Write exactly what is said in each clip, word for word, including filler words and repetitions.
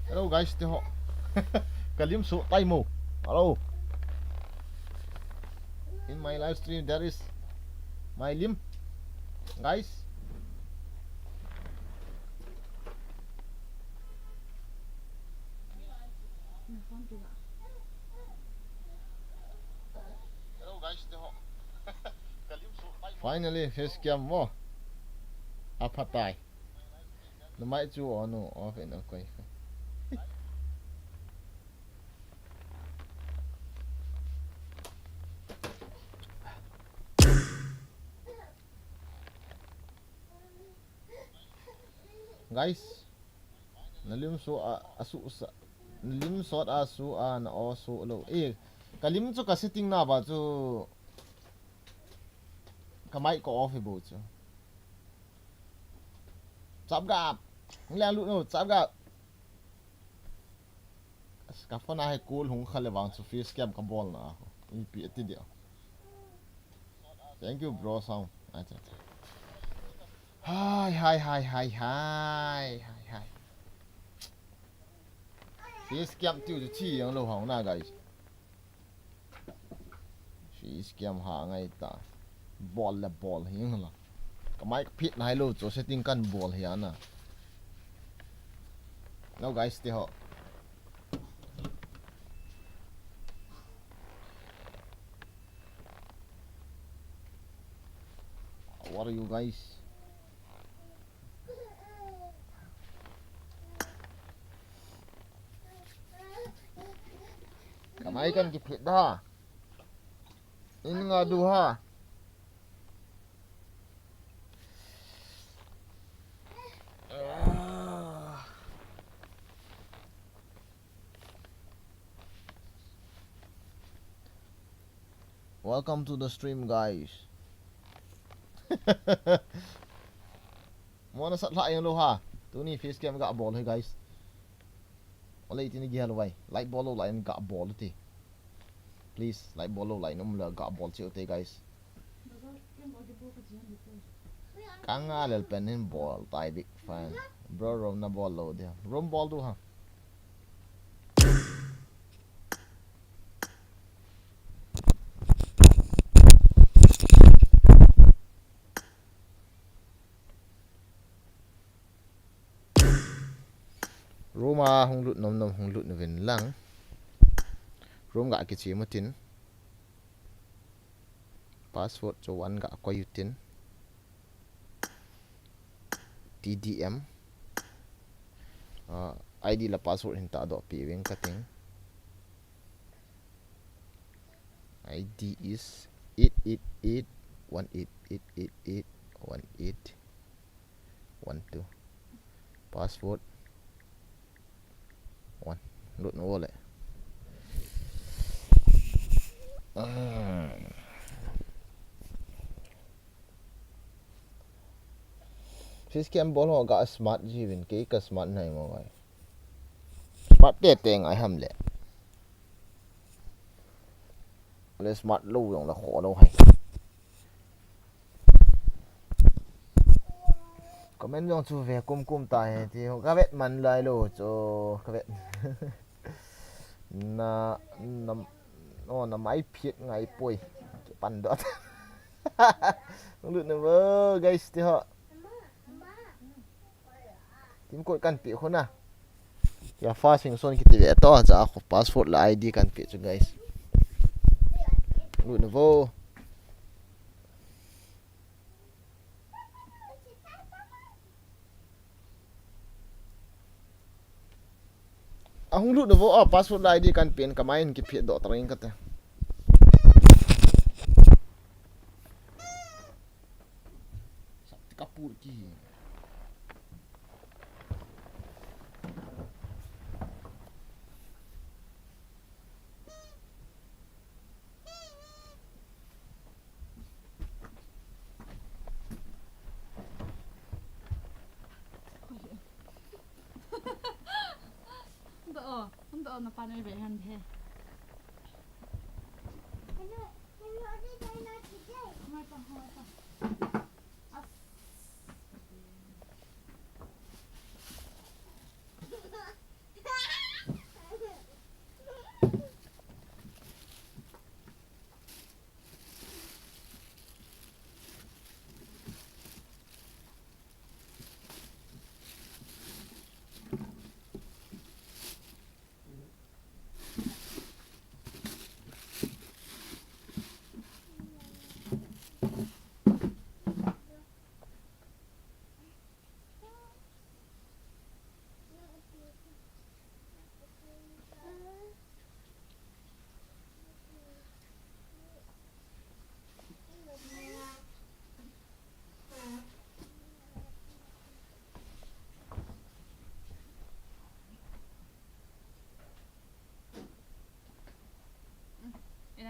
Hello guys, te ho. Kalim su tai mo. Hello. In my live stream, there is my lim. Guys. Hello guys, te ho. Finally, face cam mo. Aphatai. Numei chu on u, off in a koi. Guys, nalim su a, asu sa, nalim sot a su a na o su lo. Eh, kalim chu ka setting na ba chu ka mic ka off bo chu. Chap gap. Ngilang lut no, chap gap. As ka phone a hi call hung kha le vang chu face cam ka bol na. Ipi ati dia. Thank you, bro, sound. Acha, acha. Hai, hai, hai, hai, hai, hai, hai. Face cam tiu chu thi ang lo hong na, guys. Face cam ha ngai ta. Bol le bol hi ang la. Ka mic phit nai lo chu setting kan bol hi ana. Now, guys, te ho. How are you guys? Ka mic kan kiphit da. In nga du ha. Ah. Welcome to the stream, guys. Mo na sat la yang lo ha. Tuni face cam ga bol hi, guys. Ole tini gi hal vai. Like bol lo, like ga bol ti. Please, like bol lo, like num la ga bol chi te, guys. Ka nga lel pen hin bol tai big fan. Bro, room na bol lo dia. Room bol du ha. Room a hung lut nom nom hung lut uvin lang. Room ga kichi mutin. Password chu one ga koi utin. T D M. Ah, I D la password hin ta do pi wing cutting. I D is eight eight eight one eight eight eight eight one eight one two. Password one. Lut no le. Ah. Face cam bol ho ga smart ji vin, kei ka smart nai mo ngai. Smart te te ngai ham le. Le smart lo jong la kho lo hai. Comment jong chu ve kum kum ta he ti ho. Ka vet man lai lo chu ka vet. Na, na, oh, na mai phiat ngai poi. Ki pan dot. Lut na vo, guys, ti ho. Tim ko kan pi khuna. Ya fa sing son kiti ve to, cha ko password la I D kan pi chu, guys. Lut na vo. Ahung lut na vo a, password la I D kan pen ka mai in kiphiat doh ta ring kate. Sap ti ka pu ki. Ando, ando na panel be han de. Hello, hello, adi dai na today. Hoi pa, hoi pa. As.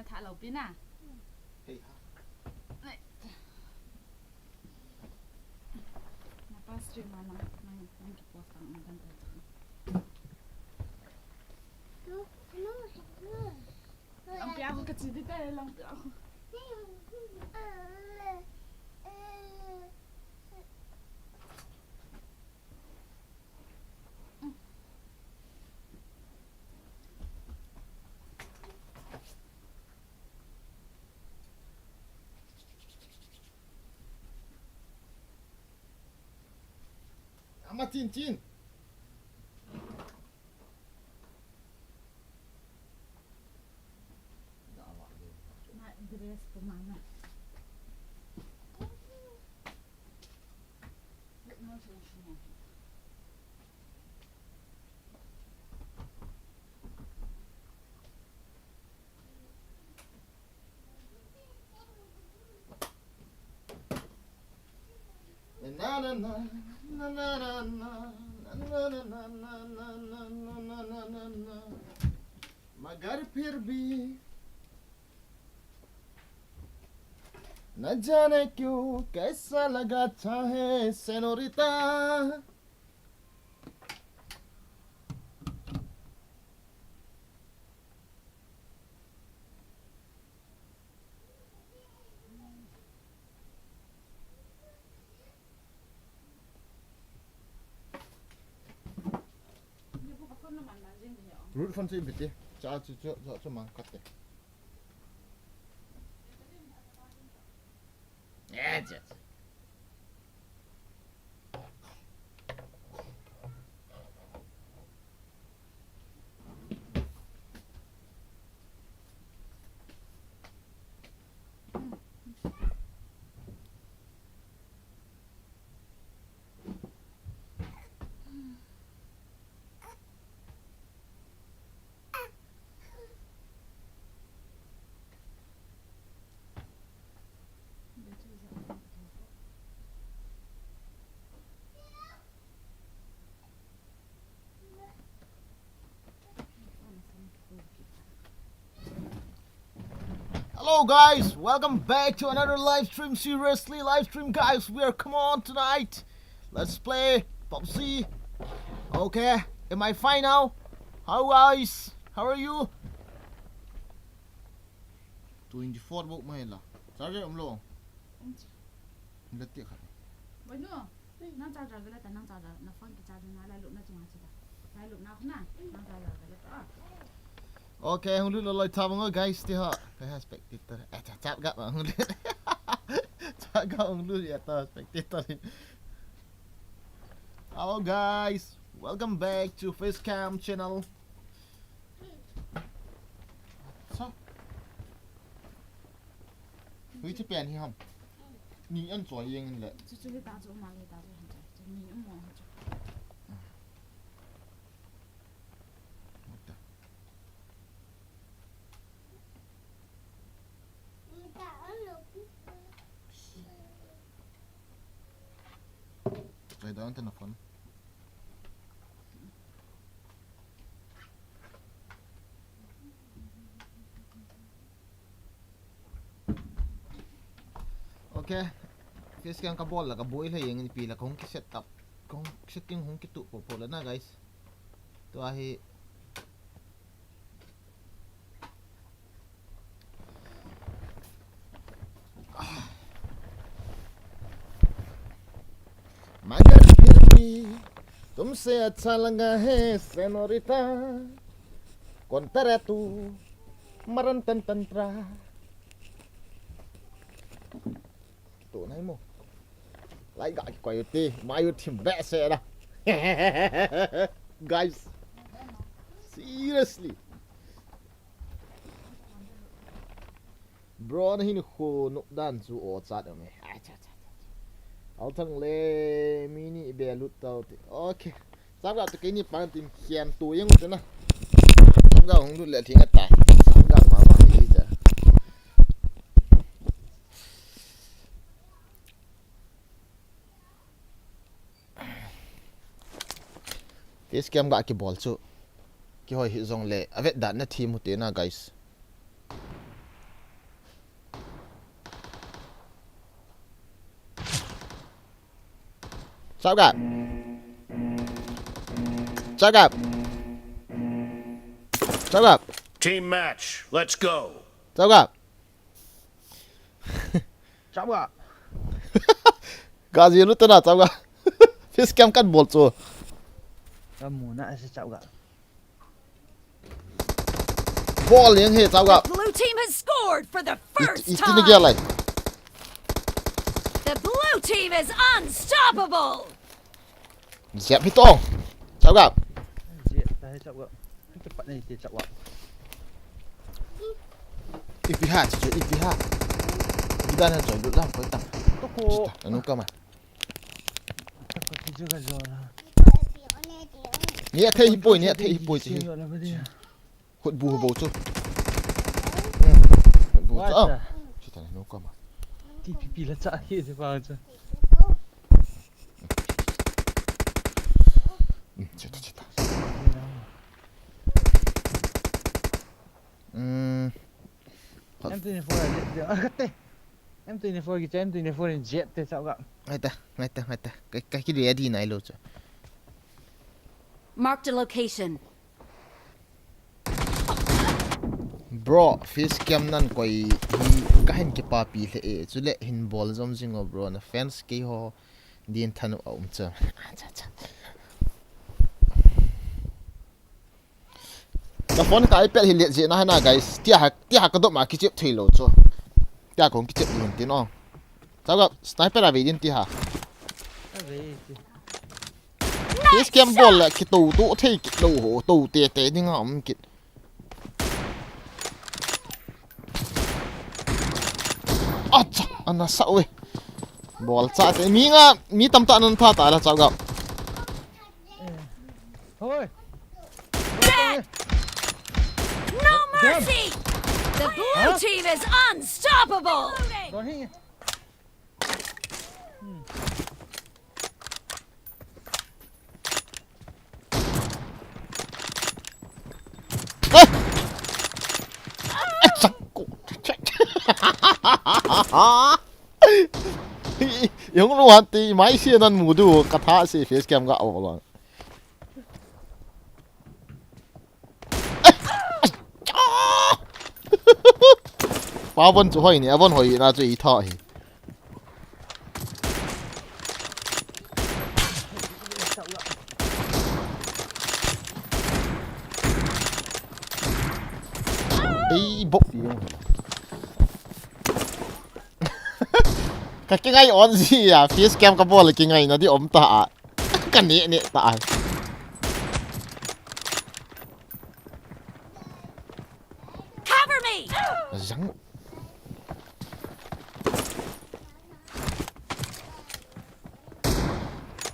Tha lo pi na. Hei ha. Nei. Na pa stream ma na, na, na ki post ang ang kan ta. Lang pi ako ka chi di ta, lang pi ako. Ama chin chin. Na dress ko mana. मगर फिर भी न जाने क्यों कैसा लगा अच्छा है सेनोरिता। Root phone chu in piti. Cha chu chu chu chu mang kat te. Eh, cha, cha. Hello guys, welcome back to another live stream. Seriously, live stream guys, we are come on tonight. Let's play PUBG. Okay, am I fine now? How guys? How are you? Twenty-four volt mai la. Charger um lo. Um chi. Lati khat. Bai nu. Nang charger gala ta, nang charger, na phone ki charger na la lu na chunga chi ta. La lu na khna, nang charger gala ta. Okay, hung lut loi loi tha bang guys ti ha. Ka ha spectator. Eh, cha cha ga bang hung lut. Cha ga hung lut ya ta spectator. Hello guys, welcome back to Facecam channel. Sa. Hui chi pen hi ham. Ni an choi yeng in le. Chu chu hi ta chu ma le ta chu han cha. Chu ni um mo chu. What the? Try down to the phone. Okay. Facecam ka bol la ka boi le yeng in pi la kong ki set up. Kong setting hung ki tu po po la na guys. Tua hi मगर फिर भी तुमसे अच्छा लगा है senorita. Kontra tu maran tan tantra. Tu nai mo. Lai ga ki koi ti, mai u thim be se la. Guys. Seriously. Bro na hin khu nu dan chu o chat me. Ai cha cha cha. Al thang le mini be lut tau ti. Okay. Sab ga tu kei ni pan tin khian tu yang tu na. Sab ga hung lut le thing ata. Sab ga ma ma hi cha. Facecam ga kibol chu kihoi hi jongle avet dan na thi mu te na guys. Chao gap. Chao gap. Chao gap. Team match. Let's go. Chao gap. Chao gap. Ga ji lu tana chao gap. Face cam kan bol chu. Ka mu na ase chao gap. Bol yang he chao gap. Blue team has scored for the first Iti ni gel time. Lai. The blue team is unstoppable. Jep hi tong. Chao gap. Je ta he chao gap. Ki pat nei te chao gap. Ipi ha, chi ipi ha. Idan ha join lut lam koi ta. To ko. Anu kama. To ko ki jo ka jo na. Ni a thei hi poi, ni a thei hi poi chi. Hut bu bo chu. Hut bu chu. Ah. Chi ta nu kama. Ti pi pi la cha ki se pa cha. Chi ta chi ta. Mm. M twenty-four a jet de. A kate. M twenty-four ki cha M twenty-four in jet te chao gap. Ngai ta, ngai ta, ngai ta. Ka ka ki de adi nai lo cha. Marked a location. Bro, face cam nan koi hi ka hin kipapi hle e. Chule hin bol jom jing o bro, na fans kei ho din thanu a um cha. Cha cha. Ka phone ka iPad hi let jeh na hana guys. Tia ha tia ha ka dop ma kichep thei lo chu. Tia kong kichep din tin o. Chao gap sniper a ve din ti ha. Face cam bol la kito to thei kit lo ho to te te ding a um kit. Acha, ana sa we. Bol cha te mi nga mi tam ta nan tha ta la chao gap. Hoi. Dead! No mercy! The blue team is unstoppable! Don hi. Eh! Eh, chak ko. Yung lu han ti mai si nan mu du ka tha si face cam ga o lang. Pa von chu hoi ni, a von hoi na chu i tha hi. Ei bok ti yung. Ka kingai on si ya, face cam ka bol kingai na di om ta a. Ka ne ne ta a. Cover me! Zang.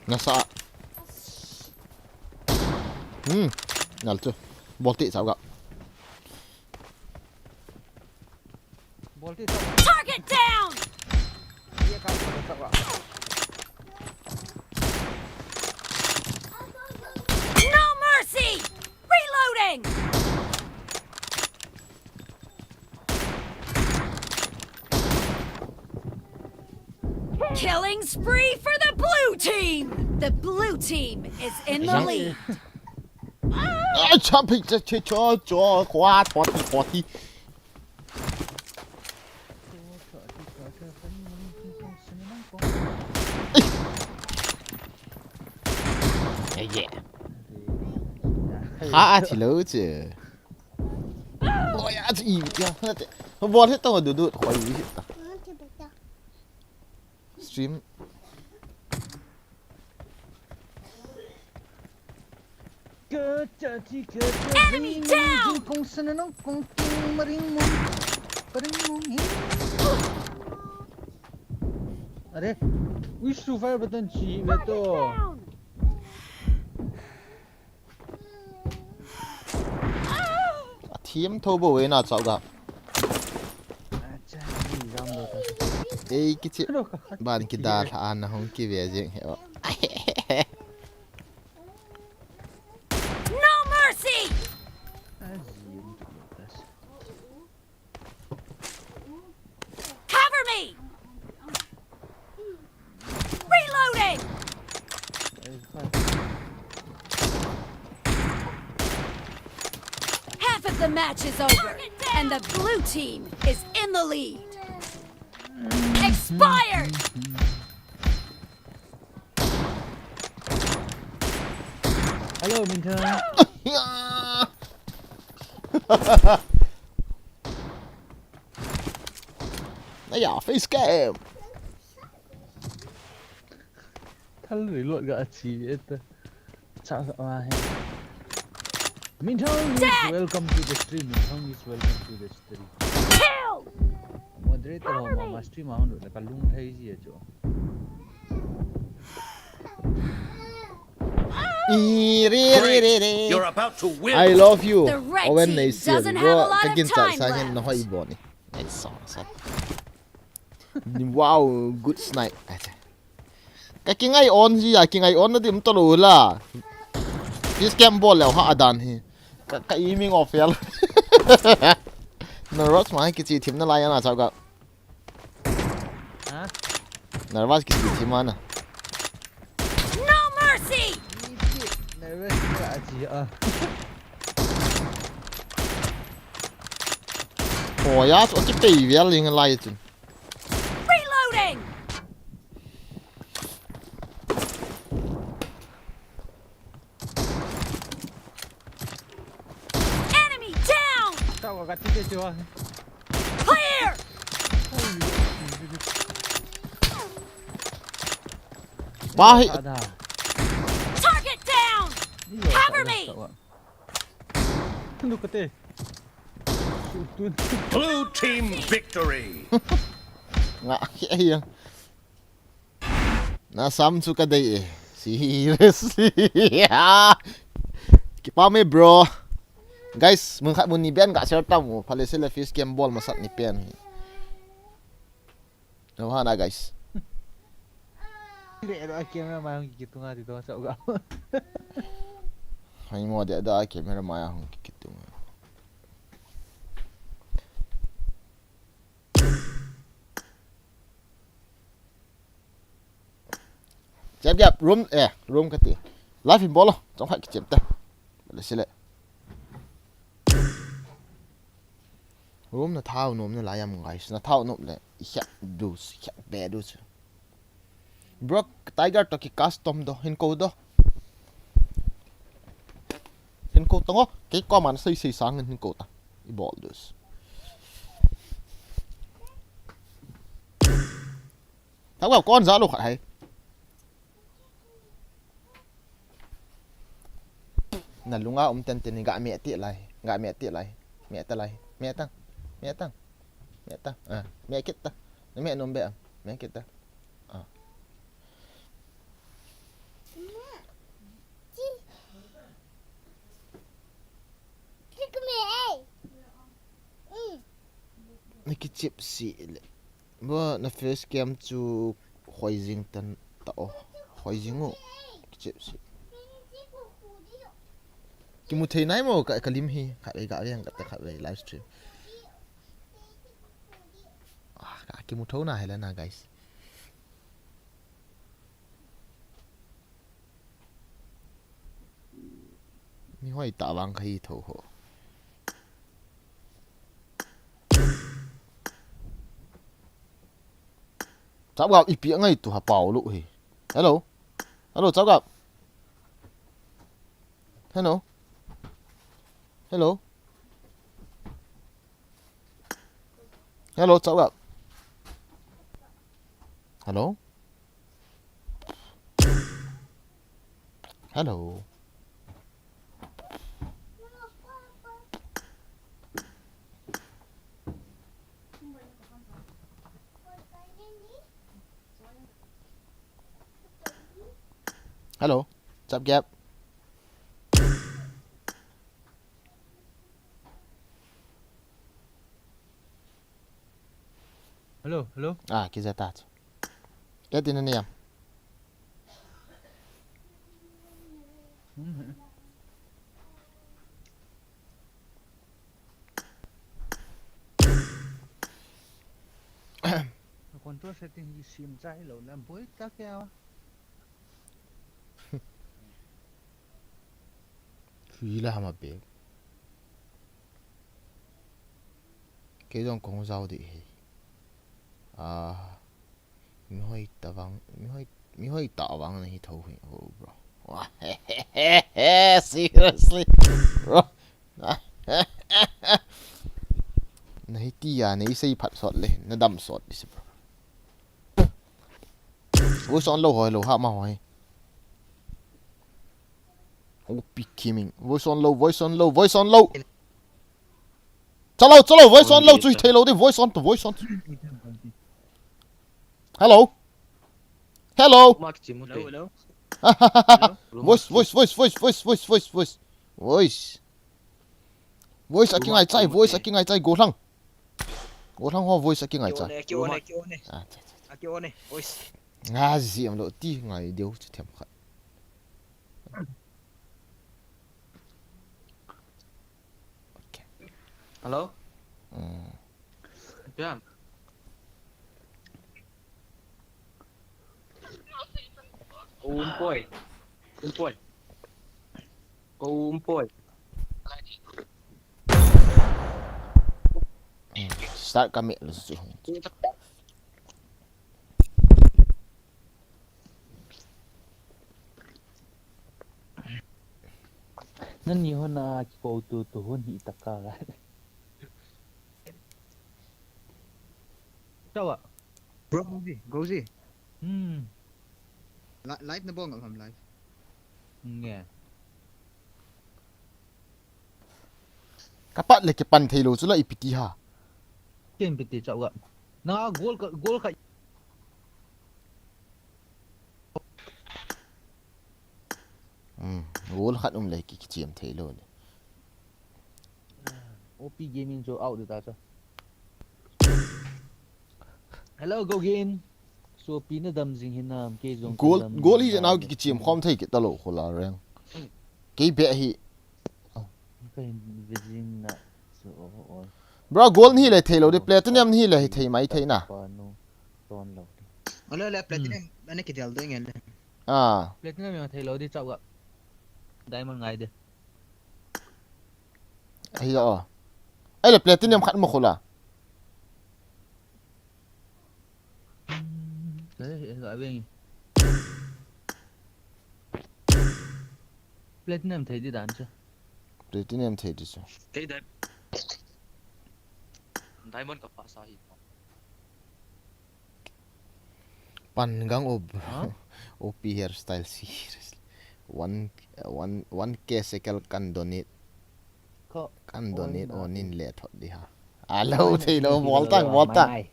Nasa. Hmm. Nal chu. Bol ti chao ga. Bol ti chao. Target down! Ye ka bol chao ga. No mercy! Reloading! Killing spree for the blue team! The blue team is in the lead. Ai, champion, cho, cho, cho, kwa, forty, forty. Yeah, yeah. Ha, a thi lo che. Oi, a thi, ya, ha te. Bol he to du du, khoi hi ta. Stream. Enemy down! Are, which two fire button chi ve to. A thiam tho bo e na chao ga. Ei kichi ban kidal a na hung kive jeng he. No mercy! Cover me! Reloading! The match is over, and the blue team is in the lead. Expired! Hello, Minton. Naya, face cam. Thal reload ga achi eta. Cha sa ma he. Minton, welcome to the stream. Minton is welcome to the stream. Kill! Moderator ho ma stream a hon ru na ka lung thei ji chu. Ire, ire, ire. You're about to win. I love you. The red Owen team Neisiel. Doesn't have a Bro, lot ka of gin cha time sa hin left. Na hoi bo ni. Nice song, sa. Wow, good snipe. Acha. Ka kingai on ji ya, kingai on na dim to lo la. This game bol leo ha adan hi. Ka ka aiming off ya. Nervous ma kichi thim na lai ana chao ka. Ha? Nervous kichi thim ana. No mercy! Nervous ga achi a. Oh ya, so ki pei vial ling lai chun. Reloading! Enemy down! Tao ka ti te chu. Clear! Ba hi. Ada. Target down! Cover me! Look at it. Shoot, dude. Blue team victory. Nga hi ya. Na sam chu ka dei e. Seriously. Kipa me, bro. Guys, mun khat mun ni ben ga share tam u. Phale sele face cam bol masat ni pen hi. No ha na, guys. Deh, deh, camera mai hung kitung a ti to sa ga. Hai mo, deh, deh, camera mai hung kitung. Chep gap, room, eh, room kati. Live in bolo, chong khat kichem te. Phale sele. Room na thao nom na lai am, guys. Na thao nom le. Ikhat dus, ikhat be dus. Bro, Tiger to ki custom do, hin ko do. Hin ko tango, kei ko man sei sei sang hin ko ta. I bol dus. Tao kon za lo khat hai. Na lunga um ten ten ni ga me ti lai, ga me ti lai, me ta lai, me ta, me ta, me ta, ah, me kit ta, na me nom be, ah, me kit ta, ah. Na kichep si le. Bo na face cam chu hoi jing tan ta o. Hoi jing u. Kichep si. Kimu thei nai mo ka, ka lim hi. Khat vei ga veng ka ta khat vei live stream. Ah, ka kimu tho na hela na, guys. Mi hoi ta vang ka hi tho ho. Chap gap ipi angai tu ha pau lu hi. Hello. Hello, chap gap. Hello. Hello. Hello, chap gap. Hello. Hello. Hello. Chap gap. Hello, hello. Ah, kija ta. Kati na niyam. Control setting hi sim chai lo na boi ta kya. Hui la hama be. Kei jong kong jao di hi. Ah, mi hoi ta vang, mi hoi, mi hoi ta vang na hi tho hi, oh, bro. Wah, seriously, bro. Na hi ti ya, na i sei phat sot le, na dam sot di si, bro. Voice on low, hoi low, ha ma hoi. Oh, pi kiming. Voice on low, voice on low, voice on low. Chalo, chalo, voice on low, chui thei lo di, voice on to, voice on. Hello. Hello. Hello, hello. Voice, voice, voice, voice, voice, voice, voice, voice. Voice. Voice a kingai chai, voice a kingai chai, go lang. Go lang ho, voice a kingai chai. Aki on e, aki on e, aki on e. Ah, cha, cha. Aki on e, voice. Nga zi am lo ti ngai deu chu them khat. Okay. Hello? Mm. Jam. Umpoi. Umpoi. Umpoi. Mm. Start kami lu su. Nani hon a kiko tu tu hon hi taka ga. Chawa. Bro, Gozi, Gozi. Hmm. Li-, live na bol ngam ham live. Nge. Ka pat le kipan thei lo chu la ipi ti ha. Ken ipi ti chau ga. Na gol ka, gol ka. Hmm, gol khat um le ki, kichiam thei lo le. O P Gaming chu out ta chu. Hello, Gogin. Sopi na dam jing hinam, kei jong ka dam jing hinam. Goal, goal hi nau ki kichim khom thei kit ta lo khola reng. Kei be hi. Ka hin ve jing na. So, oh, oh. Bro, goal ni le thei lo di, platinum ni le thei mai thei na. Pa nu ton lo di. Ale, ale, platinum, hmm, ane kidel do nge le. Ah. Platinum yang thei lo di chau ga. Diamond ngai de. Ahi o. Ai le platinum khat mo khola. Ka, ka veng. Platinum thei di dan chu. Platinum thei di chu. Kei di-, Diamond ka pa sa hi. Pan gang o, bro. Huh? O P hairstyle, seriously. One, one, one K shekel kan donate. Kan donate o, nin le thot di ha. Alo, thei lo, bol tang, bol tang.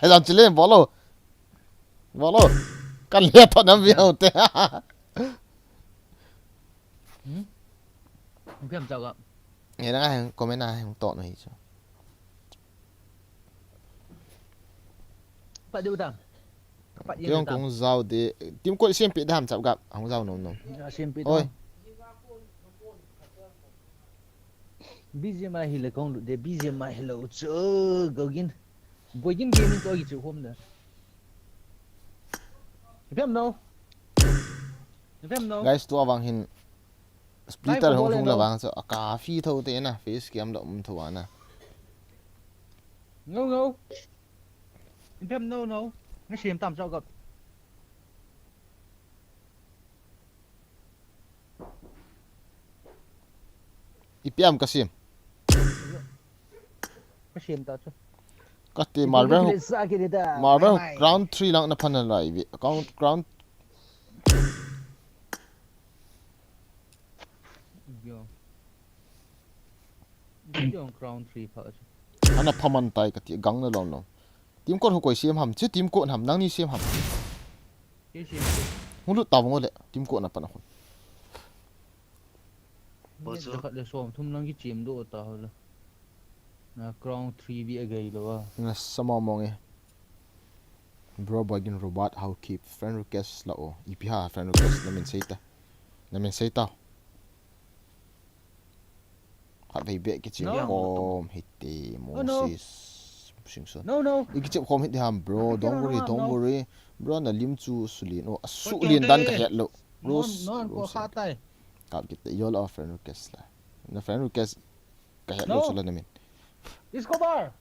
Jam chile, bol o. Bol o. Kan le thot nam vi ho te. Hmm? Nge na heng comment a heng to no hi chu. Pat diu ta. Pat yen ta. Kong jao de. Team code siam pi dam chap gap. Hong jao nom nom. Siam pi ta. Oi. B G M I hi le kong lut de, B G M I hi lo chu, Gogin. Boigin Gaming to ki chu hom de. Vem no. Vem no. Guys, tua vang hin splitter hung hung la vang chu a ka fi tho te na, face cam lo um tho ana. No, no. Vem no, no. Nga siam tam chau gap. Ipi am ka siam. Ka siam ta chu. Ka ti Marvel. Marvel round three lang na phan lai vi. Round, round. Yo. Yo round three pha chu. Ana phaman tai ka ti gang na lom lom. Team code ho koi siam ham, chu team code ham, nangni siam ham. Kei siam. Hung lut ta vang le, team code na pan a khun. Bol chu. Khat le som thum lang kichim do ta ho le. Na crown three bi a gai lo a. Na sama mong e. Bro, Boigin Robot, how keep friend request la o. Ipi ha friend request na min sei ta. Na min sei ta. Khatvei beh kichim khom hite, Moses Singson. No, no. I kichim khom hite ham, bro. Don't worry, don't worry. Bro, na lim chu sulin. Oh, a sulin dan ka het lo. Rose, Rose. Kap kit te, yo la friend request la. Na friend request ka het lo chu la na min. Escobar!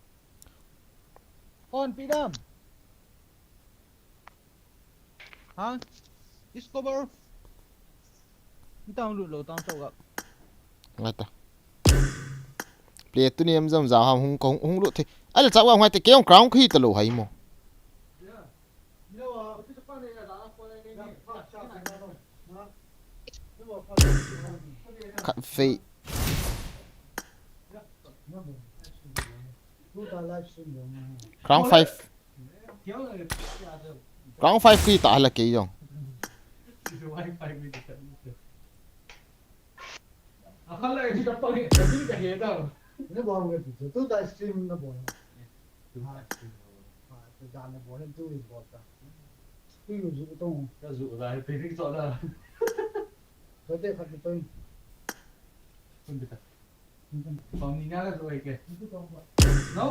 On, pidam! Ha? Escobar! Nitang lut lou tang chau gap. Ngata. Play tu ni em jam ja ham hung kong hung lut the. Ai la chau gap ngai te keong crown khi ta lou hai mo. Khat fei. Crown five. Crown five khi ta hala kei jong. Akhala ita pang ita ka he da. Ne bol nge tu tu ta stream na bol. Tu ta stream. Ha, tu da na bol tu is bol ta. Tu yu ju tong. Ka ju da pe ni so da. Ka te khat to. Kun ta. Pang ni na ka ju ai ke. No.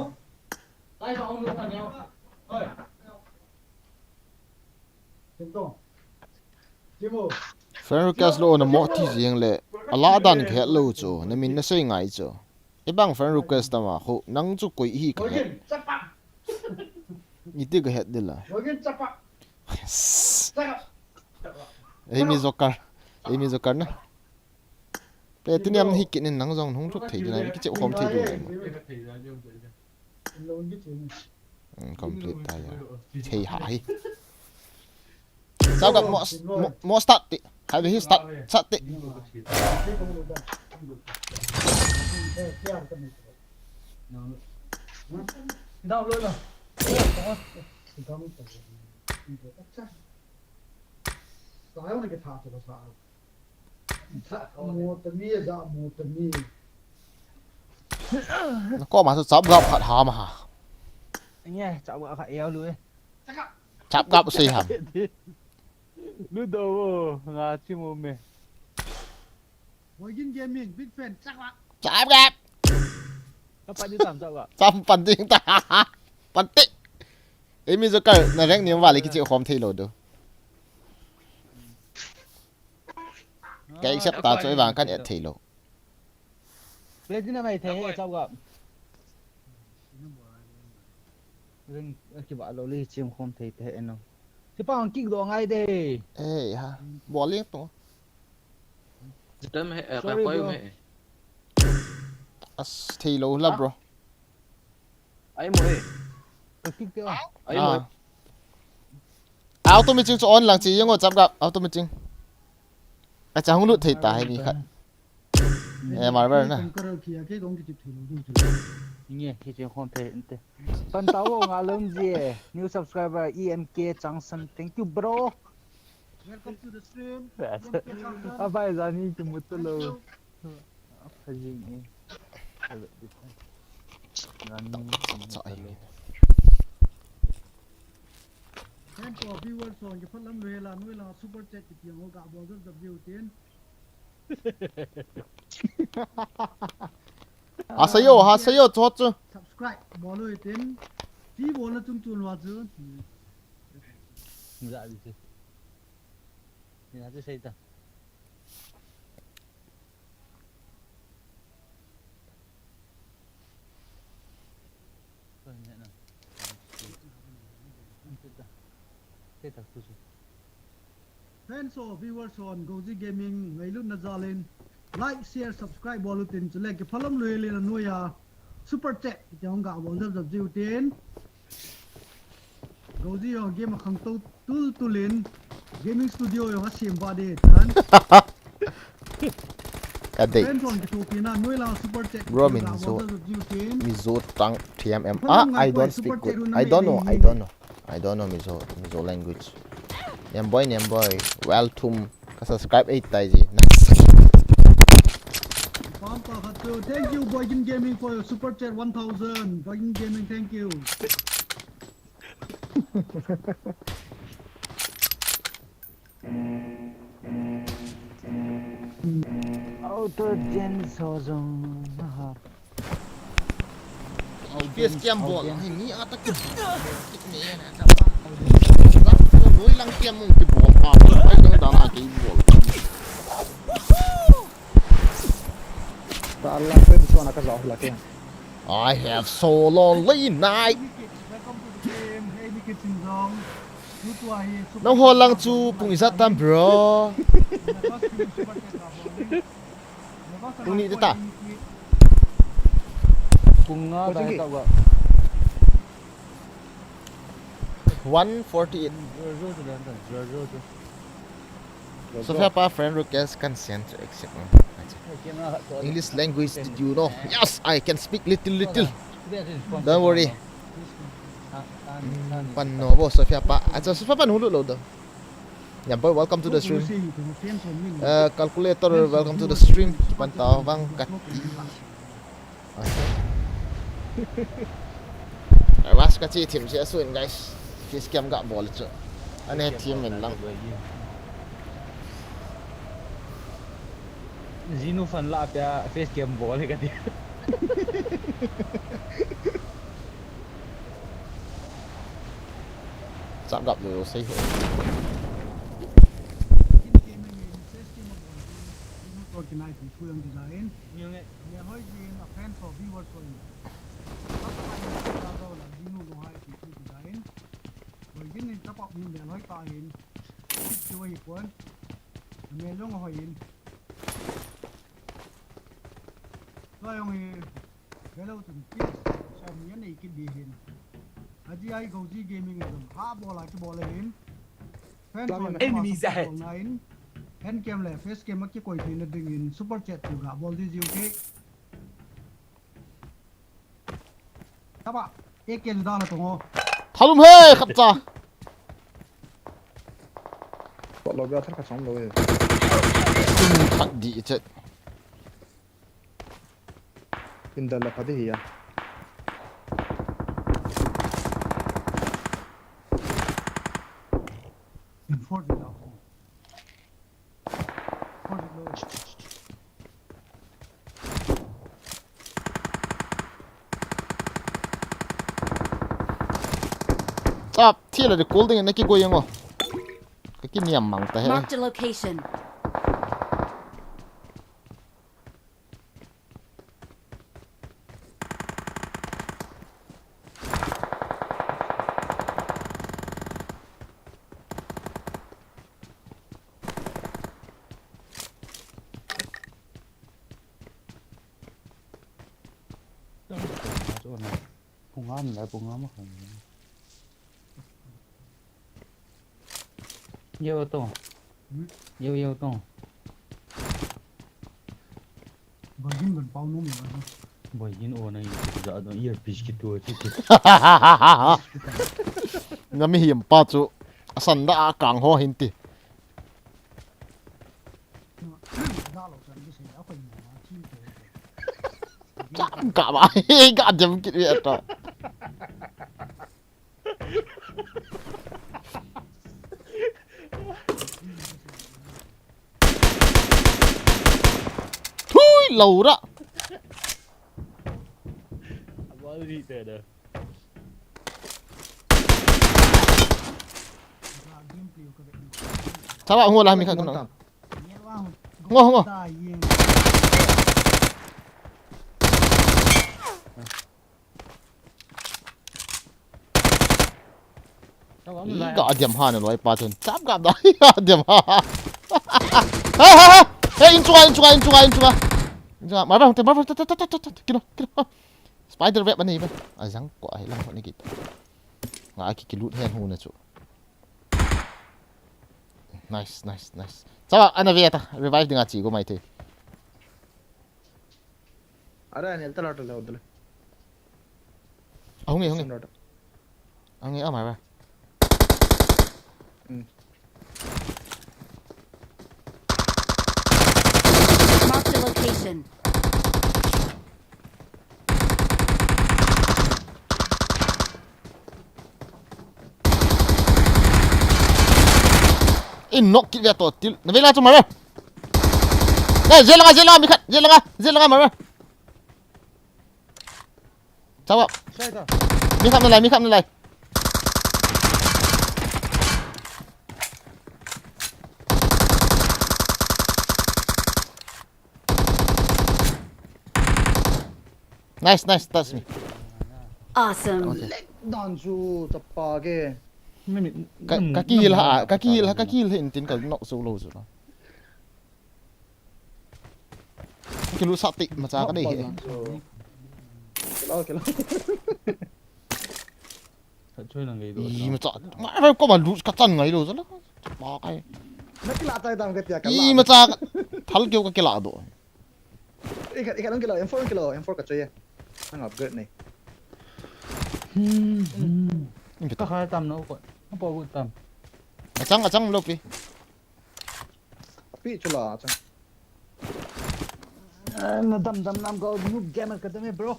Tai ba ong lo ka ne. Oi. Friend request lo na mo ti jeng le. Ala dan ka het lo chu. Na min na sei ngai chu. Ibang friend request tama khu nang chu koi hi ka het. Iti ka het dila. Ei mi joker. Ei mi joker na. Play tuni am hi kit nin nang jong hung thut thei ding, kichep khom thei ding. Hmm, complete ta ya. Thei ha hi. Sao ka mo, mo, mo start ti. Hai hi start, start ti. Download na. Sao na ke tha chu ka sa. Mo ta mi, ja mo ta mi. Na ko ma chu chap gap khat ham ha. Nge, chap gap khat eo lu e. Chap gap sei ham. Lu do wo, nga chi mo me. Boygin Gaming, big fan, chap gap. Chap gap. Ka pan di tam chap gap. Chap pan ding ta. Pan ti. Ei mi joker na rank ni va le kichep khom thei lo do. Ka accept ta chu vang kan et thei lo. Platinum ai thei he chau ga. Ring ki ba lo le chim khom thei te no. Ti pa ang kick do ngai de. Eh ha. Bol le to. Tam he, eh, Sorry, koi bro. Me. As thei lo la bro. Ai mo e. Ka kick te. Ai mo. Ah. Auto meeting chu on lang chi, jeng o chap gap, auto meeting. Acha hung lut thei ta hai mi khat. Eh, marvel na. Kong ka ral khi a ke kong ki tip thei lo du chu. Nge, ki chen khom thei inte. Pan ta wo nga lom ji e. New subscriber E M K Changsan. Thank you, bro. Welcome to the stream. A bai jani ki mut lo. Thank you. A pha jing e. A vet di. Jani ki mut lo. Thank you, viewers, so, ki phalam lo hela, noi la super chat ki tiang ho ka bol jap jap jiu tin. Asayo, asayo, chot chu. Subscribe bol lo tin. Ti bol na chung chung lo chu. Ni la bi se. Ni la chu sei ta. Fans or viewers on Goji Gaming, ngailutna jal in like, share, subscribe bol utin, chule ki phalam lo hela noiya super chat ki tiang ho ka bol jap jap jiu tin. Goji jong game a khangtou tul tul in gaming studio jong a sem ba de tan. Ka dei. Friends jong ki thopi na noi la super chat. Bro, ki Mizo, ga wa jiu tin. Mizo tang T M M. Ah, I don't speak good. I don't know. I don't know. I don't know Mizo, Mizo language. Niam boy, niam boy. Welcome. Ka subscribe eight tai ji. Pam pa khat tu. Thank you, Boygin Gaming, for your super chat one thousand. Boygin Gaming, thank you. Auto Gen so jong na ha. F P S kiam bol, hi mi ata ki. Kit me na ta pa. Loi lang kiam mong ki bol pa. Pai lang da na ki bol. Ta la pe so na ka jao la ke. I have so lonely night. Hey, Nikit, welcome to the game. Hey, Nikit Sinzong. Tutua hi super chat. Nangho lang chu pung ijat tam, bro? First time super chat ka bol ni. Pung ni ta. Pung nga ta ka wa. One forty-eight. Zero, zero, zero, zero, zero. Sophia pa friend request consent to accept. English language, did you know? Yes, I can speak little, little. Don't worry. Hmm, pan no bo, Sophia pa. Acha, Sophia pa no lo lo do. Yam boy, welcome to the stream. Uh, calculator, welcome to the stream. Pan ta vang kat. Ai, was ka chi thim chi asu in, guys. Face cam ga bol chu. Ane thim min lang. Jinu fan la pia face cam bol ka ti. Chap gap lo sei ho. Organize ni thu jong design. Ni hoi jin a fan for viewers for. Subscribe ni ta do la jinu lo hai ti thu design. Hoi jin ni tapa ni mel hoi ta hin. Ti hoi pon. Mel jong hoi hin. Tua jong hi. Velo tun ki. Som ni nei ki di hin. Aji ai go ji gaming jong. Ha bola ki bola hin. Enemies ahead. Hand cam le face cam a kikoi theina dingin super chat chu ga bol di ji, okay? Taba, A K ju da la tong o. Thalum he, khat cha. Ko lo bia thar ka chom lo e. Tum khat di chet. Indal la pha di hi ya. Enforce it out. Enforce it out. Chap, thil a recall ding na kigoi ang o. Ka kiniam mang ta he. Marked a location. Pung nga ni lai, pung nga ma khang. Yo to. Hmm? Yo, yo to. Boijin ban pau nom lo. Boijin o na i ja do earpiece ki tu ti ti. Nga mihem pa chu asan da a kang ho hin ti. Chang ka ba, ga dem kit ve ta. Thui lo ra. Abal ri te da. Sawa ngo la mi kha. Ngo, ngo. Ih, ga diam ha na loi pa chun. Chap ga da. Ga diam ha. Ha, ha, ha. Hey, in chunga, in chunga, in chunga, in chunga. In chunga. Marva, te, marva, te, te. Kino, kino. Spider web ani ba. Ajang ko ai lang ko ni kit. Nga ki, ki loot hen hu na chu. Nice, nice, nice. Chawa, ana ve ta. Revive dinga chi go mai te. Are, anel ta lata le odle. Ahunge, ahunge. Ahunge, ama ba. Hmm. Mark the location. In nok kit ve to til. Na ve la chu ma ve. Ei, je langa, je langa, mi khat, je langa, je langa ma ve. Chawa. Sai ta. Mi khat na lai, mi khat na lai. Nice, nice, touch me. Awesome. Okay. Leg dan chu chapa ke. Ka, ka kihil ha, ka kihil ha, ka kihil ha in tin ka knock so lo chu. Kilu sa ti, macha ka nei he. Kilo, kilo. Sa choi nang ngai do. I macha, ngai ko ma lu ka chan ngai lo sa la. Ma kai. Na kila tai dam ka tia ka la. I macha, thal keu ka kila do. Ika, ika nang kilo, M four kilo, M four ka choi. Nang upgrade nei. Hmm, hmm. Ka khai tam no ko. Ka po gu tam. Achang, achang lo pi. Api chula chang. Eh, na dam dam nam ko Noob Gamer ka dam e, bro.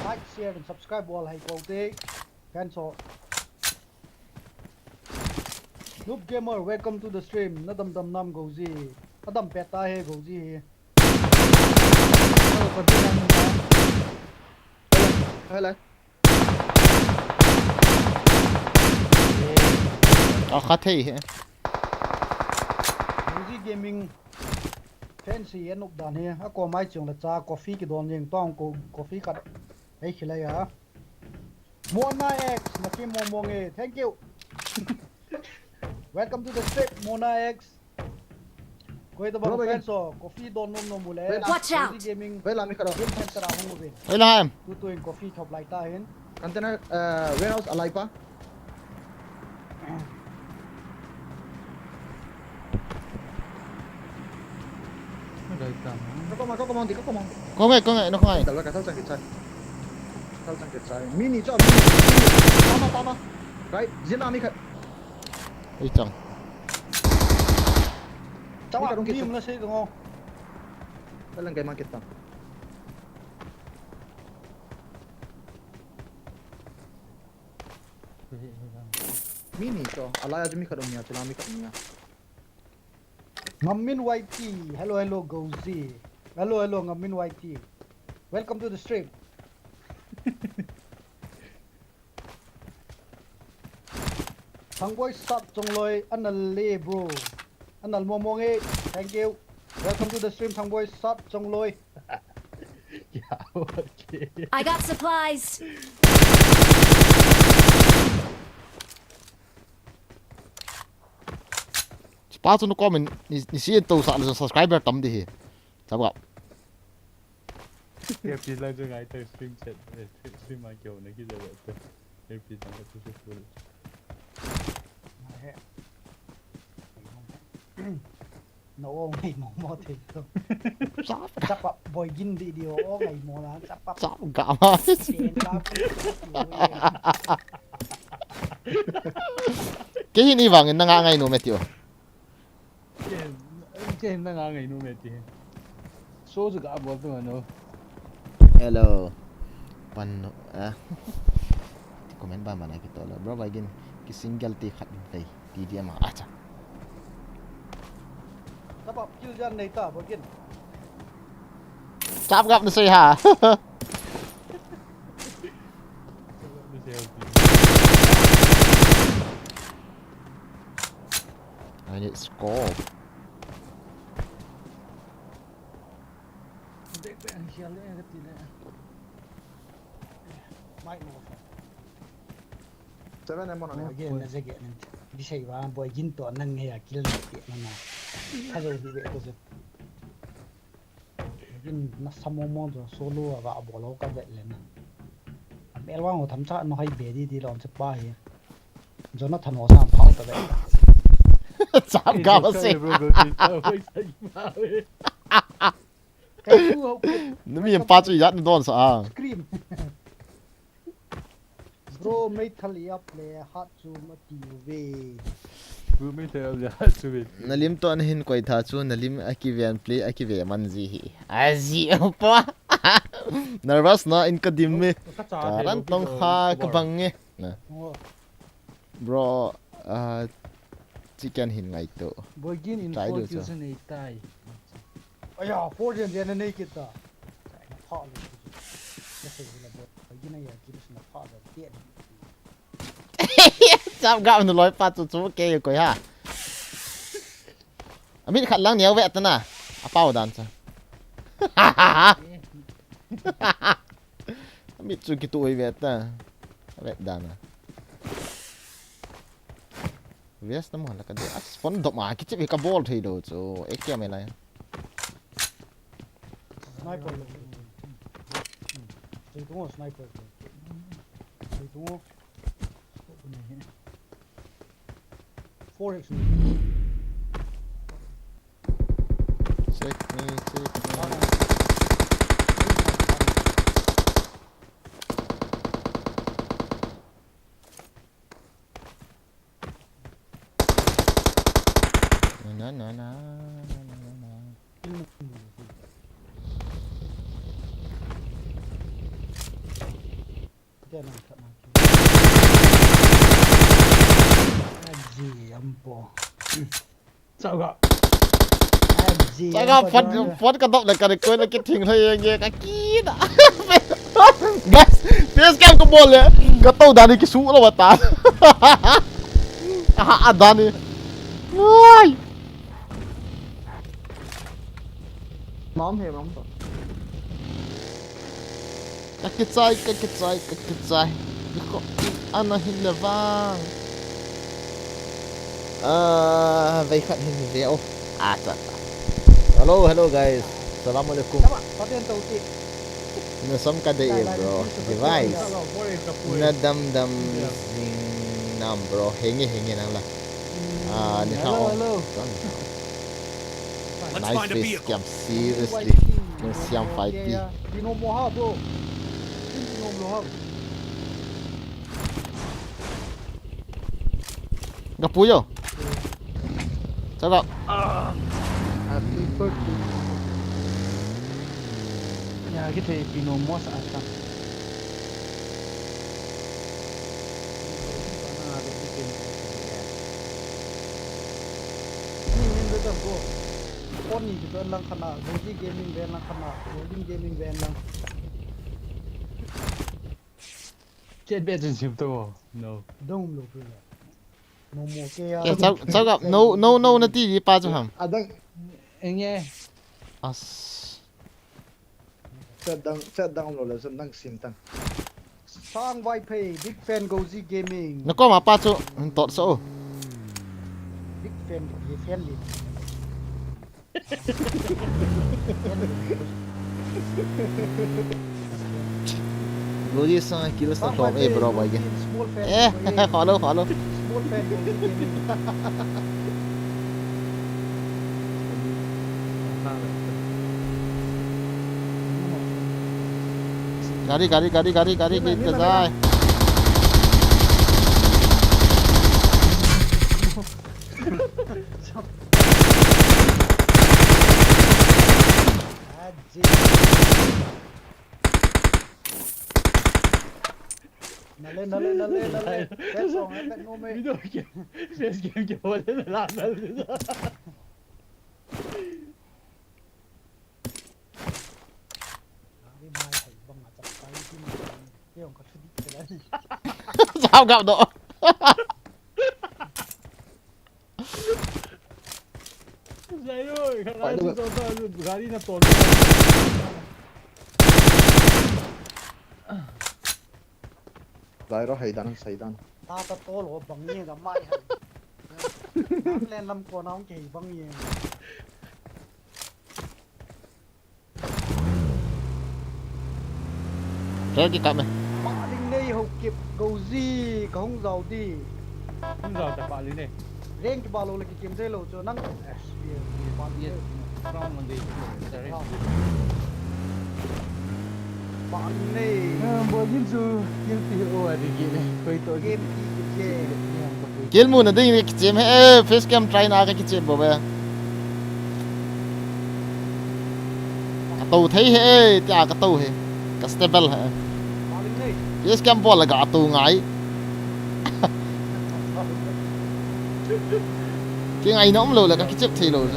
Like, share and subscribe wall hai ko te. Cancel. Noob Gamer, welcome to the stream. Na dam dam nam Goji. Na dam pet ta he Goji he. Oh, ka dam nam. Hello. A kha thei he. Goji Gaming. Fancy ya nuk dan he. A ko mai chung la cha coffee ki don jeng tong ko coffee khat. Hei khilai ya. Mona X, na kim mong mong e. Thank you. Welcome to the stream, Mona X. Koi to ba friends so, coffee don nom nom ule. Watch out. Gaming. Wait, la mi karo. Game center a hung uvin. Wait, la em. Tu tu in coffee chop lai ta hin. Container, uh, warehouse alai pa. Ko ngai, ko ngai, no ko ngai. Dal ka thal chang kit chai. Thal chang kit chai. Mini cho, mini. Tama, tama. Right, jin ami khat. Ei chang. Chawa, mi khat rung kit mi chang. Muna sei ko. Dalang kai ma kit tam. Mini cho, alai a mi khat um nia, chila mi khat um nia. Ngamin Y T, hello, hello, Gozi. Hello, hello, Ngamin Y T. Welcome to the stream. Thangboy Sat Chongloi, anal le, bro. Anal mo mo nge, thank you. Welcome to the stream, Thangboy Sat Chongloi. Yeah, okay. I got supplies. Pa chu nu comment ni, ni si to sa le subscriber tam di hi. Chapa. Earpiece lang chu ngai ta stream chat, eh, stream ma kyo na ki ja ba. Earpiece lang chu full. Na o ngai mo mo thei to. Chap. Chapa boy gin di di o ngai mo na chapa. Chap ga ma. Sen la. Kei hin ivangin nanga ngai nom e tiu. Kei, kei hin nanga ngai nom e ti. So chu ga bol tu no. Hello. Pan no, ah. Ti comment ba mana ki to lo. Bro, ba gin ki single ti khat vei. T D M a, acha. Tapa, kill jan nei ta, Boikin. Chap gap na sei ha. I need scope. Dek pe ang sial le ka ti le. Mai mo. Seven ammo na. Again, na jage nin. Di sei ba, Boikin to nang he a kill na ti na na. Ka jo hi be ko jo. Boikin na samo mo jo solo a ga bol o ka be le na. Mel wang o tham cha no hai be di di lon che pa hi. Jonathan ho sa phau ta be. Chap ga ba se. Bro, bro, bro, bro, bro. Kai tu ho. Nami em pa chu ijat na don sa a. Scream. Bro, meithal i up le hat chu ma ti uve. Bro, meithal i up le hat chu ve. Nalim to na hin koi tha chu, nalim a kiven play a kive man ji hi. A ji upa. Nervous na in ka dim me. Ka cha de lo. Karan tong kha ka bang nge. Na. Oh. Bro, ah, chicken hin ngai to. Boikin in try four do kills cho. Nei tai. Aya, four jen jen nei kita. Chap gam nu loi pa chu chu ke koi ha. Amit khat lang niau ve ta na. A pau dan cha. Amit chu kitu oi ve ta. Ve dan na. Vest na mo la ka de. A spawn dop ma kichip hi ka bol thei do chu. Ek kia me lai. Sniper lo. Sniper lo. Sniper lo. Four X. Check me, check me. Na, na, na, na, na, na, na. Aji ampo. Chaga. Aji Chaga ampo phone, phone ka dop le ka record le kithing lhai ye ka kida. Guys, face cam ka bol le. Ka to dani kisu lo ta. Aha, adani. Wai. Mom he, mom to. Ka kichai, ka kichai, ka kichai. Ka ko, ana hin le vang. Ah, vei khat hin ve o. Ah, cha. Hello, hello guys. Salam alaikum. Tama, paten to ti. Na sam ka de e, bro. Device. Na dam dam sing nam, bro. Henge, henge nang la. Ah, ni hello, hello. Nice face cam, seriously. Nung siam five P. Pino mo ha, bro. Pino mo ha. Gapu yo. Saga. Happy birthday. Ya, kita pino mo sa ata. Ni min beta ko. Pon ni kita lang kana, Goji Gaming ven lang kana, Golden Gaming ven lang. Chet be chen sim to. No. Dong lo pe la. No mo ke ya. Ke chau, chau gap, no, no, no, na ti di pa chu ham. Adang. Enge. As. Chat dang, chat dang lo la, chat dang sim tang. Sang Vaiphei, big fan Goji Gaming. Na ko ma pa chu, hin tot so. Big fan, big fan li. Goji sang kills na from a bro ba ye. Eh, follow, follow. Gari, gari, gari, gari, gari, gari, gari. Nale, nale, nale, nale. That's all, I got no mate. Video ke, face game ke bole na la na. Sao gap do. Zai oi, gari na to. Zai ro, hai dan, sai dan. Ta ta to lo bang ye ga mai hai. Len lam ko na ong ke bang ye. Kei kikap e. Pah ling nei ho kip Goji, ka hung jao di. Hung jao ta pah ling nei. Reng kiba lou le kikim thei lou chu nang. Yes. Round man dei. Sorry. Pah ling nei. Boi gin chu kill pi o a di gi nei. Koi to gi. Game pi ki che. Kill muna ding ni kichem he, eh, face cam try na ka kichem bou ve. Ka tou thei he, eh, tia ka tou he. Ka stable he. Face cam bol la ka tou ngai. Kingaina um lou la ka kichem thei lou.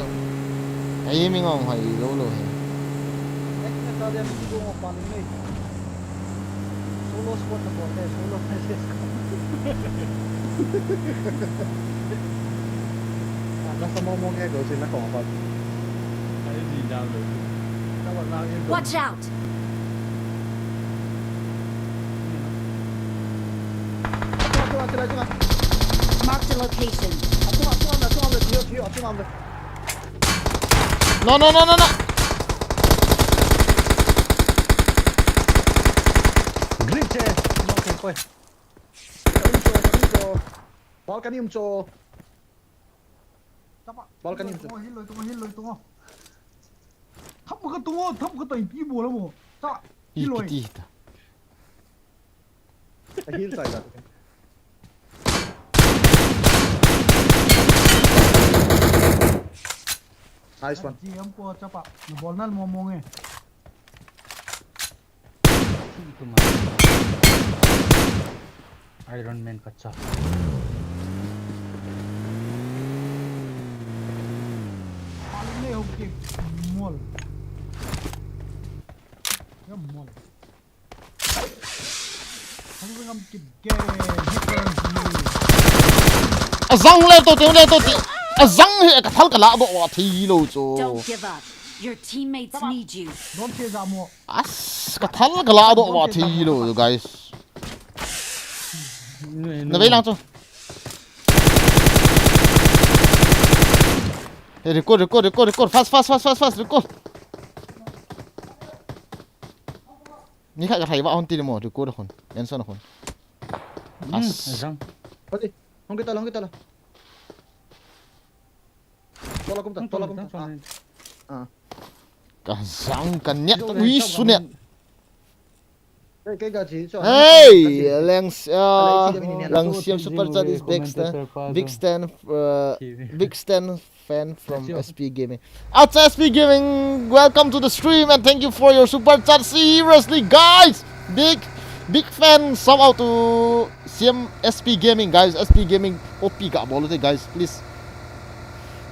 Ka aiming hoi lou lou he. Stadium ki go pa ni nei. Solo squad na bol te, solo versus. Ah, na samo mo ke go sin na ko pa. Ai di down lo. Ka wa na ye go. Watch out! Atua, atua, atua, atua. Marked a location. Atua, atua, atua, atua, atua, atua, atua, atua. No, no, no, no, no. Green che. No, okay, koi. Balcony um cho, balcony um cho. Chapa. Balcony um cho. Hil loi tung, hil loi tung. Thap ka tung, thap ka tai pi bol mo. Ta. Hil loi. Kiti ta. A hil chai ta. Nice one. G M po chapa. Na bol na mo mo nge. Iron Man kacha. Paling le hoki mol. Ya mol. Hangam kit ge. Azang le to te le to te. Azang he ka thal ka la do wa thi lo cho. Don't give up. Your teammates need you. Don't chase amo. As, ka thal ka la do wa thi lo, guys. Na vei lang chu. Hey, record, record, record, record. Fast, fast, fast, fast, fast, record. Ni kha ka thai va hon ti mo, record hon. Enson hon. As. Zang. Hong kita la, hong kita la. Tola kum ta, tola kum ta. Ah. Ka zang ka net ui sunet. Hey, Langs, uh, Langsiam Super Chat is big stan, big stan, uh, big stan fan from S P Gaming. Acha S P Gaming, welcome to the stream and thank you for your super chat. Seriously, guys, big, big fan. Shout out to Siam S P Gaming, guys. S P Gaming O P ka bol te, guys, please.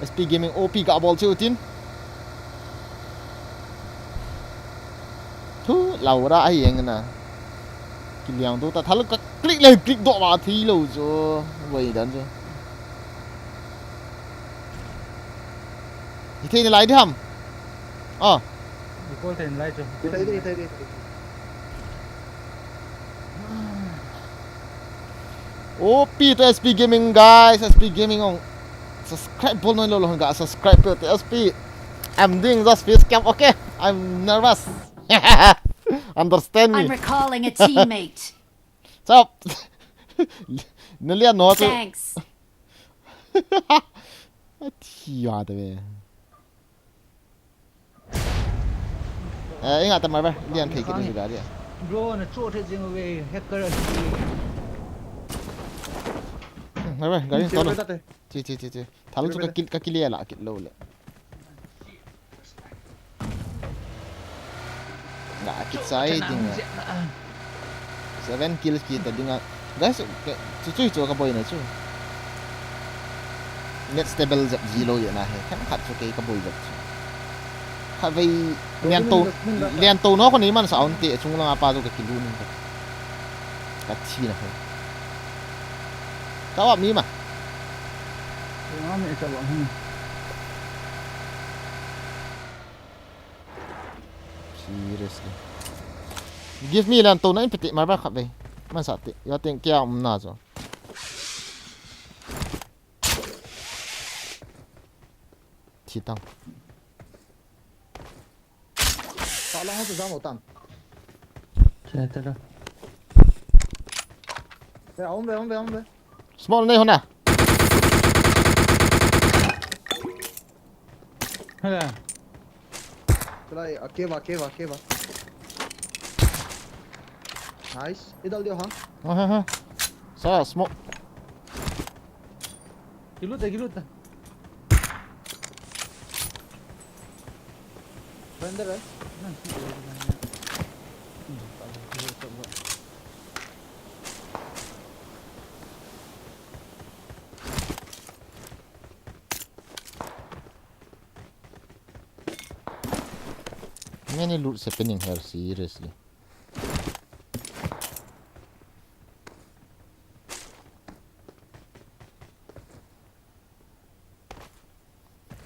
S P Gaming O P ka bol che utin. Thu Laura ai eng na. Kiliang tu ta thal ka click le click do wa thi lo chu. Wei dan chu. Hi thei ni lai di ham. Ah. Recall thei ni lai chu. Hi thei di, hi thei di. O P to S P Gaming, guys, S P Gaming ong subscribe bol noi lo lo ga subscribe pe to S P. I'm doing just face cam, okay? I'm nervous. Understand me. I'm recalling a teammate. Chap. Nalia no to. Thanks. Atia de. Eh, inga ta mai ba, lian thei kit ni ga dia. Bro, na cho the jing we hacker a ni. Mai ba, ga ni to lo. Chi, chi, chi, chi. Thal chu ka kill, ka kill ya la, kill lo le. Ga kill sai ding. Seven kills kita dinga. Guys, chu chu chu ka boina chu. Net stable jep ji lo ye na he. Khat chu kei ka boi jep chu. Kha vei lian to, lian to no ko ni man sa on te chung langa pa chu ka kill u ni ka. Ka thi na he. Tawa mi ma. Nga me cha wa hu. Seriously. Give me lan to na in piti mar ba khat vei. Man sa ti. Ya ting kia um na zo. Thi tang. Sa la ha sa jam o tang. Che ta la. Ve, um ve, um ve, um ve. Small nei hona. Hala. Tulai, a keva, keva, keva. Nice. Idal dio ha. Ha ha ha. Sa smoke. Kilut ta, kilut ta. Render hai. Many loot happening here, seriously.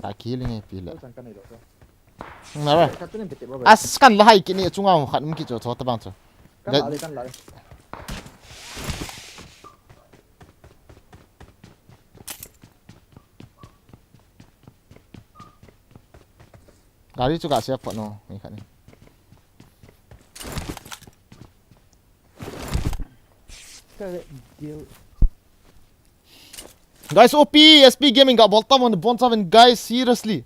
Ka killing e pila. Chan ka nei lo. Nara. Ka tunin pete ba. As kan la hai kini chunga khat um ki cho cho ta bang cho. Kan la le, kan la le. Gari chu ka sia pho no, ni khat ni. Ka le deal. Guys, O P, S P Gaming ka bol tam on bon seven, guys, seriously.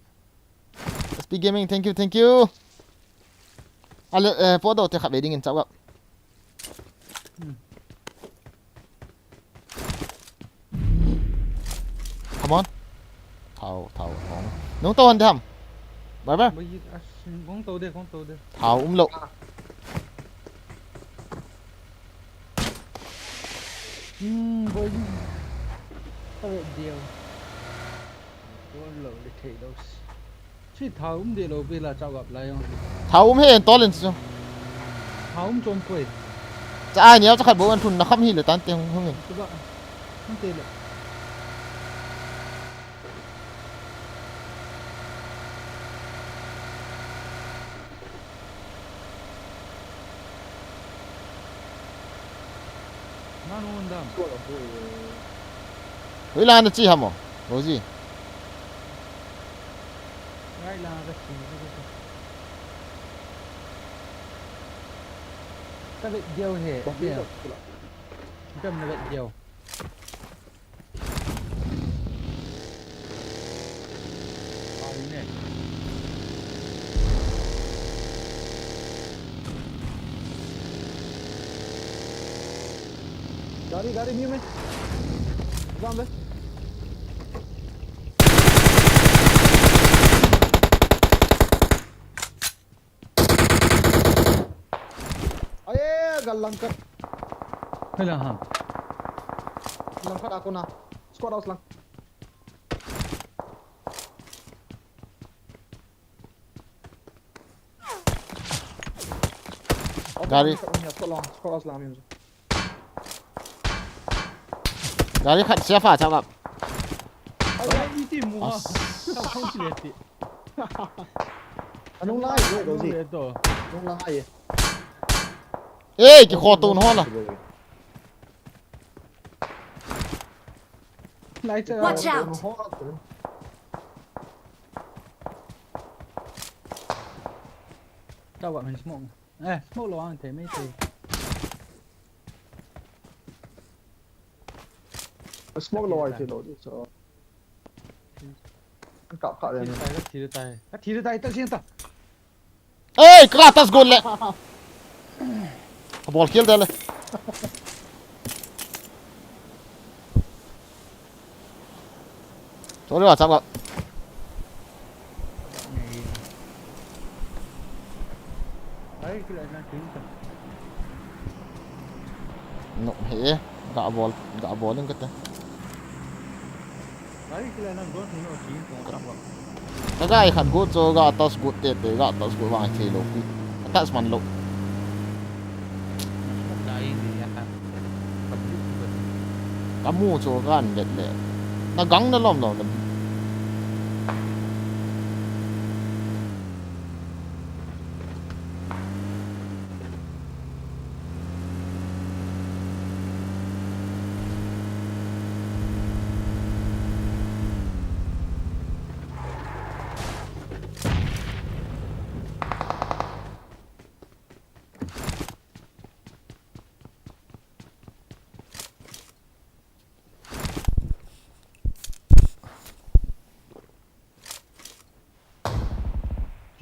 S P Gaming, thank you, thank you. Ale, eh, po do te khat ve ding in chau gap. Come on. Thao, thao, thao. Nung tao han de ham. Bye bye. Bai, as, kong tao de, kong tao de. Thao um lo. Hmm, bai. Ka ve diu. Kong lo le thei lo. Chi thao um de lo pe la chao gap lai jong. Thao um he en tol in chu. Thao um chom poi. Cha ai niau cha khat bo an thun na kham hi le tan te hung hung in. Chu ba. Hung te le. Manu undam. Hoi la na chi hamo. Roji. Ngai la ka chi ka ka. Ka ve diu he. Ba diu. Kam na ve diu. Ba diu ne. Gari, gari, view mein. Jam de. Aye, gal langkat. Hela ha. Langkat aku na. Squad house lang. Gari. Gari khat sia fa chap ap. Ai, iti mu ha. As. Chau khong si le ti. Anung lai, bro, bro, si. Anung lai. Ei, kikho to ho la. Watch out! Tao gọi mình smoke. Ê, smoke lùa thầy mới thầy. Smoke lùa thầy lùa đi, so. Cặp cặp. Thầy tay, thầy tay. Thầy tay, tao xin tao. Ei, ka tas got le. Ka bol kill de le. Sorry, what's up? No, he, ga bol, ga bol in kata. Ka ga khat got chu ga tas got tete, ga tas got vang thei lou pi. Ka tas man lou. Ka mu chu ka an vet le. Na gang na lom lom na.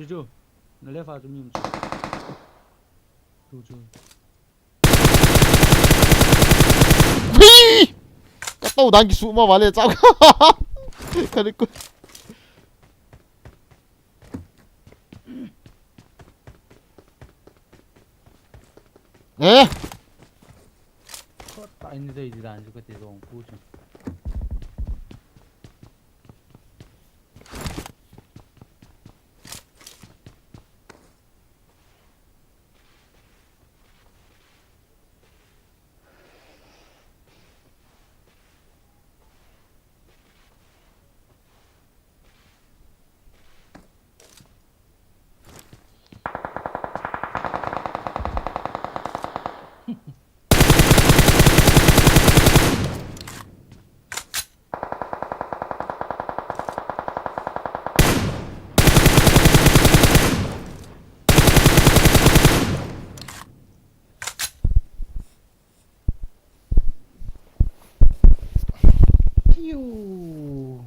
Chu chu. Na left a chu mi um chu. Tu chu. Hi! Ka to dang kisu ma vale chao. Ka ni ku. Eh! Khot ta in dei di dan chu ka ti zong pu chu. Piu.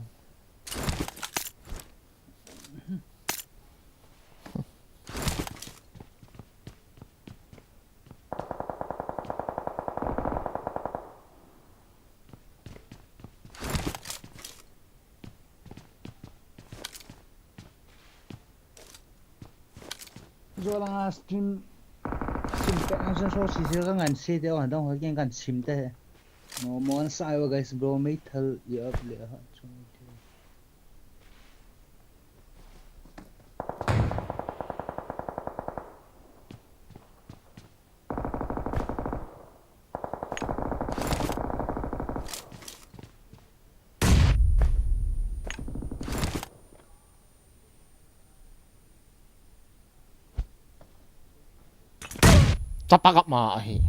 Zolang a stream, stream te ang so si si ka ngan se te o dong ho keng kan sim te. No mon sa yo guys, bro, mei thal ya up le ha. Chapa kap ma ahi.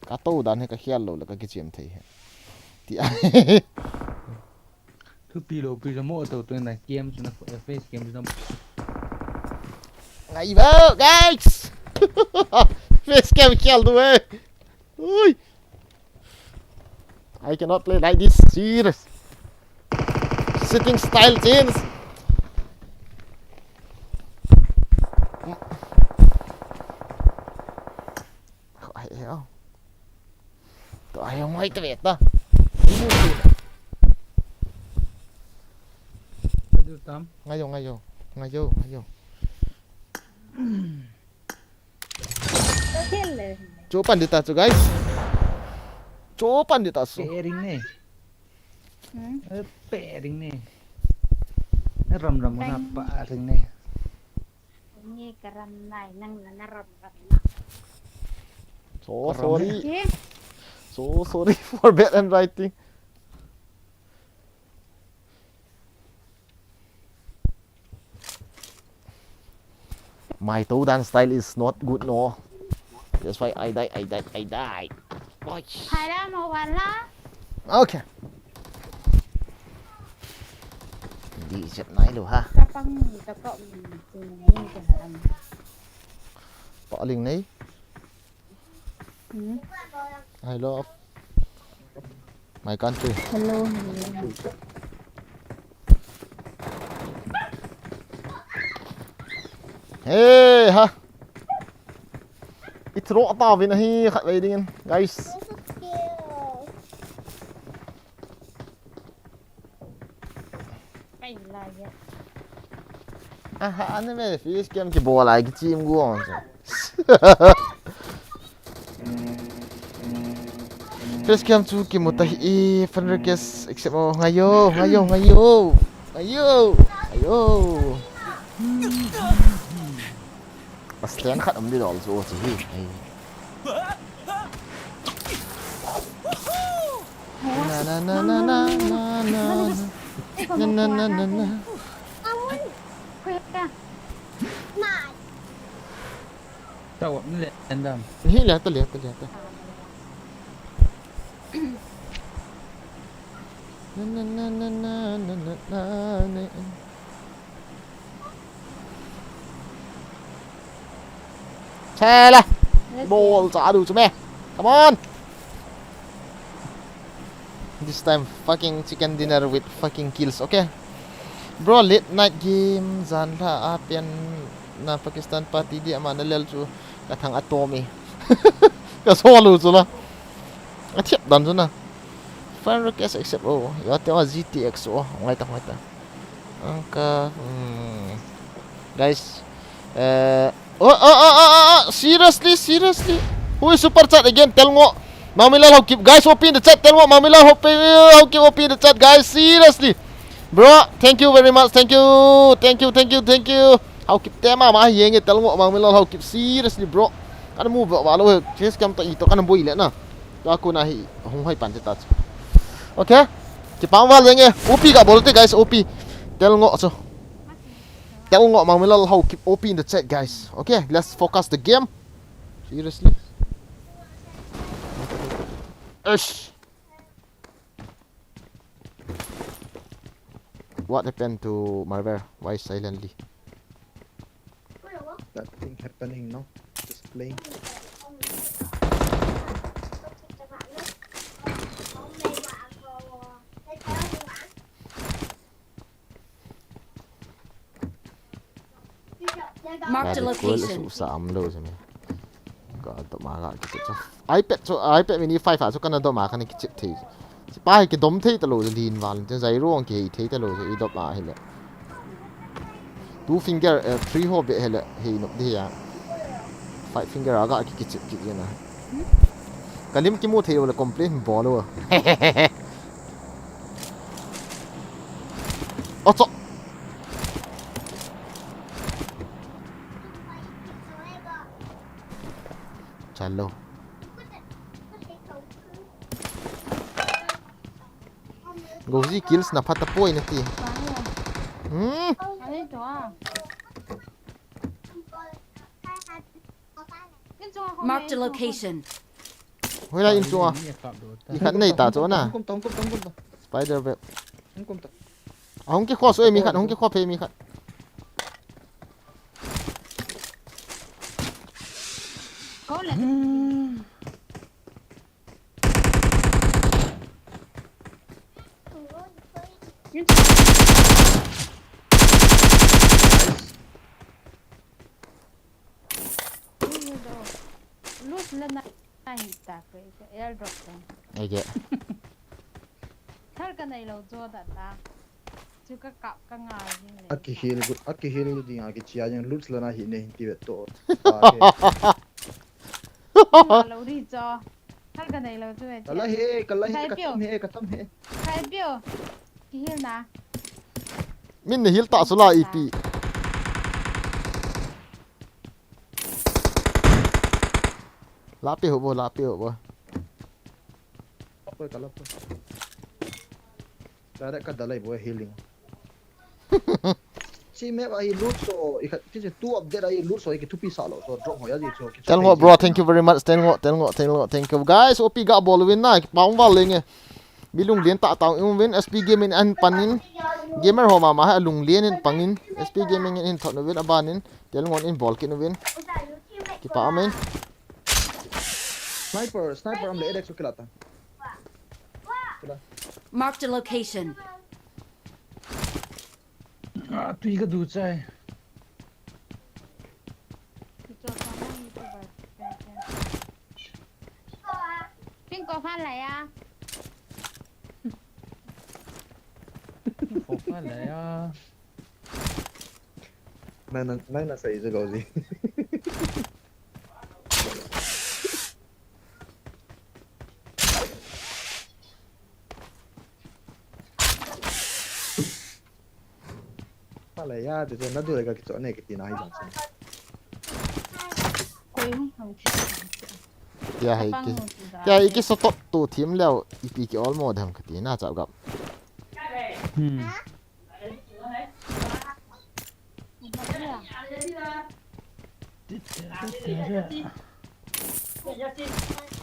Ka to dan hi ka hial lo le ka kichem thei he. Ti a. Thupi lo pi jamo to to na game chu na face game chu na. Ngai ba, guys. Face game hial do eh. Ui. I cannot play like this. Serious. Sitting style change. Ai, ai, ai. To ai, ai, ai, ai, ai. Aduh tam. Ngayo, ngayo. Ngayo, ngayo. Cho pan dita chu, guys. Cho pan dita chu. Pairing ne. Hmm? Eh, pairing ne. Ram ram na pairing ne. Nge ka ram nai, nang na na ram ram na. So sorry. Ke? So sorry for bad handwriting. My Toudan style is not good, no. That's why I die, I die, I die. Oi. Hai la, mo wan la. Okay. Di chat nai lo ha. Ka pang ni ka ko ni ni ni ka haram. Pa ling nei. Hmm. I love my country. Hello, hello. Hey, ha. It's rock ta vin hi khat vei ding, guys. Kai lai ya. Aha, ane me face cam kibol a kichim gu ang. Face cam chu kimu ta hi, friend request accept o, ngayo, ngayo, ngayo. Ngayo, ngayo. Paslen khat um di dol chu chu hi. Ai. Na, na, na, na, na, na, na. Na, na, na, na, na. Tao ni le endam. Hi le ta le ta le ta. Na, na, na, na. Chela. Bol cha du chu me. Come on. This time fucking chicken dinner with fucking kills, okay? Bro, late night game, jan lha a pian na Pakistan party di ama na lel chu ka thang a tomi. Ka so lu chu la. A thiat dan chu na. Friend request accept o. Ya te wa G T X o. Ngai ta, ngai ta. Angka, hmm. Guys, eh, oh, oh, oh, oh, oh, oh, seriously, seriously. Who is super chat again? Telngo. Mangmilal Haokip. Guys, O P in the chat. Telngo, Mangmilal Haokip, Haokip, O P in the chat, guys. Seriously. Bro, thank you very much. Thank you. Thank you, thank you, thank you. Haokip te mama hi yenge Telngo, Mangmilal Haokip. Seriously, bro. Kana mu ba, ba lo he. Chase kam to i to kana boi le na. Tua kona hi hung hoi pan te ta chu. Okay? Kipah val jeng e. O P ga bol te, guys, O P. Telngo chu. Telngo, Mangmilal Haokip, O P in the chat, guys. Okay, let's focus the game. Seriously. Eish. What happened to Marvel? Why silently? That thing happening, no? Just playing. Marked a location. Sa am lo se me. Ka dom a ka kichep chu. iPad chu, iPad mini five a chu kana dom a kana kichep thei. Sipa hi kidom thei talou lin val. Chen zai ruang kihei thei talou se i dom a hile. Two finger, eh, three ho be hile hei nop di ya. Five finger a ka kichep kit yana. Kalim kimu thei lo le complain bol lo. Ocho. Chalo. Gozi kills na phat a poi na ti. Hmm. Marked a location. Hoi la in chunga. I khat nei ta chu na. Hung kum ta, hung kum ta, hung kum ta. Spider web. Hung kum ta. Ahung ki khos oi mi khat, ahung ki khop he mi khat. Go le. Lose le na hi ta ko airdrop ta. Ege. Thal ka nei lo jo da ta. Chu ka kap ka ngai jing le. Aki heal gu, aki heal gu dinga kichia jing lose lana hi ne hin ti vet to. Lo ri cho. Thal ka nei lo chu e. Kala he, kala he, ka tam he, ka tam he. Kai pio. Ki heal na. Min ne heal ta sula ipi. La pe ho bo, la pe ho bo. Apoy kala po. Direct ka dalai bo healing. Si me ba hi loot so, i khat, ti se two update ai loot so, i ki thupi sa lo, so drop ho ya di so. Tel ngo bro, thank you very much. Tel ngo, tel ngo, tel ngo, thank you. Guys, O P ga bol win na, pa ung val lenge. Mi lunglen ta ta ung win, S P Gaming in pan in. Gamer ho mama ha lunglen in pang in. S P Gaming in thot win aban in. Tel ngo in bol kin win. Kipa amen. Sniper, sniper am le edek so kilata. Marked a location. Ah, tui ka du chai. Pin ko phan la ya. Ko phan la ya. Nai na, nai na sai je gauzi. Pale ya, te na du le ka kicho ne kiti na hi jang sin. Koi hung hung chi. Ya hai ki. Ya iki so top tu thim leo ipi ki all mo dam kati na chao gap. Hmm.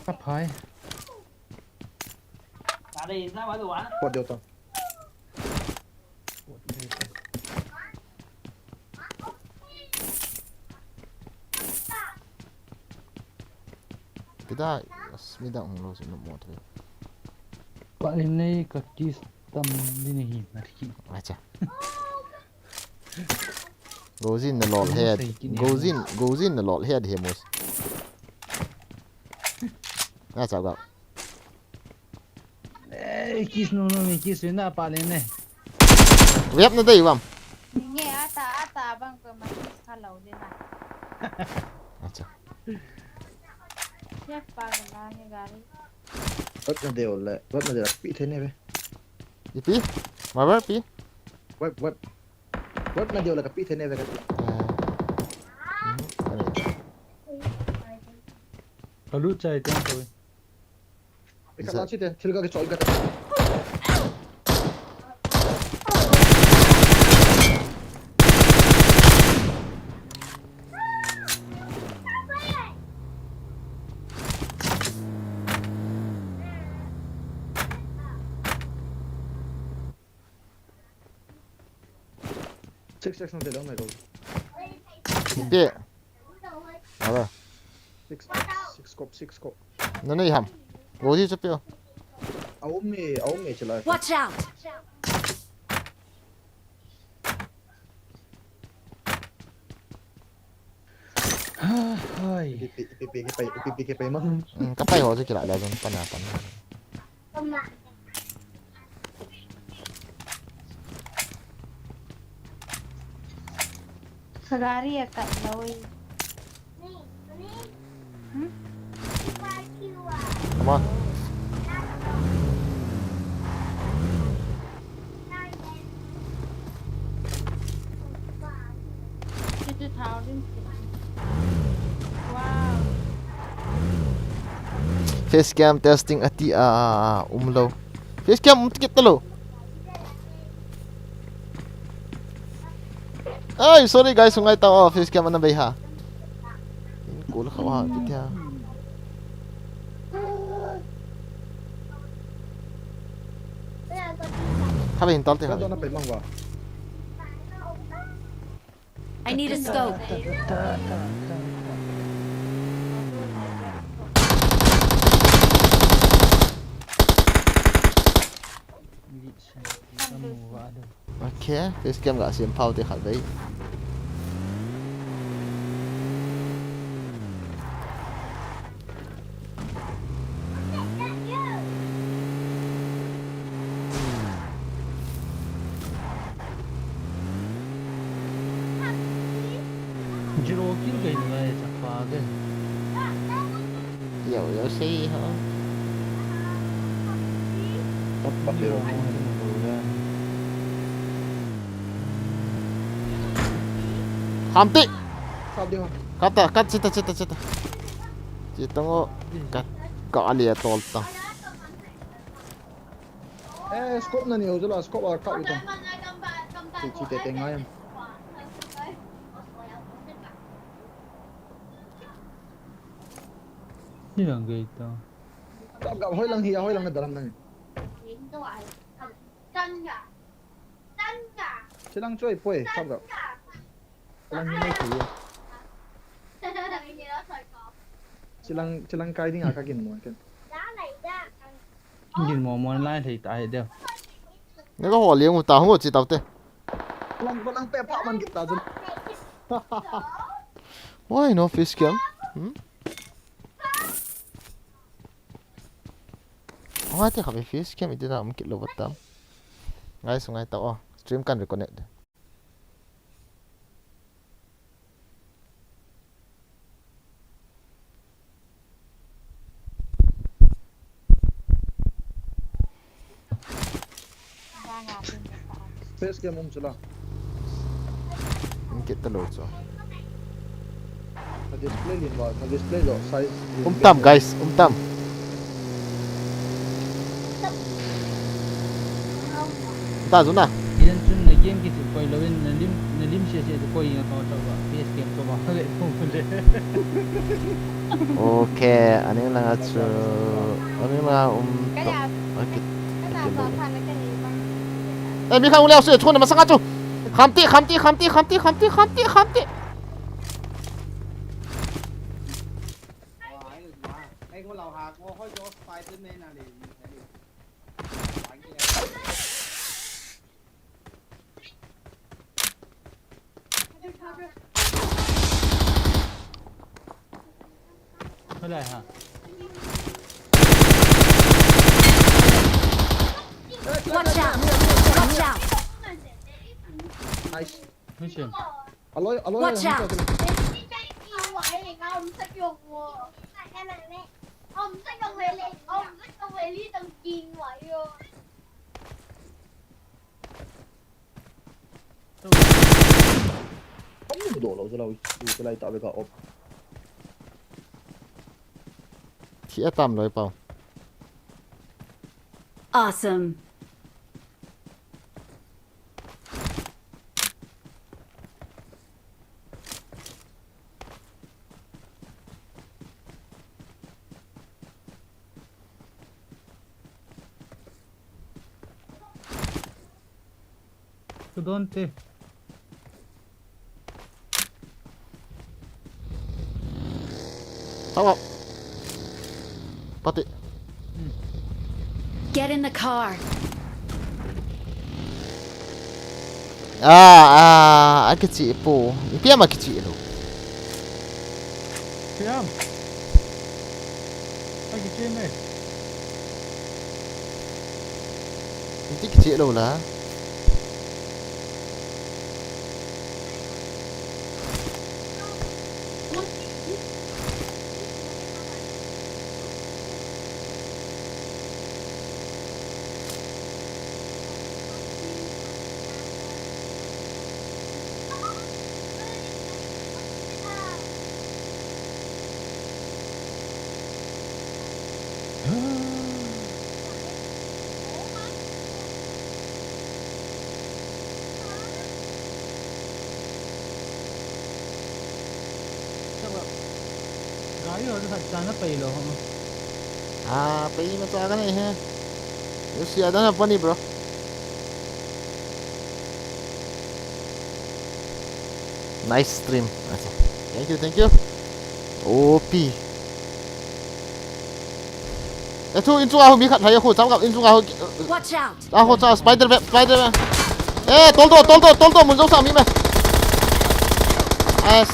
Ka phai. Pot deu ta. Pida, as mi dang hung lo si no mo thei. Pa in nei ka kiss tam di ni hi na ki. Acha. Gozin na lol head. Gozin, Gozin na lol head he mos. Na chao gap. Eh, kiss no no ni kiss na pa le ne. Web na dei bam. Nge ata ata bang ko ma kiss kha lo de na. Acha. Ya pa ga la nge gari. Wat na deu le, wat na deu pi the ne be. Ipi? Marvel pi? Wat, wat. Wat na deu le ka pi the ne be ka ti. Eh. Mhm. Are. Ka lut chai teng ko. Ika la chi te, thil ka ke choi ka te. Six X nante dong mai ko. Ipi. Aba. Six, six scope, six scope. Nanei ham. Go di chapio. Aum me, aum me chala. Watch out! Hai. Ipi, ipi, ipi, ipi, ipi, ipi, mang. Hmm, kapai ho je kila la jon pana pana. Sagari ya kat loi. Hmm? Come on. Fifty thousand. Wow. Face cam testing ati a, a, a, umlou. Face cam um kit talou. Ai, sorry guys, sungai tao, oh, face cam ana bei ha. In kul khawa ha, kiti ha. Khabe hin tal te ha. Ka dona pe mang wa. I need a scope. Okay, face cam ga sem phau te khat vei. Zero kill kahi nalai chapa ke. Yo, yo, sei ho. Pat, pat, zero. Hamti. Sab ding ho. Kata, kat, chita, chita, chita. Chita ngo, kat, ka ali atol ta. Eh, scope na ni ho jula, scope a kap ita. Chi, chi te te ngai. Ni lang gei ta. Kap, kap, hoi lang hi, hoi lang na dalam nang. Chilang choi poi, kap, kap. Chilang ni mai thei. Chilang, chilang kai ding a ka ginmo ken. Ginmo mo lai thei ta he deu. Neka ho liang u ta ho chi tau te. Lang, lang pe pha man kit ta jun. Why no face cam? Hmm? Why te khabe face cam iti da um kit lou batam. Ngai sungai ta o. Stream kan reconnect de. Face cam um chula. Um kit talou chu. Ka display lin va, ka display lo size lin. Um tam, guys, um tam. Ta zuna. Idan chun na game kichu koi louvin na lim, na lim se se chu koi na to to ba. Face cam to ba. Ka le to le. Okay, aning langa chu, aning langa um to. Okay. Okay. Eh, mi khat um leu se, chun masanga chu. Khamti, khamti, khamti, khamti, khamti, khamti, khamti. Hello, ha. Watch out! Watch out! Nice. Which one? Alloy, alloy. Watch out! Om dolo jalo, u te lai ta ve ka op. Thi atam loi pau. Awesome. Kudon te. Tao. Pati. Get in the car. Ah, ah, akichi po. Ipi ama kichi lo. Siam. Akichi me. Iti kichi lo la. Gari ho khat chana pai lo ho. Ah, pai ma cha ka nei he. You see, I don't have money, bro. Nice stream. Acha. Thank you, thank you. O P. Eh, thu in chunga ho mi khat hai khu cham kap in chunga ho. Watch out! A ho cha spider web, spider web. Eh, toldo, toldo, toldo mun jong sa mi me. As.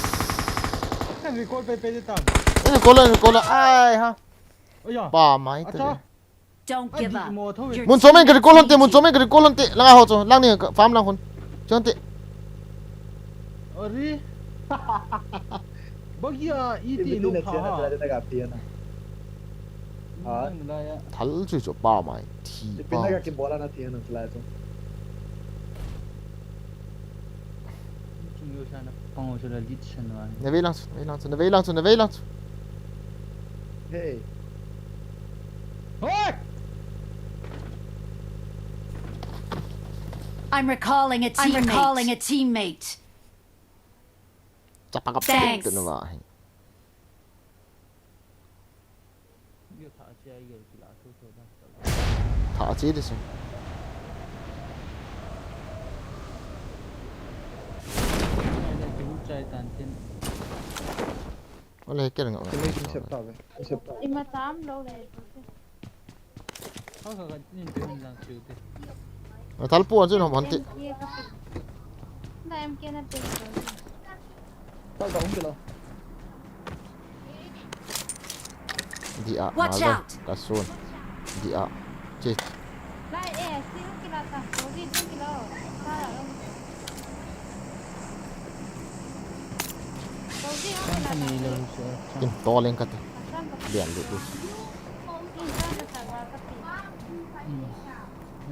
Kan recall pe pe de tam. Eh, recall, recall. Ai ha. Oya. Pa mai te. Acha. Don't give up. You're Mun chomen ka recall hon te, mun chomen ka recall hon te. Langa ho cho, lang ni ka farm lang hon. Chon te. Are. Bagia iti no pha ha. Thal chu chu pa mai. Thi pa. Pin na ka kibola na thi na tla chu. Chung yo sa na pang o sa la lit sa na. Na vei lang chu, na vei lang chu, na vei lang chu, na vei lang chu. Hey. Hoi! I'm recalling a teammate. I'm recalling a teammate. Chapa ka pek tu na va. Thanks. Tha che di sung. Ole ke nga. Ima tam lo le. Thal pu an chun hom han ti. Tal ta hum kilo. Dia. Watch out. Kasun. Dia. Che. Lai eh, si hum kilo ta. Rozi hum kilo. Rozi hum kilo. Kin toleng kate. Bian lu.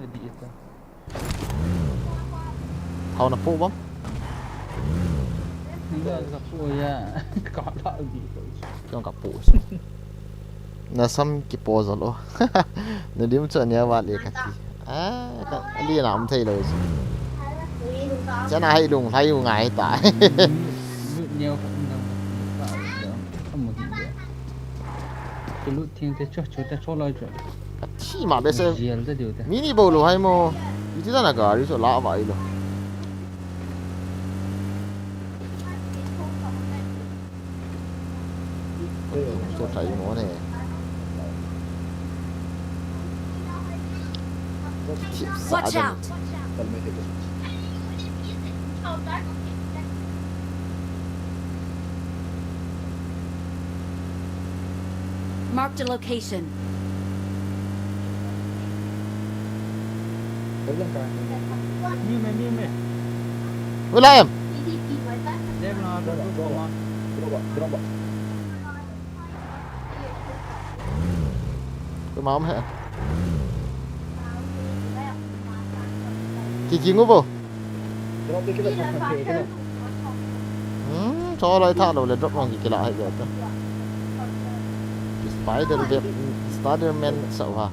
Ready ita. Thao na po bang. Ni ka po ya. Ka la di ko. Kong ka po. Na sam kipo jalo. Na dim chu ania va le ka ti. Ah, ka li na um thei lo. Chana hai lung, hai u ngai ta. Lut neo ka na. Ka mo hi de. Ka lut thing te cho, cho te cho lo cho. Ka thi ma be se. Jel te diu te. Mini bo lo hai mo. Iti da na gari so la va i lo. Cho thai mo ne. Watch out! Marked a location. Ni me, ni me. Wala em. Left na, drop, drop, drop. Koi ma um he. Ki ki ngu bo. Hmm, cho lai tha lo le drop long ki kila hai be ta. Spider web, Spider-Man sa ha.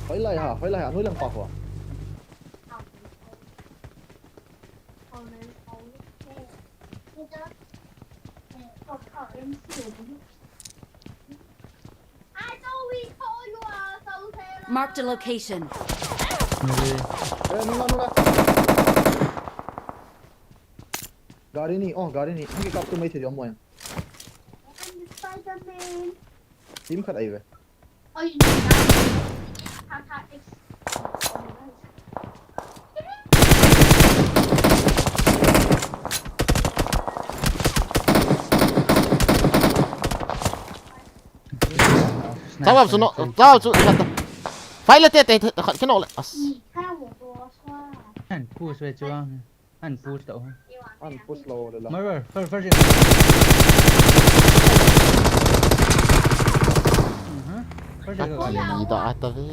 Hoi lai ha, hoi lai ha, noi lang pa ho. Marked a location. Gari ni, oh, gari ni. Hung kikap tu mai thei jom mo yang. Team khat ahi ve. Tao chu no, tao chu khat. File te te te khat kino le. As. An push ve chuang. An push tau. An push lou le la. Mar, mar, far, far. Mhm. Far. Ida ata ve.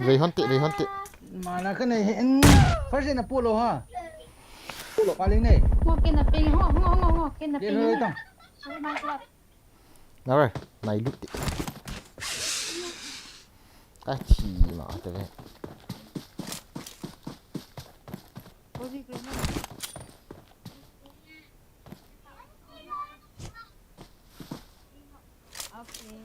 Vei hon te, vei hon te. Mana ka nei hin. First na pulo ha. Pulo paling nei. Ngo kena ping, ngo, ngo, ngo, ngo, kena ping. Ye lo tang. Nara, nai lut te. Ka thi ma te ve. Okay.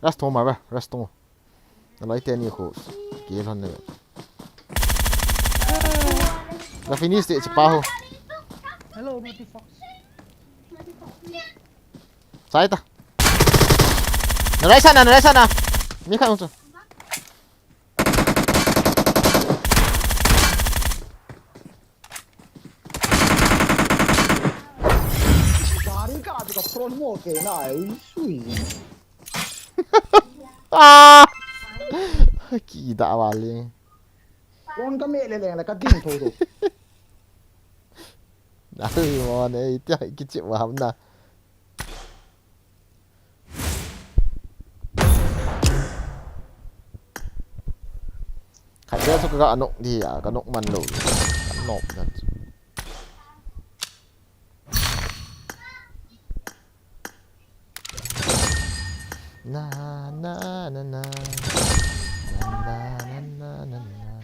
Rest home ba, rest home. Alai te ni khu. Ki lhon ne. Na finish te chi pa ho. Hello, Naughty Fox. Sai ta. Na rai sana, na rai sana. Mi khat hung chu. Gari ka atu ka front mo ke na, ai sui. Ah! Ki da wale. Front ka me le le la ka ding tho tho. Na ui mo ne, tia ki chi wa ham na. Khat dia chu ka nok di a, ka nok man lou. Ka nok dan chu. Na, na, na, na. Na, na, na, na, na, na.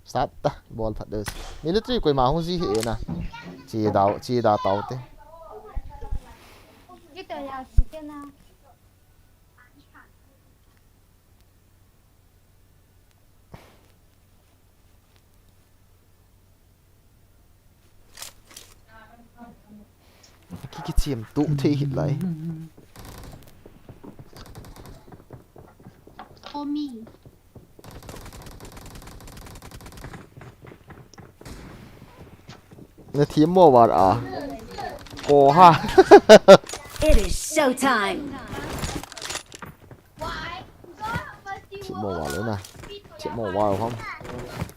Start ta, bol phat des. Military koima hung ji hi e na. Chi dau, chi da tau te. Kita ya, kita na. Ki, ki chim tu thei hit lai. Omi. Na thi mo war a. Ko ha. It is showtime. Thi mo war na. Thi mo war ham.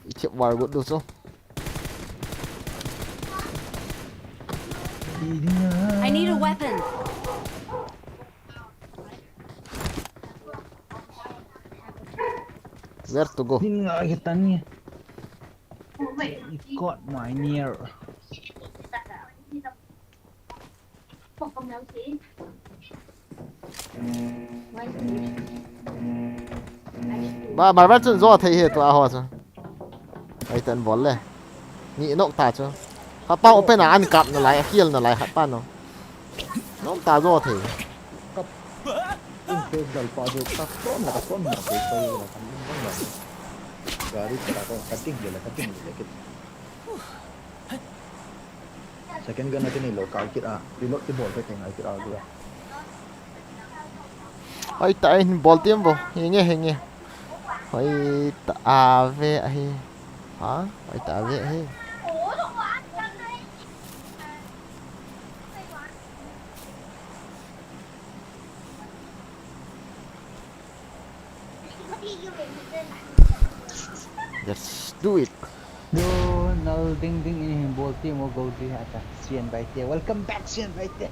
I thi war good do so. I need a weapon. Where to go? Din nga kita ni. It caught my ear. Ba, marbar chun zo thei hi tua ho chu. Ai tan bol le. Ni nok ta chu. Khat pa open a an kap na lai, a kill na lai khat pa no. Nok ta zo thei. Kap. In face dal pa jo, ka front la, ka front la, face pa jo, ka front la. Gari chala ko, cutting le la, cutting le la, kit. Second gun a kini lo, kal kit a, reload ki bol pe teng, ai kit a, kit a. Hoi ta, ai hin bol tiam bo, hinge, hinge. Hoi ta, ave, ahi. Ha? Hoi ta, ave, ahi. Let's do it. Do, nal ding ding in hin bol ti mo go di ha ta. Sian bai te. Welcome back, Sian bai te.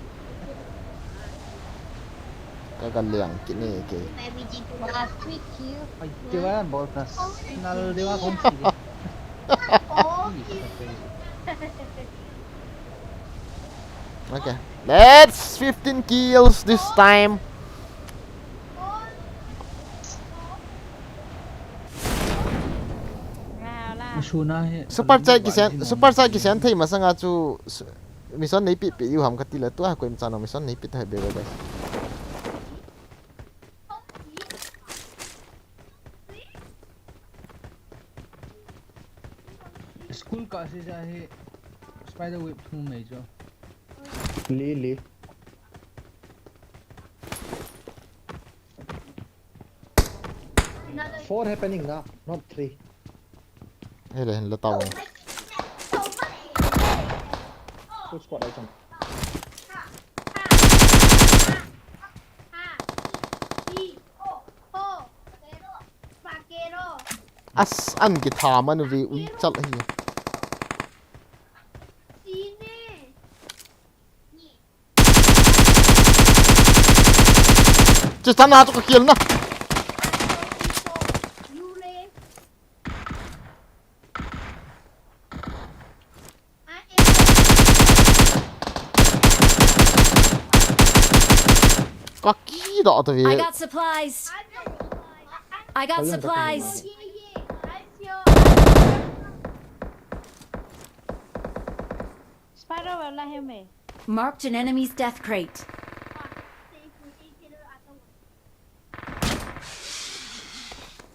Ka ga liang kini ke. Last week you. Ai, te wa bol ta. Nal de wa kon si de. Okay. Let's fifteen kills this time. Super chat kisend, super chat kisend thei masanga chu mission nei pi pi u ham kati le tua koima chan mission nei pi thei be guys. School ka si ja hi spider web thu mai jo. Li, li. Four happening na, not three. Hele, hele, tao. Full squad ai chang. As an kitha man ve ui chal hi. Che chana chu ka kill na. Ka kidoh ta ve. I got supplies. I got supplies. Spider web la hi me. Marked an enemy's death crate.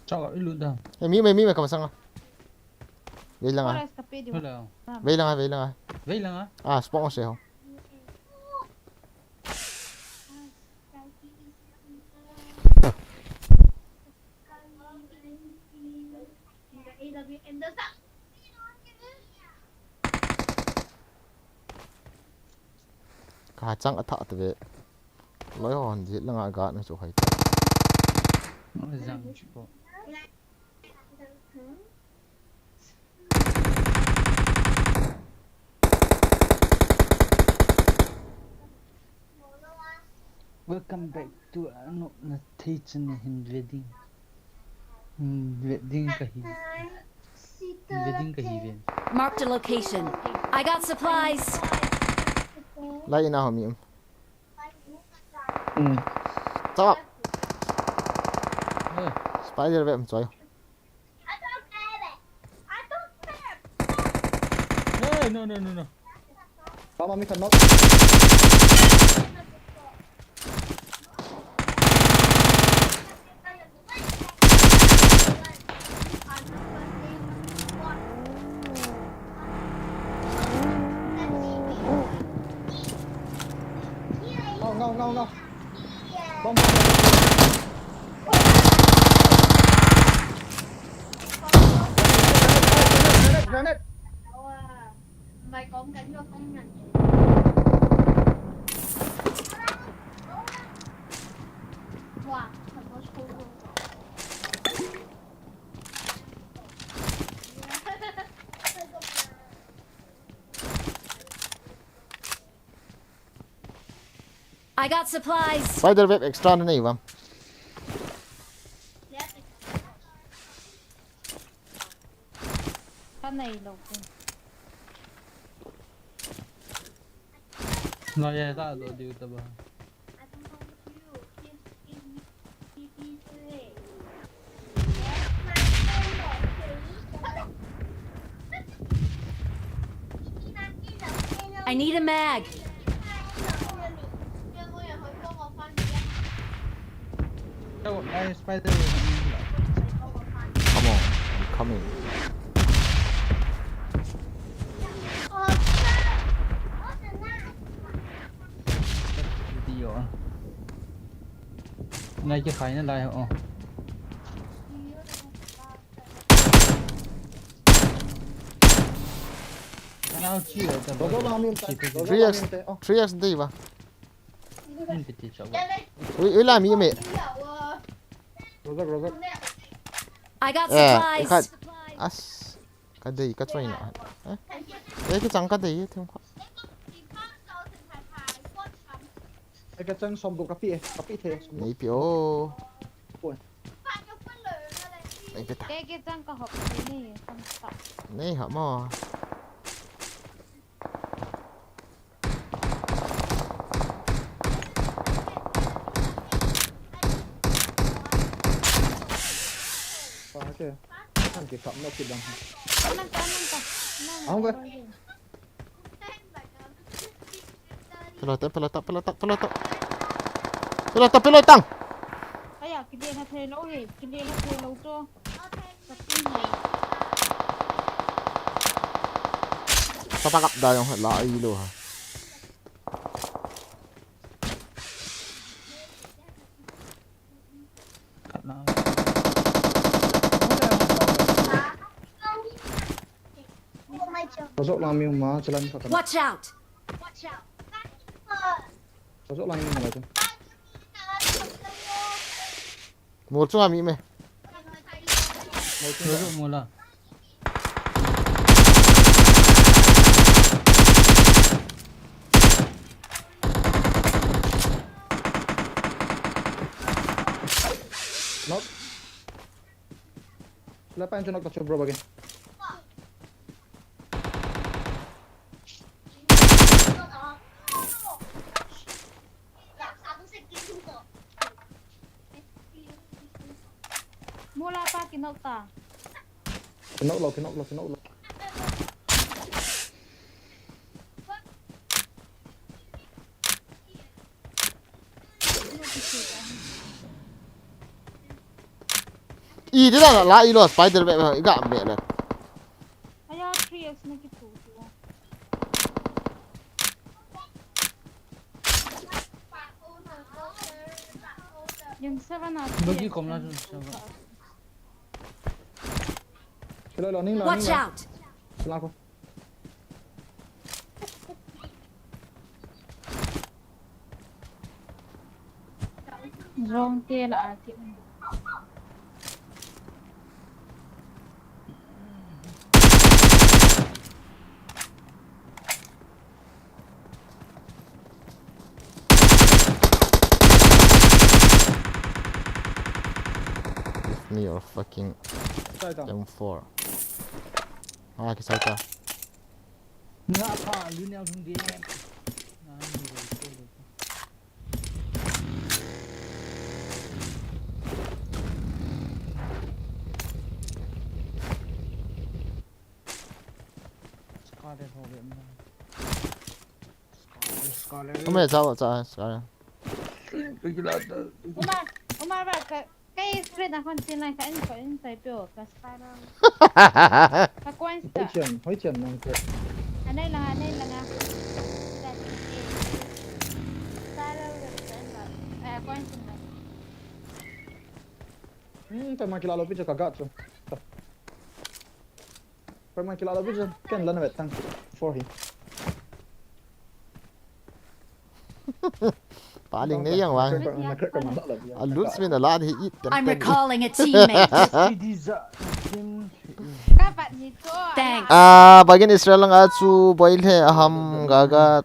Chao, ilu da. Eh, mi me, mi me, kamasanga. Vei langa. Hello. Vei langa, vei langa. Vei langa. Ah, spawn se ho. Ka chang athah ta ve. Loi hon jit langa ga na chu hai ta. Jang chu ko. Welcome back to, uh, no, na thei chun hin wedding. Hmm, wedding ka hi. Wedding ka hi ven. Marked a location. I got supplies. Lai ina ho mi um. Hmm. Stop. Oi. Spider web choi. Hey, no, no, no, no. Mama, mi khan nok. No, no, no, no. Bomb, bomb, bomb. Grenade, grenade, grenade. I got supplies. Spider web extra na nei uvam. Ka nei lou. Na ye ta do diu ta ba. I need a mag. Oh, I spider. Come on, I'm coming. Video. Ngai kikhai nalai ho. Three X, three X dei ba. Ui, ui, la mi me. Roger, Roger. I got supplies. As. Ka dei, ka choi na. Eh? Eh, kichang ka dei, thim kha. Eh, kichang som bu ka pi e, ka pi the, som bu. Nei pi o. Pon. Nei pi ta. Ke kichang ka hop nei, nei, som ta. Nei ha mo. Pake. Kan ke kap nok kidang. Kanan, kanan ka. Ang ba? Pelota, pelota, pelota, pelota. Pelota, pelota. Aya, kile na thei lou he, kile na thei lou to. Ka pin he. Tatakap da jong la ai lo ha. Pasok lang yung mga chalan pa. Watch out! Pasok lang yung mga ito. Mol chunga mi me. Mol chunga. Mol chunga. Knock. Sila pa yung knock, touch bro, bagay. Mula pa, kinok ta. Kinok lo, kinok lo, kinok lo. I, dia dah lah, i lo spider web, i gak ambil lah. Aya, three X na kitu tu. Yang seven ah. Bagi kom lah tu, seven. Sila lo, ning lo, ning lo. Watch out! Sila ko. Wrong tail ah, tip. Give me your fucking M four. Ah, kisai ta. Nga pa, lu neo thung di. Scarlet ho be. Scarlet. Kome, chao, chao, Scarlet. Uma, uma ba ka. Kei spread na kon chin lai ka in ko in sai pio ka spiral. Ka coins ta. Hoi chian, hoi chian nang ko. Anai langa, anai langa. Spiral ka in ba. Eh, coins na. Hmm, ta ma kila lo pi cho ka ga cho. Perma kila lo bijan, ken lan vet tang. For him. Paling ne yang wang. A lut smin a lad hi it tem. I'm recalling a teammate. Thanks. Ah, bagin Israel lang achu boy le aham gaga,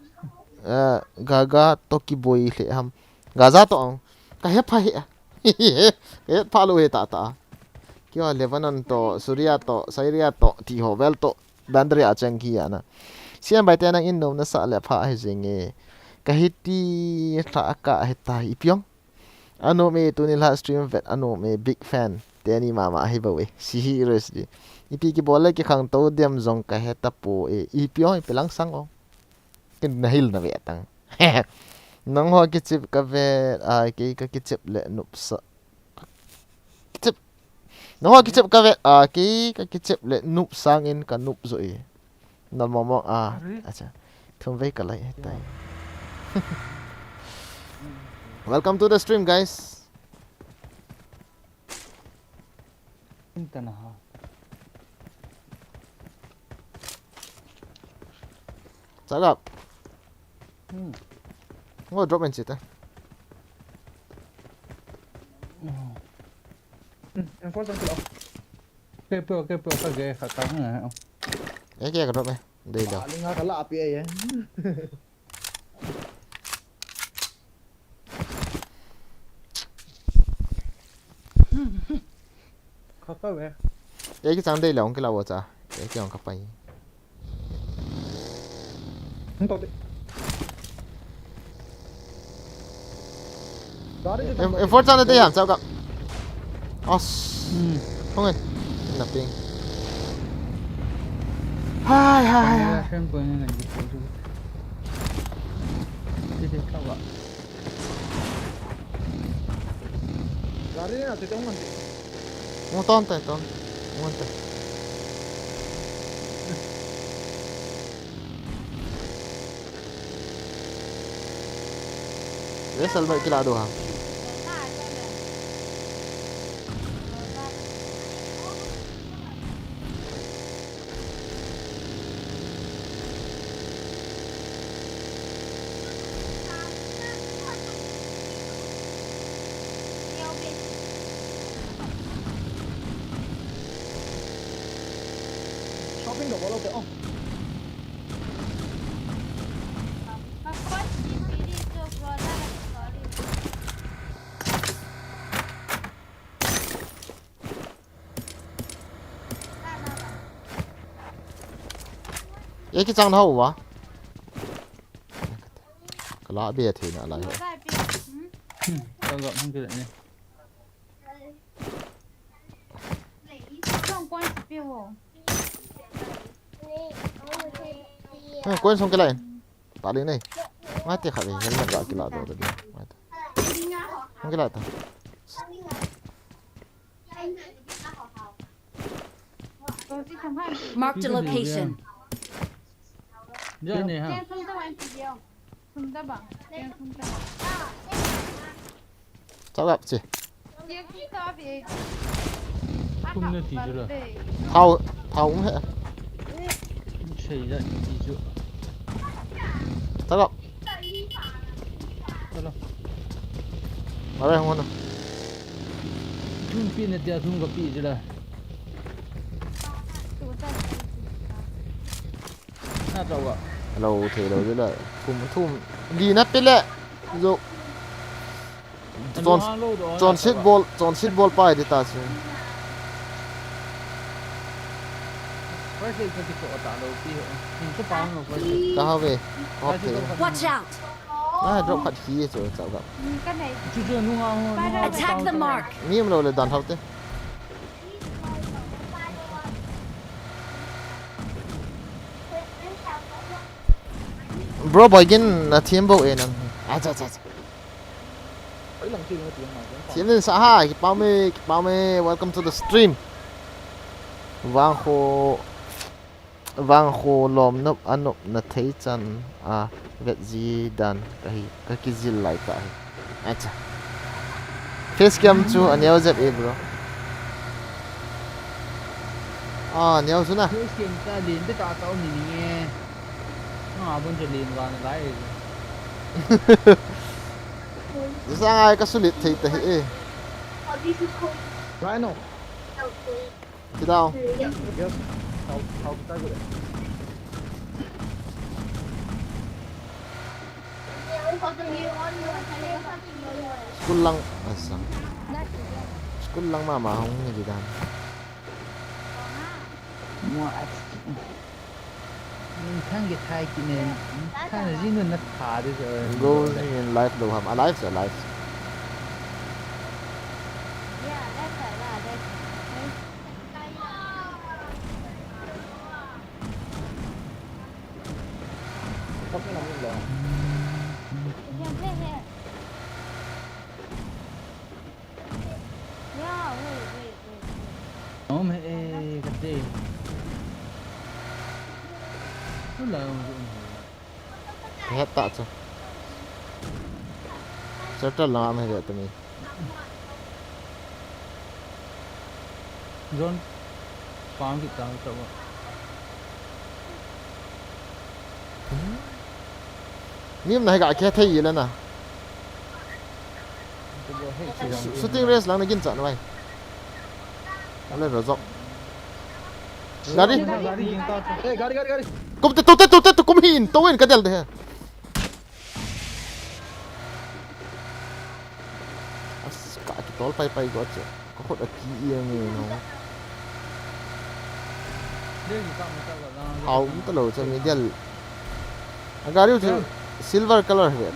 eh, gaga toki boy le aham. Gaza to ang. Ka hepha he. Ka hepha lo he ta ta. Kio Lebanon to, Syria to, Syria to, ti ho vel to, boundary a cheng ki ana. Siam bai te nang in nom na sa le pha he jing e. Ka hiti tha ka he ta ipi ong. Ano me tuni la stream vet ano me big fan. Teni mama hi bo e. Si hi res di. Ipi ki bol le ki khang to dem jong ka he ta po e. Ipi ong ipi lang sang ong. Kin na hil na ve tang. Nang ho kichep ka ve, a, kei ka kichep le nupsa. Kichep. Nang ho kichep ka ve, a, kei ka kichep le nupsang in ka nup jo e. Na momo, a, acha. Thum vei ka lai tai. Welcome to the stream, guys. Intana ha. Chagap. Hmm. Ngo drop in chita. Hmm, enforce ang kilo. Kepo, kepo, kage, khatang na. Eh, kaya ka drop eh. Dei daw. Paling nga kala api eh. Kaka we. Eki chang dei la ong kila wacha. Eki ong kapai. Hung to de. Em, em, four chang dei ham chau ka. As. Hmm. Hung e. Na ping. Hai, hai, hai, hai. Sem ko ni na ji ko. Ti ti ka wa. Gari na te tong man. Mo ton te ton. Mo te. Special bike kila do ha. Shopping do bolo te, oh. Ye kichang na ho wa. Kala be the na la ho. Hmm, ka ga hung ke ne. Song point pe wo. Ha, coin song ke lai. Ta ding nei. Ngai te khat ni, helmet la kila do de. Ngai te. Hung kila ta. Marked a location. Ja ne ha. Chao gap che. Kum na ti chu la. Thao, thao um he. Sei ja ti chu. Chao gap. Hello. Mare hung na. Thum pi na tia thum ka pi chu la. Na chao ga. Hello, thei lo chu la. Thum, thum. Li na pe le. Zo. Chon, chon sit bol, chon sit bol pai di ta si. First aid ka kicho ta lo pi ho. Hin chu pa no first aid. Ka ha ve. Hop te. Watch out! Na drop khat hi chu chao ga. Chu chu nunga ho. Attack the mark! Mi um lo le dan hau te. Bro, boy gin na thiam bo e nang. Acha, acha, acha. Thiam in sa ha, kipah me, kipah me. Welcome to the stream. Vangkho, Vangkho lom nop, anop na thei chan a vet ji dan ka hi, ka kijil lai ta hi. Acha. Face cam chu aneo jep e, bro. A, neo chu na. Face cam ta lin te ta ta ni ni nge. Nga bon chu lin wan lai e. Sa ngai ka sulit thei ta hi e. Rhino. Sit down. Yes, yes. How, how to tackle it? School lang, ah, sang. School lang mama hung ni di dan. What? Thang ke thai ki ne, thang ji nun na tha de. Go in life lo ham, alive se alive. Om he, eh, kate. Ula, um, um, um. He ta chu. Shelter la me ve ta mi. Drone. Pang ki ta ta wa. Nim na ga ke thei le na. Shooting range lang na gin cha na mai. Ale ro jok. Gari. Gari jing ta. Eh, gari, gari, gari. Kum te, tu te, tu te, tu kum hin, tu in ka del de. As, ka kitol pai pai go che. Ka khut a ki i ang e no. Hau um ta lo che mi del. A gari chu silver color he.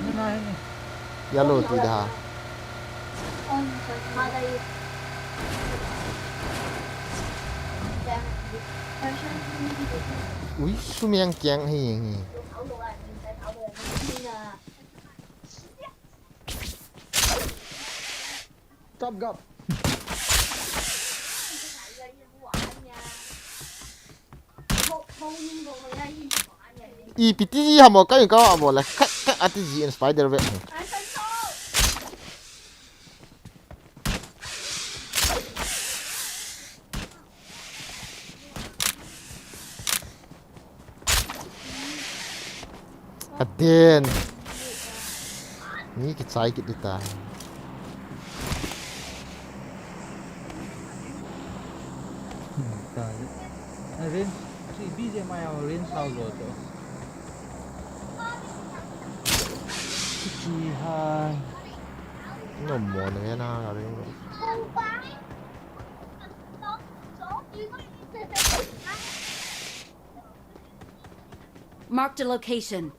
Yellow ti da. Ui, sumiang kiang hi hi. Gap, gap. Ipi ti ji hamo ka in ka amo la khat khat ati ji in spider web. Aden. Ni kichai kit di ta. Rin, si B J mai au rin sao lo to. Kichi hai. No mo ne na ga rin. Marked a location.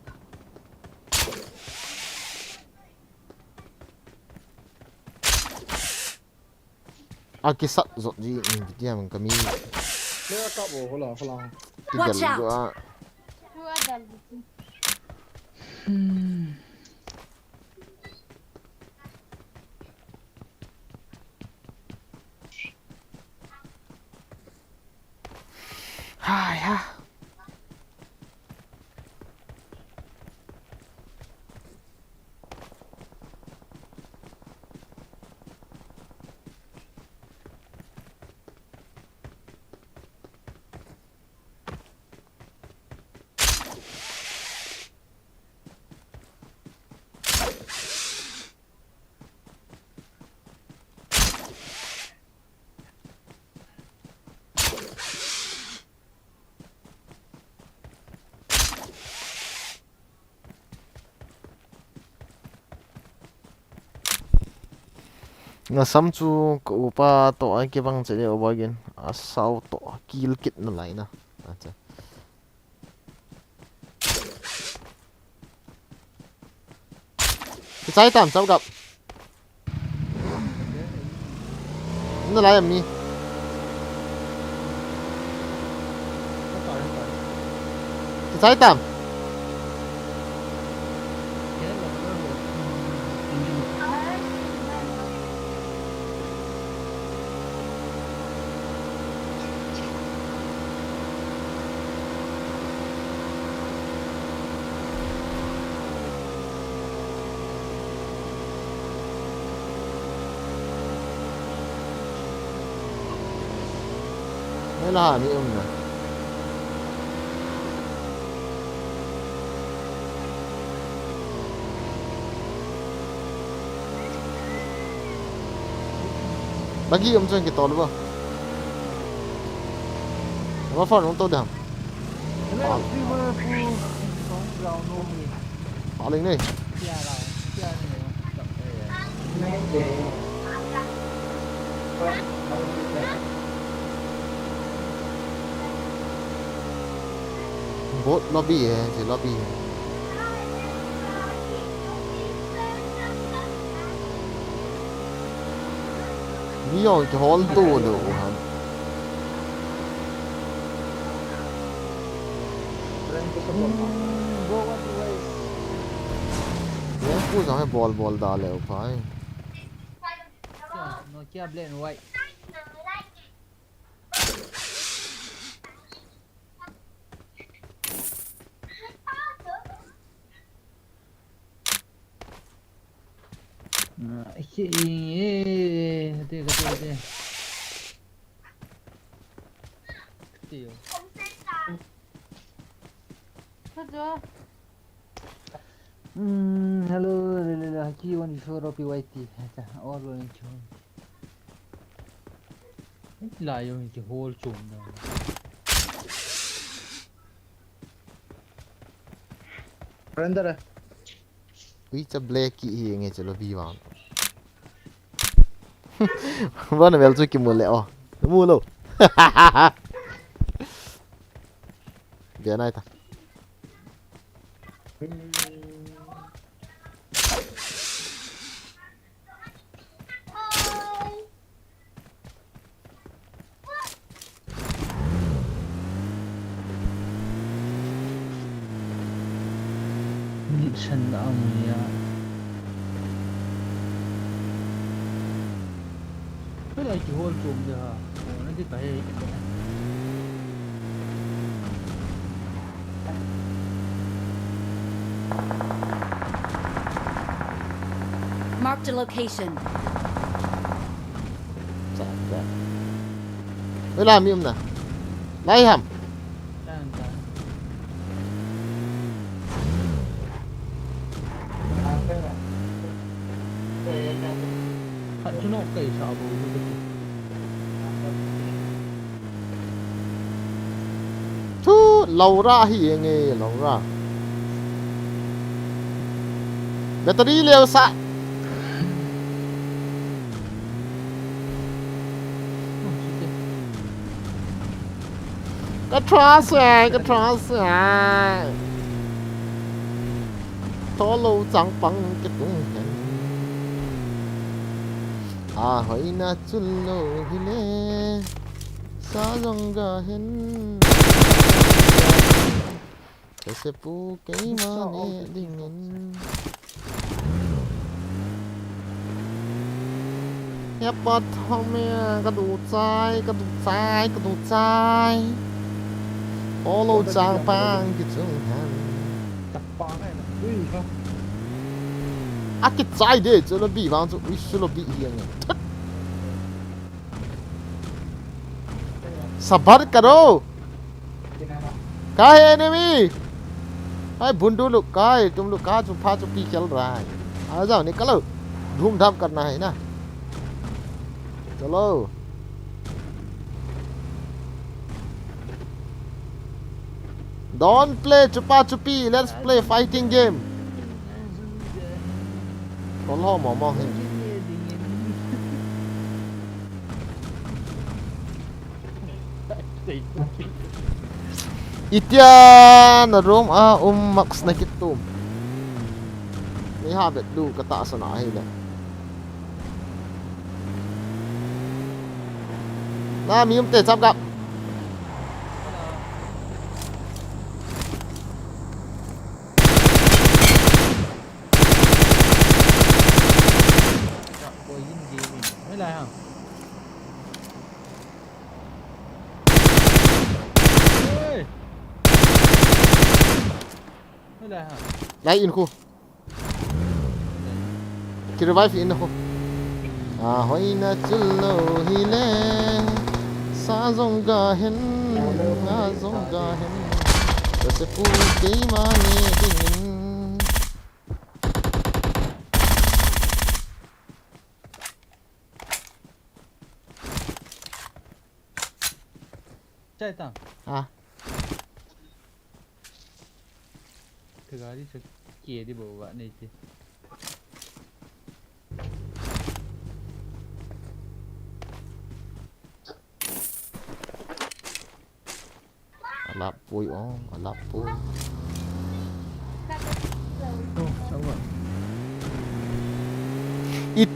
Akisat jot ji in ti am kami. Watch out! Hai ha. Ngasam chu ka upa to a kibang che le uba gin a sao to kil kit na lai na. Acha. Kichai tam, chap gap. Nalai am ni. Kichai tam. Nai la ha mi um na. Bagi um chun kitol bo. Ama phone nung to dam. Hello, streamer pu. Aling nei. Bot lobby hai, je lobby hai. Mi jong kihol to lou ham. Rank pu jong hi bol bol da leu phai. Nokia black and white. Ah, eh, eh, eh, kate, kate, kate. Kate yo. Kate yo. Hmm, hello, le, le, le, haki one zero P Y T. All one zero. Lai yo, ki hol chom na. Render. Ui cha black ki hi nge chalo bi wan. Wan vel chu ki mu le o. Mu lo. Dia nai ta. Minute san na ang niya. Pwede ay kihol chom dia ha. Oh, nandito tayo. Marked a location. Cha, cha. Wala mi um na. Lai ham. Tan, tan. Chuno kai sa bo chu kati. Thu, Laura hi enge, Laura. Battery leo sa. Ka trust ai, ka trust ai. Tho lo chang pang ke tung hen. A hoina chul lo hile. Sa jong ga hen. Ka sepu keima ne dingin. Hepa thome, ka du chai, ka du chai, ka du chai. Polo chang pang ki chung han. Chak pa ngai na. Ui ha. A ki chai de, chu lo bi vang chu, ui su lo bi hi ang. Sabar karo. Kahe enemy? Hai bundu luk kahe, tum luk kahe, chupa chupi khel raha hai. Aa jao, nikalo. Dhum dham karna hai na. Chalo. Don't play chupa chupi, let's play fighting game. Kol ho mo mo hi. Itia na room a um max na kitum. Ni ha bet du ka ta sana hi le. Na mi um te chap gap. Lai in khu. Ki revive in khu. A hoina chul lo hile. Sa jong ga hen, a jong ga hen. Ka sepu keima ne dingin. Chai ta. Ah. Ka gari sa ke di bo ba nei te. Alap pui ong, alap pui. It,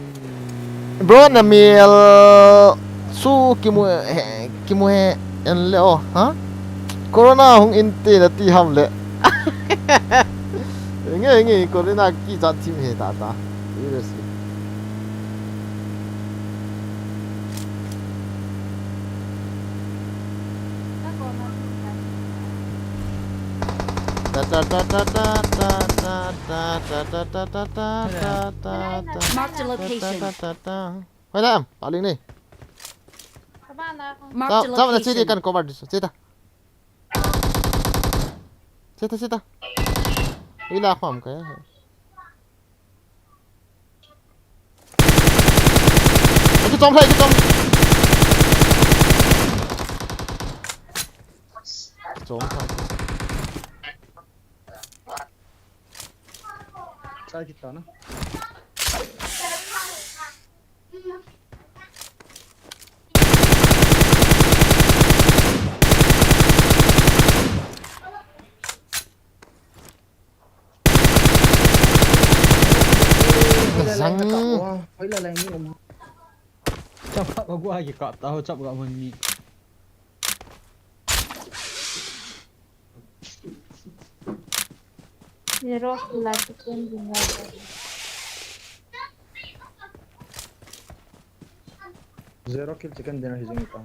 bro, na mel su kimu he, kimu he en le o, ha? Corona hung in te na ti ham le. Nge, nge, corona ki chat thim he ta ta. Seriously. Marked a location. Hoilam, paling ni. Marked a location. Cheta, cheta. Cheta, cheta. Ila kham ka. Eki chom hai, eki chom. Chom hai. Sai kita na. Zang. Chapka ka gua ki kap ta ho chapka mun ni. Zero kill chicken dinner. Zero kill chicken dinner hi jing ta.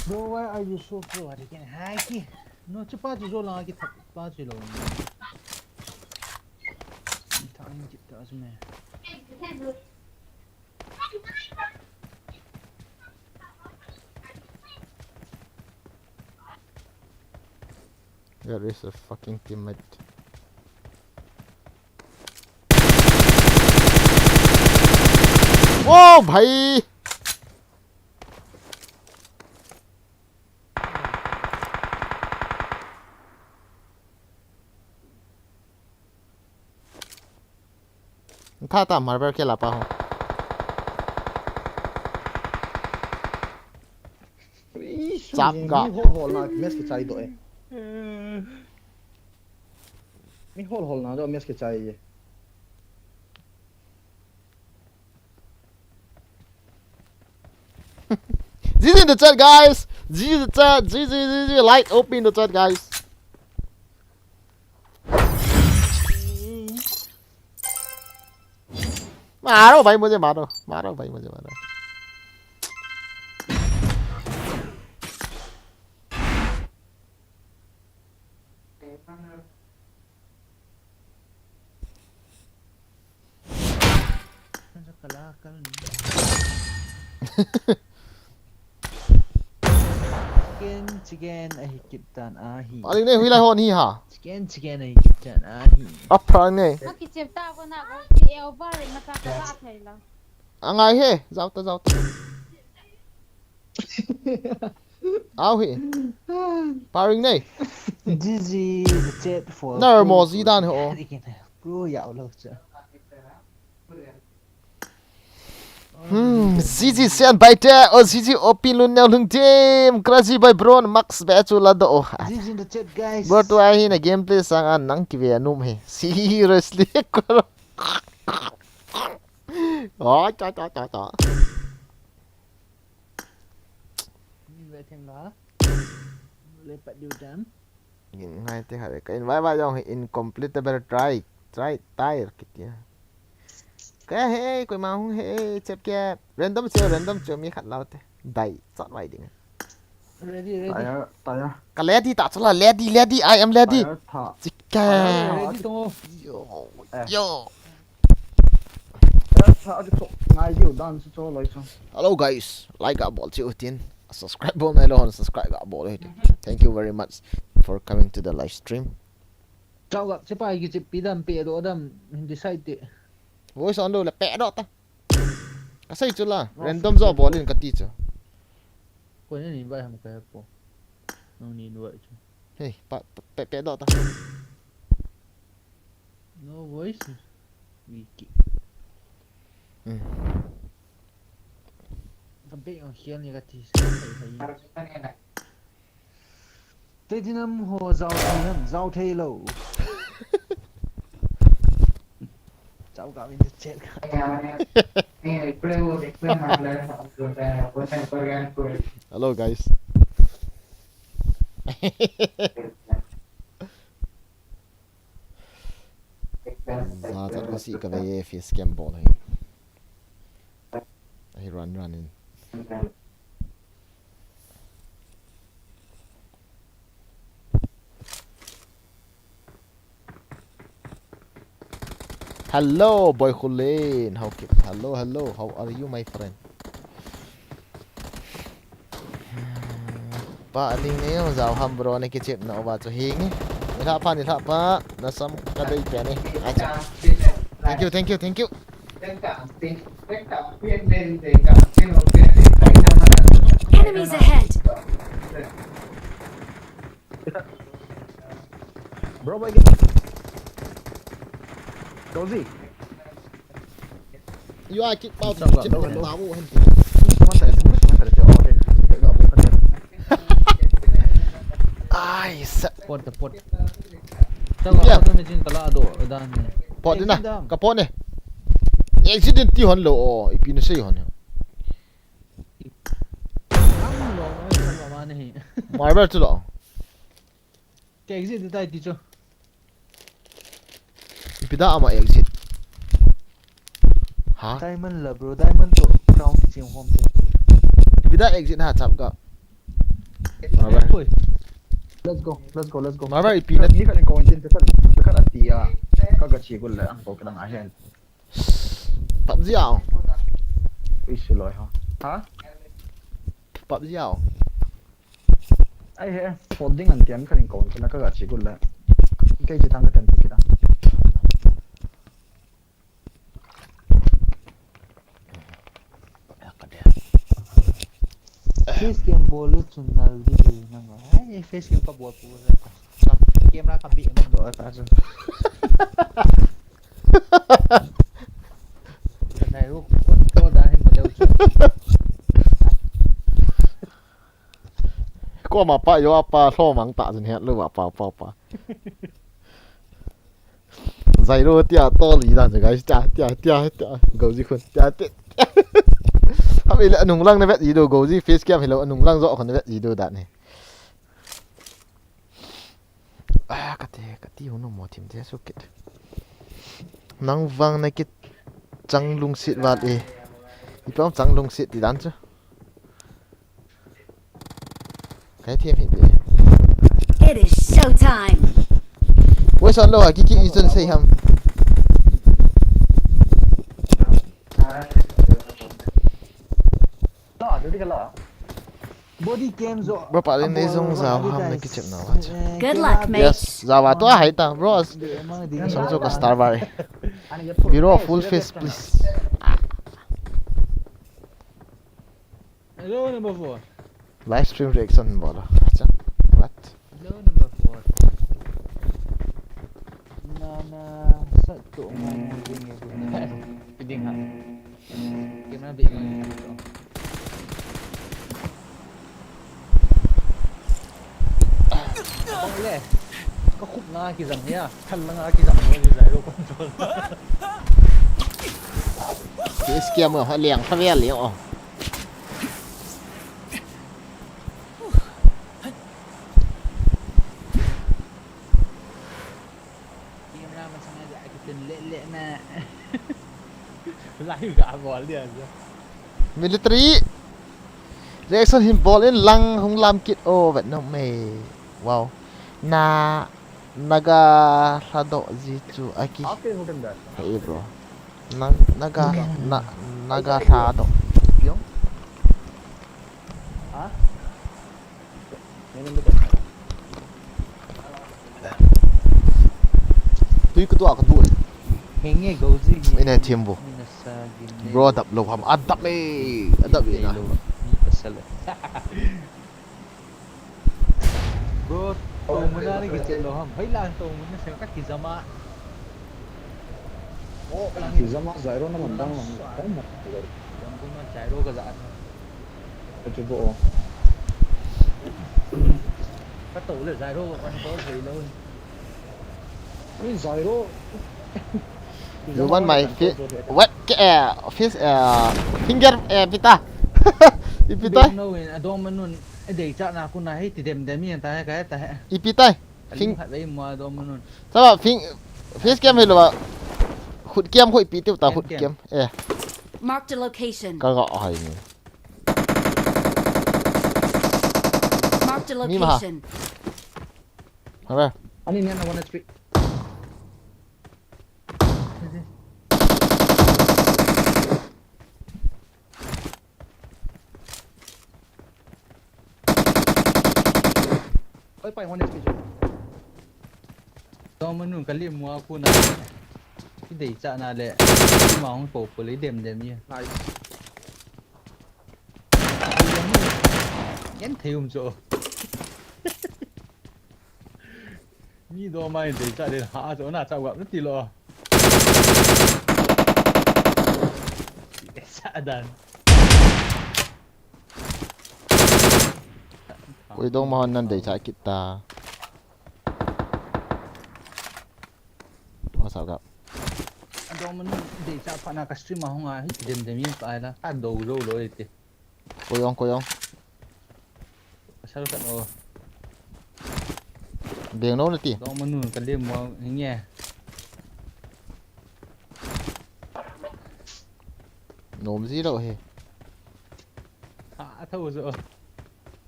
Bro, why are you so pro? Again, haki. No, chupa chu zo la ki thak pa chu lo. Thak ni ki ta chu me. Where is the fucking teammate? Oh, bhai! Tha ta marble kela pa ho. Ih, chap ga. Mi hol hol na match kichai doh e. Mi hol hol na doh match kichai e. G G in the chat, guys. G G in the chat. G G, G G, like, open in the chat, guys. मारो भाई मुझे, मारो, मारो भाई मुझे, मारो। Chicken, chicken, ahi kit tan ahi. Aling nei, hui lai hon hi ha. Chicken, chicken, ahi kit tan ahi. Apra nei. Aki chep ta ko na ko ti e over ma ta ka la thei la. Angai he, jao ta, jao ta. Au hi. Paring nei. G G the chat for Nar mo Pro Zidane ho. Pro yau lo cha. Hmm, G G Sian Baite, o G G Opin Lun Neo Lung Team, Crazy Boy Bro, Max Be chu la do. G G in the chat, guys. Bro, tu ahi na gameplay sang an nang ki ve anum he. Seriously. Oh, cha cha cha cha. Ni ve theng la. Le pat diu dam. Gin ngai te khat ka invite vai jong hi incompletable try, try tire kiti. Ka he, koima hung he, chep ke. Random chu, random chu, mi khat lau te. Dai, chot vai ding. Ready, ready. Tire, tire. Ka ready ta, chala, ready, ready, I am ready. Tire tha. Chika. Tire ready to. Yo, eh. Yo. Hello guys, like ga bol cheh utin, subscribe bol nailou hon subscribe ga bol utin. Thank you very much for coming to the live stream. Chao ga, chepa ki chepi dam pe do dam, hin decide te. Voice on lou le pe do ta. Ka sei chu la, random jo bol in ka ti chu. Koi na ni bai ham ka po. Nang ni invite chu. Hey, pa, pe, pe do ta. No voice. Wiki. Hmm. Ka be ang hian ni ka ti sa thei thei. Te dinam ho zau thei ham, zau thei lo. Chao ka min te chet ka. Hello guys. Za chat ko si ka ve face cam bol hi. Ahi run run in. Hello, boy Khulin. How keep? Hello, hello. How are you, my friend? Pa, aling nei jao ham bro, nei kichep na uva chu hi nge. Ni lha pa, ni lha pa. Na sam ka dei pe ni. Acha. Thank you, thank you, thank you. Enemies ahead. Bro, boy, get. Dozy. You are kick out. Stop, stop, stop, stop. Ai, sa- Pot, pot. Chang, yeah. Pot, pot, pot, pot. Pot na. Ka pot ne. Accident ti hon lo, oh, ipi na sei hon. Ang lo, ang lo, mane hi. Marble tu lo. Ke exit tai ti chu. Ipi da ama exit. Ha? Diamond la, bro. Diamond to crown ti chim hom te. Ipi da exit ha chap ka. Marble. Let's go, let's go, let's go. Marble ipi na. Ni ka ni ko injin te ka ka ati ya. Ka ka chi gul le ang ko ka dang a hen. PUBG ao. Isi loi ha. Ha? PUBG ao. Ai he, pot ding an tiam ka ring kon ka na ka ga chi gul la. Kei chi tang ka tem ti kita. Face cam bol lu chun nal di na ma. Ai, face cam ka bol pu ra ka. Camera ka bi em do ka chun. Ka nai ru control da hi ma deu chu. Ko ma pa yo pa hlo mang ta jin het lu wa pa pa pa. Zairo tia to li dan guys, tia tia tia tia. Goji khun tia tia. Abi le anung lang na vet ji do Goji face cam hilo anung lang jo khun na vet ji do dan ni. Ah, kati, kati hunu mo thim te su kit. Nang vang na kit chang lungsit val e. Ipi ham chang lungsit ti dan chu. Kai thim hi ti. It is showtime. Wei son lo ha ki ki i chun sei ham. Body cam zo. Bro, pa le nei zong za ham na ki chep na wa. Good luck, mate. Yes, za wa to hai ta, bro. Song zo ka star bar. Biro full face, please. Hello, number four. Live stream reaction bol. Acha. What? Hello, number four. Na, na, sa to, ma, na, ding, ya, ding. Ding ha. Camera bit ma ni to. Ole. Ka khup nga ki zam ya. Thal nga ki zam ni zai ro control. Ki scam ha liang kha ve liang o. Camera masang a ja kitin le le na. Live ga bol dia ja. Military reaction hin bol in lang hung lam kit o vet no me. Wow. Na naga lha do ji chu aki. How can you hold him that? Hey bro. Nang naga na naga lha do. Piong. Ha? Tui ka tua ka tu. Henge Goji. Ina thim bu. Bro dap lo ham adap le. Adap le na. Bro, to muna ni ki lo ham. Hoi la to muna se ka ki zama. Oh, lang ki zama Zairo na mandang lang. Kai ma. Yang kuma Zairo ka za. Ka chu bo. Ka to le Zairo kan to thei lo. Ni Zairo. You want my fi- what? Eh, fist, eh, finger, eh, pita. Ipita. No win adom manun. Dei cha na kuna hi ti dem dem yan ta ka ta. Ipita. Fing khat vei mo adom manun. Saba fing fist cam hilo ba. Khut cam hoi pi teu ta khut cam. Eh. Marked a location. Ka ga hai ni. Marked a location. Hara. Ani nian na one H P. Oi pai one H P jo. Dom manun kali mua kuna. Ki dei cha na le. Ki ma hong po po le dem dem ye. Nice. Yan thei um cho. Ni do mai dei cha de ha cho na cha wa ti lo. Sa dan. Koi dong ma hon nan dei cha kit ta. What's up, gap? Dong man dei cha pa na ka stream a hong a hi dem dem yin pa la. A do lo lo te. Koi ong, koi ong. Pasal ka no. Beng no na ti. Dong manu ka le mo nge. Nom ji lo he. Ha, a tho zo.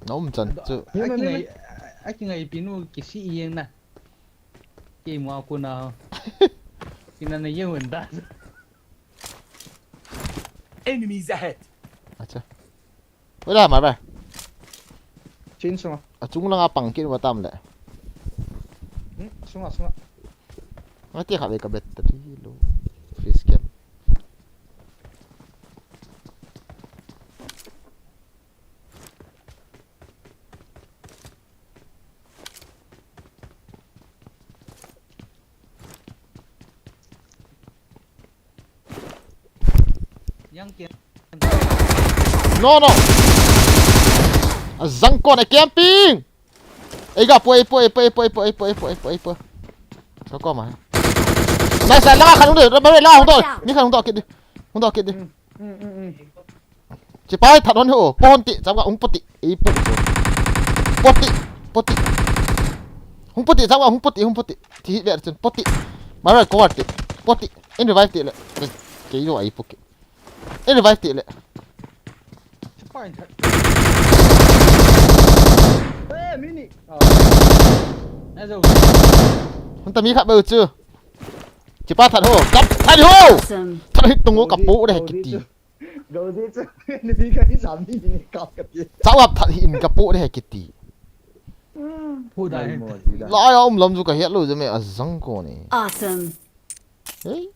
Nom chan chu. A ki ngai, a ki ngai pinu ki si yeng na. Ki mo ku na. Ki na na yeng wen da. Enemies ahead. Acha. Ula ma ba. Chin so. Achung langa pang kit uva tam le. Hmm, sunga, sunga. Ngati kha ve ka battery low. Face cam. Yang kian. No, no. Azang kon a camping. Ei ga poi, poi, poi. Ka ko ma. Nice, la khan hung de, la hung do. Mi khan hung do kit di. Hung do kit di. Hmm, hmm, hmm, hmm. Chipai that hon ho, pon ti, cham ga hung poti, ei poti. Poti, poti. Hung poti, cham ga hung poti, hung poti. Thi le chun poti. Mara ko ti. Poti. In revive ti le. Kei, kei jo ei poki. In revive ti le. Chipai that. Eh, mini. Ah. Ajo. Hung ta mi khat bou chu. Chipai that ho. Kap, that ho. Awesome. That hi tung ho ka po de kiti. Goji chu, ni ka ni sam ni ni ka ka ti. Chawap that hi in ka po de kiti. Pu dai. Lai a um lam chu ka het lou je me azang ko ni. Awesome. Hey.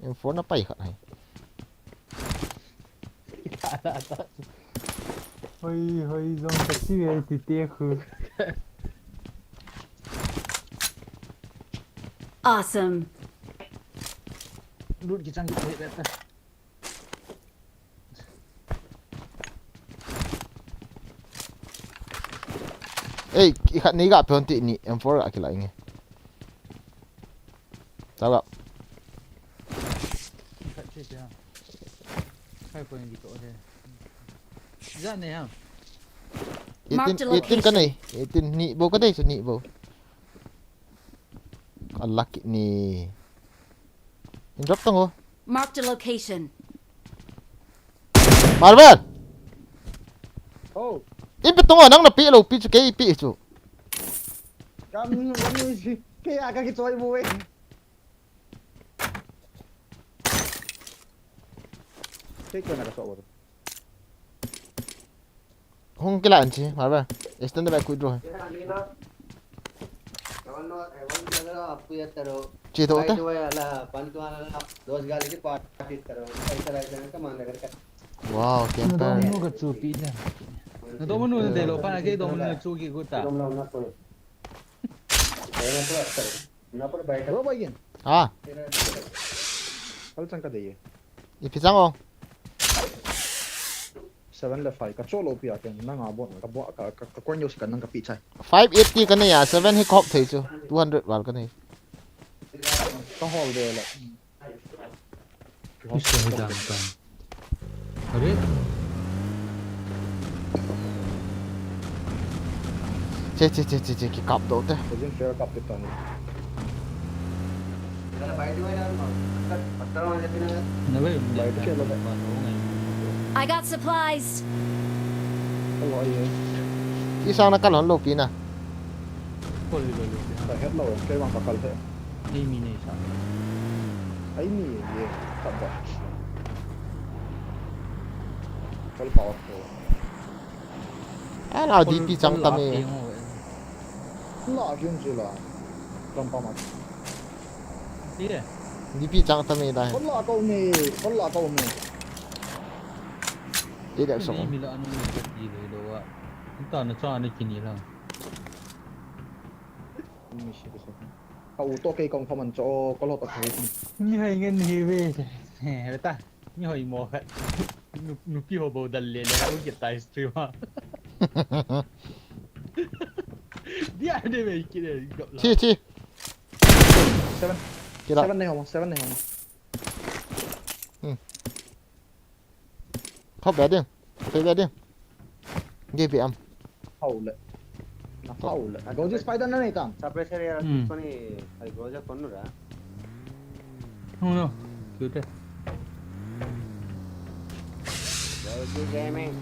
M four na pai khat hai. Hoi, hoi, jong ka si ve ti te khu. Awesome. Lut ki chang ki te ta. Ei, i khat nei ga pe hon ti ni M four ga kilai nge. Tao ga. Khat che che ha. Khai point ki to de. Ja ne ha. Marked a eighteen, eighteen ka location. Nei. Eighteen ni bou ka dei chu ni bou. Unlucky ni. In drop tang ho. Marked a location. Marvel. Oh. In pe tong ho, nang na pe lou pi chu kei pi chu. Kam, kam ni si. Kei a ka ki choi bu e. Kei ko na ka so wo. Hung kila an chi, Marvel. Extend the back quick draw. Chi to ta. Wow, camper. Ka chu pi na. Na do manu na de lo pa na ke do manu chu ki ku ta. Hello, boy, again. Ah. Kal chang ka de ye. Ipi chang o. Seven le five. Ka cholo pi a ken. Nang a bon. Ka bo ka, ka, ka coin yo si ka nang ka pi chai. Five eighty ka nei a. Seven hi khop thei chu. Two hundred val ka nei. Ka hol de le. Kiso hi dam tam. Are? Che, che, che, che, che, kikap doh te. Kajin fair kap te tani. Na bai, bai. I got supplies. Hello, yeah. Isang na kalon lo pina. Kol hi lo lo. Ka het lo, kei vang ka kal he. Ei mi nei sa. Ei mi ye, khat ba. Kal pa ko. Ala D P chang tam e. La kin chu la. Lam pa ma. Ti le. D P chang tam e dai. Kol la ko me, kol la ko me. Ti le so. Nei mi la anu me ka ti le lo wa. Ta na cha ni kini la. Mi si ko so. Ka u to kei kong khaman cho, ka lo ta thei. Ni hai ngen hi ve. He, he ta. Ni hoi mo khat. Nu, nupi ho bo dal le le, u ke tai stream ha. Dia de ve ki de gap la. Chi, chi. Seven. Kira. Seven nei ho mo, seven nei ho mo. Hmm. Khop be ding. Khop be ding. Ge be am. Hau le. Na hau le. Go ji spider na nei tam. Suppressor ya. Hmm. Koni, ai go ja konu ra. Hung no. Cute. Go ji gaming.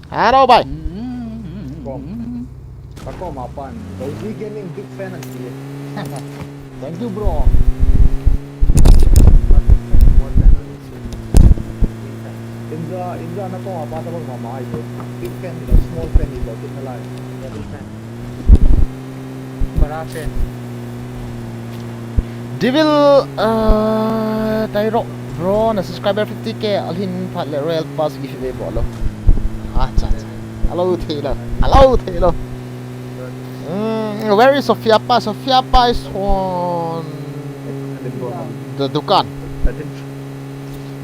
Hello, bhai. Hmm. Kom. Ka kom a pan. Go ji gaming big fan an ti. Thank you, bro. Inja, Inja na kong apa tabang mama ai lo. Big fan ni lo, small fan ni lo, kit na lai. Double fan. Bara fan. Devil, uh, Tairo, bro, na subscriber fifty K alhin phat le Royal Pass gift ve bolo. Acha, acha. Hello, Taylor. Hello, Taylor. Mm, where is Sophia Pa? Sophia Pa is on the dukan.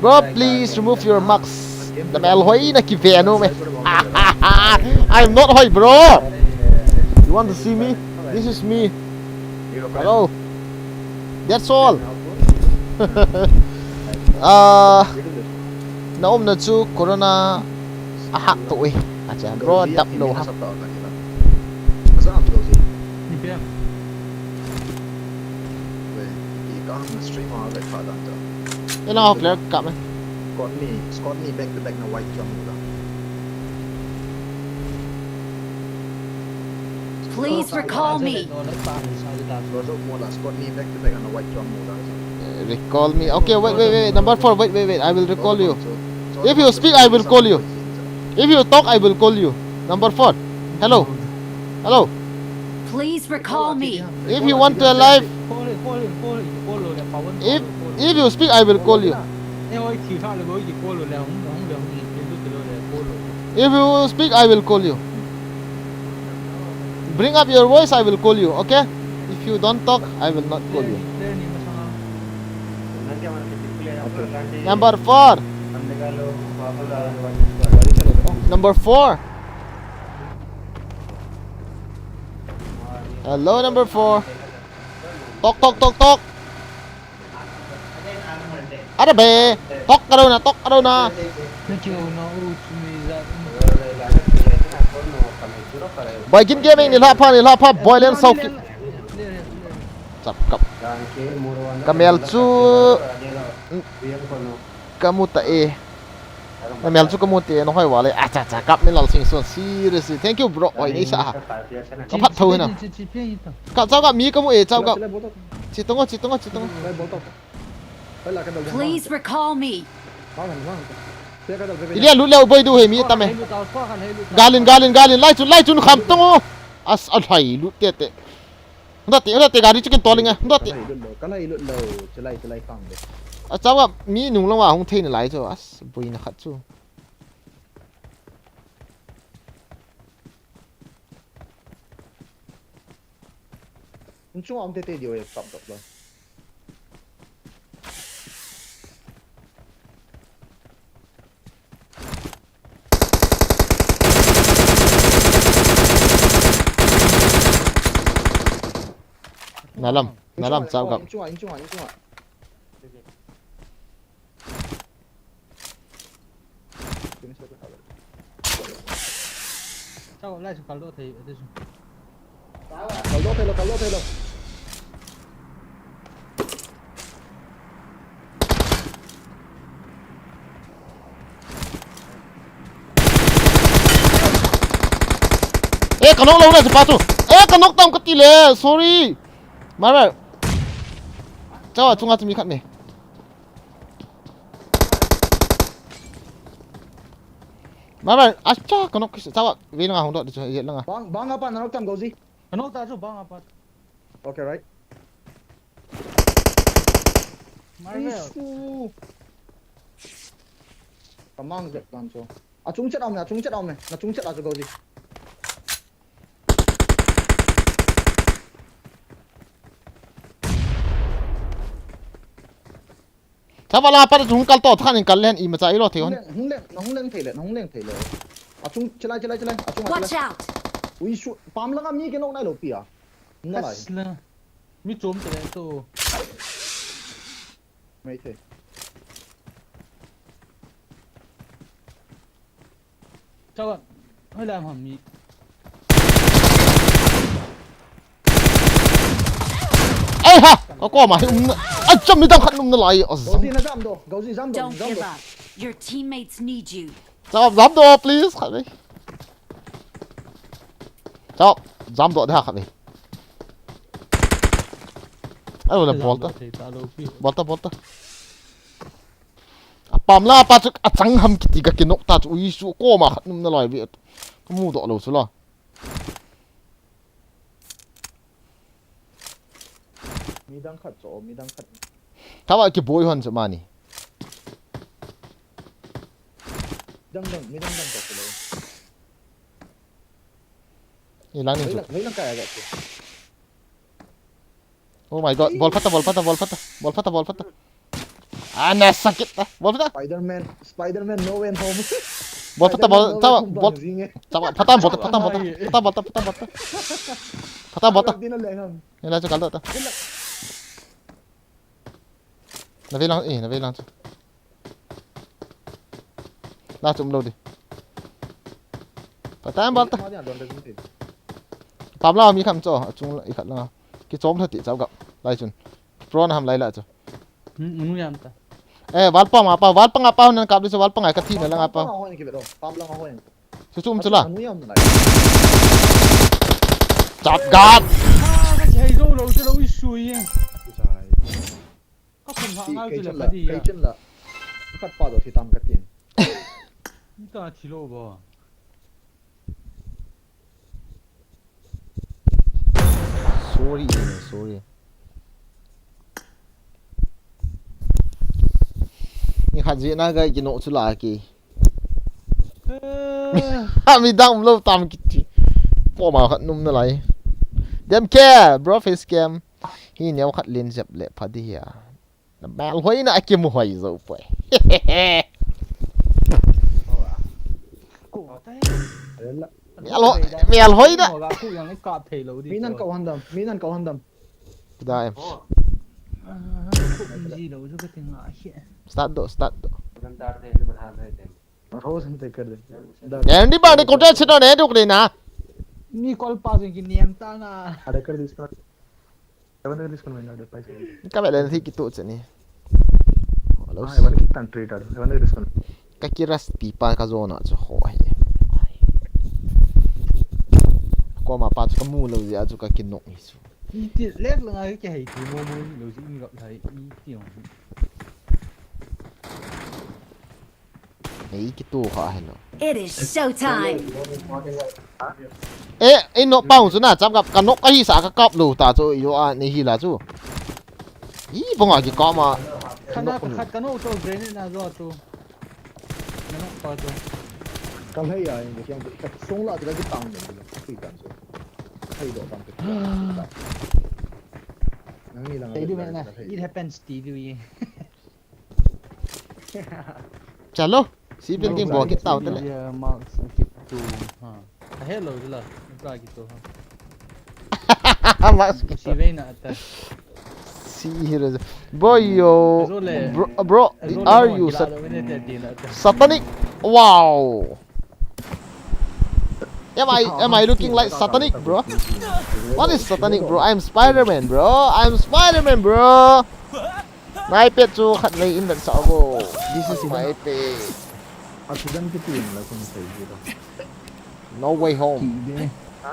Bro, please remove your mask. Na mel hoi na kivenu me. I'm not hoi, bro. You want to see me? This is me. Hello. That's all. Ah, na umna chu corona a hah to e. Acha, bro, dap lo ha. Ni pia. Ela player kap me. Squad ni, squad ni back to back na white jump da. Please recall me. Squad ni back to back na white jump da. Eh, recall me. Okay, wait, wait, wait. Number four, wait, wait, wait. I will recall you. If you speak, I will call you. If you talk, I will call you. Number four. Hello. Hello. Please recall me. If you want to alive, call it, call it, call it, call it, call it, if, call it. If you speak, I will call you. Eh, oi, khi kha le, oi, khi call le, hung, hung le, hung, khi lu, khi lu le, call le. If you speak, I will call you. Bring up your voice, I will call you, okay? If you don't talk, I will not call you. Okay. Number four. Number four. Hello, number four. Tok, tok, tok, tok. Ada be. Tok ka dona, tok ka dona. Boy, kin game ni la pha, ni la pha, boy, len sau ki. Chap kap. Ka mel chu. Ka mu ta e. Na mel chu ka mu te, na hoi vale. Acha, acha, kap ni Lalsingson. Seriously. Thank you, bro. Hoi nei sa. Ka phat tho na. Ka chau ka mi ka mu e, chau ka. Chi tongo, chi tongo, chi tongo. Please recall me. Ilia lut leu boi du he mi ta me. Galin, galin, galin. Lai chun, lai chun kham tongo. As, a lai lut te te. Hunda te, hunda te, gari chicken toling a, hunda te. Kana ilut lo, kana ilut lo, chilai, chilai kang de. A chawa, mi nung long wa hung thei na lai chu, as, bui na khat chu. Nung chunga um te te dio e, kap dok lo. Nalam, nalam, chau gam. Inchunga, inchunga, inchunga. Chau, lai su kal do thei, ati su. Kal do thei lo, kal do thei lo. Eh, ka nok lo na, si pa chu. Eh, ka nok tam ka ti le. Sorry. Mara. Chawa, chunga chu mi khat ne. Mara, acha, ka nok, chawa, ve langa hung dot, je langa. Bang, bang apa, na nok tam go ji. Ka nok ta chu, bang apa. Okay, right. Marvel. Isu. Kamang jep dan chu. Achung chet a um e, achung chet a um e. Na chung chet a chu go ji. Chapa la pat chung kal to than in kal len imacha ilo thei hon. Hung leng, hung leng, na hung leng thei le, na hung leng thei le. Achung chelai, chelai, chelai. Achung a chelai. Watch out! Ui su, pam langa mi ke nok nai lo pi a. Na lai. Asla. Mi chom te le to. Mai the. Chawa, hoi la ham mi. Ai ha! Ka koma hi um na. Ai cham mi dang khat um na lai. O zam. Gauzi na jam do. Gauzi jam do. Don't jam give do. Up. Your teammates need you. Jam, jam do, please. Khat ve. Jam, jam do da khat ve. Ai, wala bol ta. Bol ta, bol ta. Ap Pamla pa chu achang ham kiti ka kinok ta chu, ui su koma khat num nalai ve. Ka mudoh lou chu la. Midang khat chu, midang khat. Thawa kiboi hon chu mani. Dang dang, midang dang chu lou. Ilang ni chu. Leilang, leilang kaya ga chu. Oh my God, bol phat ta, bol phat ta, bol phat ta, bol phat ta, bol phat ta. Ana sakit ta, bol phat ta. Spider-Man, Spider-Man No Way Home. Bol phat ta, bol, Spider-Man No Way Home bol, bang jing e. Phat ta, bol ta, phat ta, bol ta, phat ta, bol ta, phat ta, bol ta. Phat ta, bol ta. Dina leng ham. Ni la chu kal ta. Na ve lang, eh, na ve lang chu. La chum lou di. Patan bal ta. Pam la mi kham chu, achung i khat la. Kichom tha ti chau gap. Lai chun. Pro na ham lai la chu. Hmm, unu yam ta. Eh, val pang apa, val pang apa nan kap di chu, val pang ai ka thi na lang apa. Pam la ho en ki be do. Pam la ho en. Chu chum chu la. Anu yam na. Chap gat. Ah, ka chei zo lo, zo lo i sui. Ka khum ha ngal chu le pha di ya. Kei chen la. Khat pa do thi tam ka tin. Ni ta thi lo bo. Sorry, sorry. Ni khat jeh na ga kino chu la ki. Eh. Ha, mi dang lo tam kiti. Po ma khat num nalai. Dem ke, bro, face cam. Hi neo khat len jep le pha di hia. Na mel hoina a kimu hoi zo poi. Ko tai. Mel ho, mel hoina. Ko yang ka thei lo di. Minan ko handam, minan ko handam. Kuda em. Ah, ko ji lo ju ka ting a hi. Start do, start do. Ro san te kar de. Andy bani ko te chino ne duk le na. Ni kol pa jing ki niam ta na. Ada kar di start. Ka velen hi kitu chani. Hello. Ka ki rest pi pa ka zona chu ho hi. Ko ma pa chu ka mu lo ji a chu ka kinok hi chu. I ti lek la ngai ke hei ti mo mo lo ji in gap thai i ti ong. Ei, kitu kha heno. It is showtime. Eh, ei no pau chu na chap kap, ka nok ka hi sa ka kap lo ta chu, yo a nei hi la chu. I, bang a ki kap ma. Khana ka khat ka no to grenade na zo tu. Na no pa tu. Ka lei a, in ka song la ka ki tang de, ka ki tang chu. Thei do tang ka. Nang ni lang. Thei di me na. It happens ti di. Chalo, si building bo kit tau tale. Marks kit tu, ha. Hello, dila. Ka kit tu, ha. Marks kit. Si ve na ata. Si hero. Boy yo. Bro, bro, are you sat-, satanic? Wow. Am I, am I looking like satanic, bro? What is satanic, bro? I'm Spider-Man, bro. I'm Spider-Man, bro. Na iPad chu khat lei in ven sa vo. This is my iPad. Accident kiti la kun sai ji da. No way home. Ki de. Ha?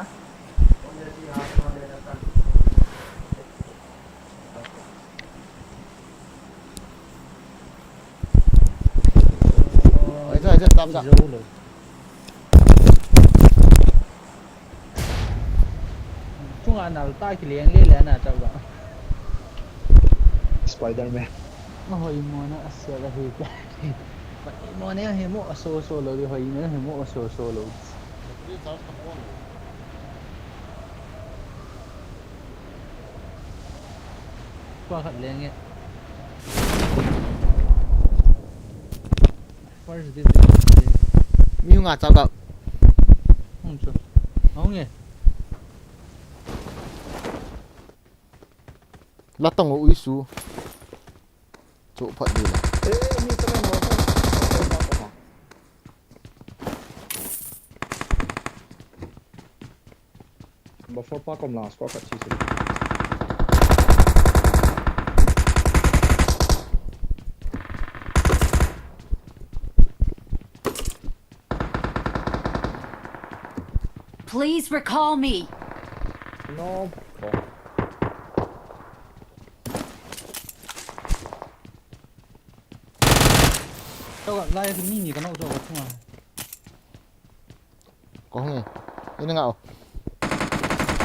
Oi, oi, oi, tam da. Zo lo. Chunga nal ta ki leng le le na chau ba. Spider-Man. Ma hoi mo na a sia la hi ka. Hoi mo ne he mo a so so lo di hoi ne he mo a so so lo. Kwa khat leng e. What is this? Mi hunga chau ka. Hung chu. Hung e. La tong u isu. Chu phat ni la. Eh, mi ta na. Buffer pa kom lang, squad khat si si. Please recall me. No. Kau lai mi ni ka nau cho ka chunga. Ko hung e. Ini ngau.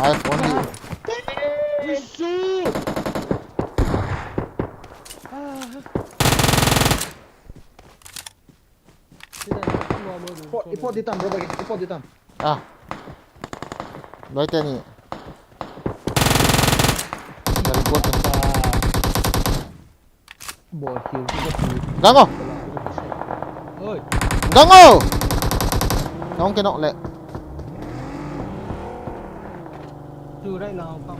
Ai phone di. Jisu! Pot, ipot di tam, bro, bagi. Ipot di tam. Ah. Loi teni. Dari pot. Ball kill. Gango. Oi. Gango. Nong ke nok le. Tu right lang kau.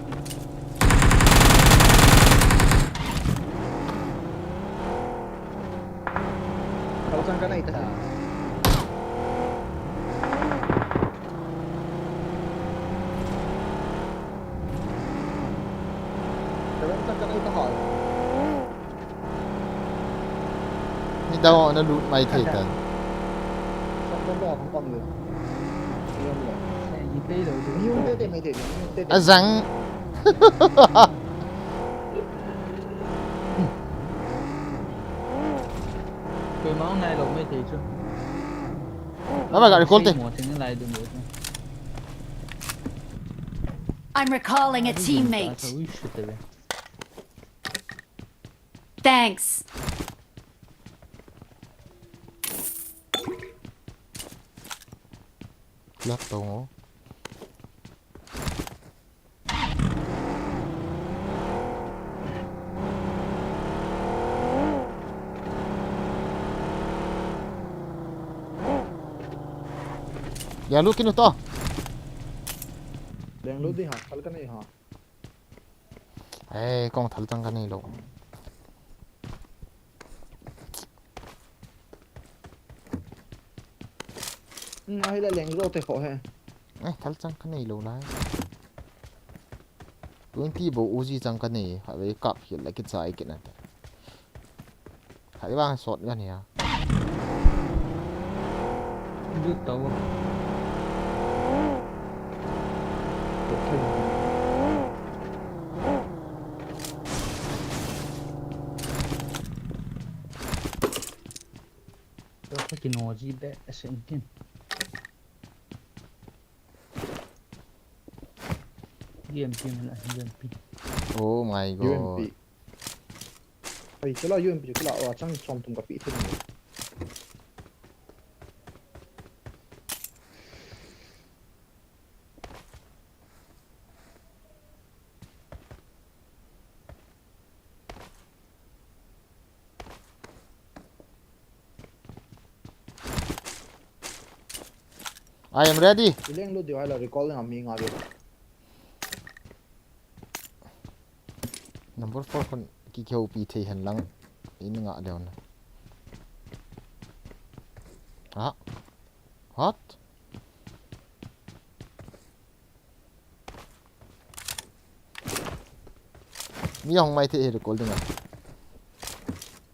Kau chang ka nai ta. Kau chang ka nai ta hoi. Ni daw na lut mai thei tan. Sa ko ba kong kong le. Ni um te te mai te, ni um te te. A zang. Koi ma ngai lo mai te chu. Baba ga recall te. Mo ting lai dum lo. I'm recalling a teammate. Ui, shit, te be. Thanks. Lak tong o. Ya lu kinu to. Leng lu di ha, thal ka nei ha. Ei, kong thal chang ka nei lo. Hmm, ahi la leng lo te kho he. Ei, thal chang ka nei lo lai. Twenty bo Uzi chang ka nei, ha ve kap hi la ki chai ki na te. Khai vang sot ga nia. Lut tau. Tau ka kino ji be a sen kin. U M P man a U M P. Oh my god. U M P. Ai, kila U M P, kila, oh, chang som tum ka pi thei ni. I am ready. Ileng lu diu hai la recall nga mi nga diu. Number four kon ki keu pi thei hen lang. In nga diu na. Ah. What? Mi hong mai thei hi recall dinga.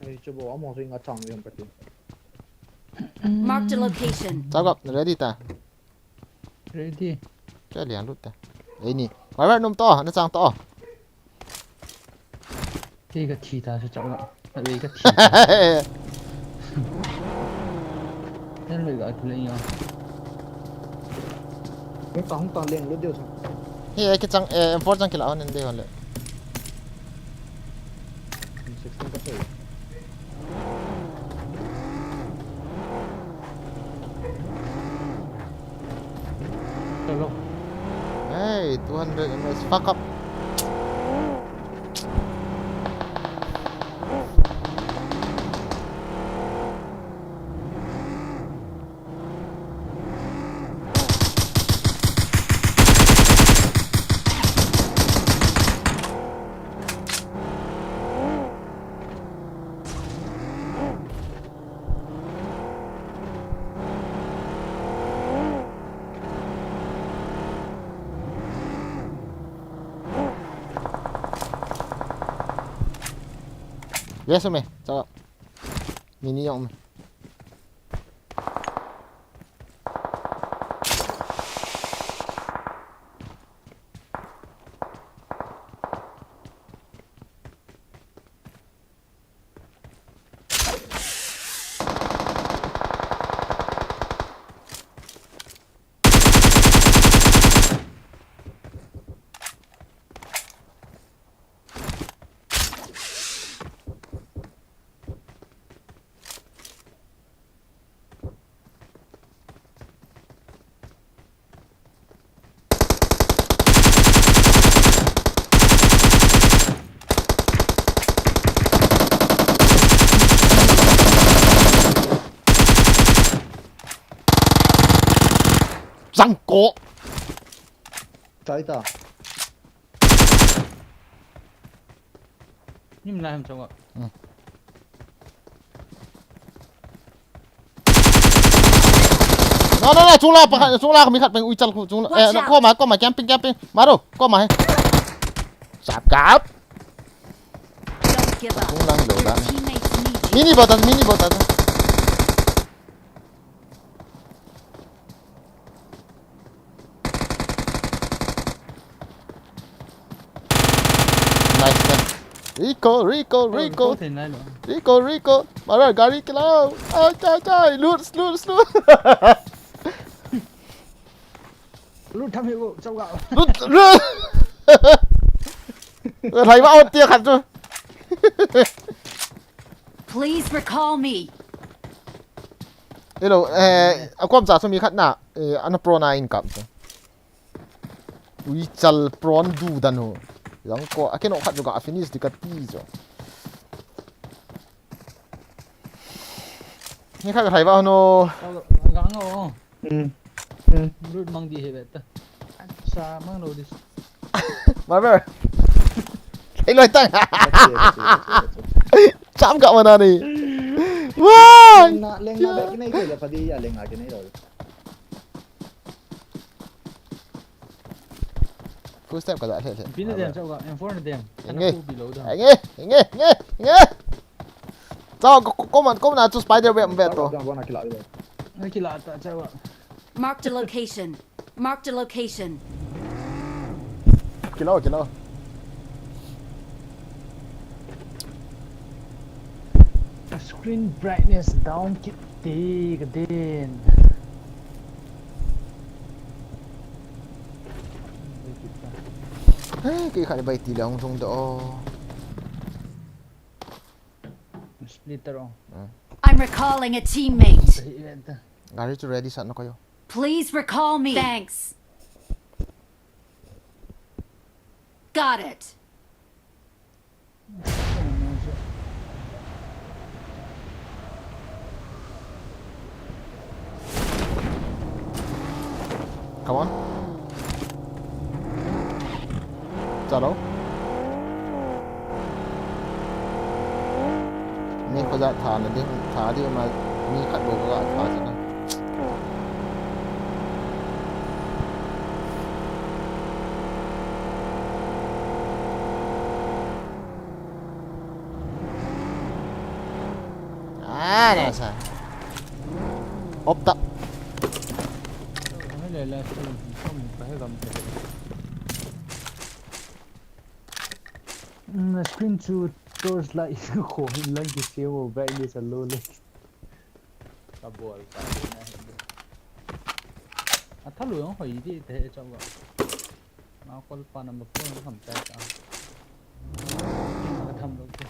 Ei, chu bo, amo chu nga chang yom pati. Marked a location. Chagap, ready ta? Ready. Chu lian lut ta. Ei ni. Mai mai num to, na chang to. Kei ka thi ta chu chak la. Ka ve ka thi ta. Ten ve ka tu le ya. Hung ta, hung ta leng lu diu sa. He, ke chang, eh, M four chang kila on en de hon le. Sixteen ka thei. Hello. Hey, two hundred M S, fuck up. Yes, me. Chao. Mini yong me. Chang ko. Chai ta. Nim lai ham chang a. No, no, no, chungla pakhat, chungla mi khat peng ui chal khu, chungla. Eh, no, koma, koma, camping, camping. Maro, koma he. Sap kap. Don't give up. Kung lang lo Your dan. Teammates need you. Mini bot, mini bot. Nice, nice. Recall, recall, recall. Thei nai lo. Recall, recall. Mara, gari ke lao. Ai, ai, ai. Loot, loot, loot. Loot tham hi ko, chau ga. Loot, loot. Lai ba on tia khat chu. Please recall me. Hello, eh, akom cha chu mi khat na, eh, ana pro na in kap chu. Ui chal prawn du dan ho. Yang ko, a keno khat chu ga finish di ka ti chu. Ni khat ka thai ba no. Ga ngo. Hmm. Loot mang di he beta. Sa mang lo dis. Marvel. Thei loi tang. Cham ka mana ni. Wah. Lenga, lenga ba kinai ko la padi ya lenga kinai lo. Full step ka da le le. Bin na dem chau ga, M four na dem. Nge. Ku bi lo da. Nge, nge, nge, nge. Chau, ko, ko, ko man, ko man chu spider web bet to. Jang bona kila. Na kila ta chau ga. Marked a location. Marked a location. Kilo, kilo. Screen brightness down kit ti ka din. Hey, kei khat bai ti le hung sung do. Splitter on. I'm recalling a teammate. Hi beta. Gari chu ready sat na ko yo. Please recall me. Thanks. Got it. Come on. Chalo. Mi khoja tha na ding, tha ding ma mi khat bou ka tha chu na. Ah, na sa. Op ta. Hele la screen chu som ka he gam te. Na screen chu torch light ko lang ki se wo brightness a low le. Ka bol ka na he. A thalu yong hoi di te he chau ga. Ma kol pa number four na kham tai ta. Ka tham lo te.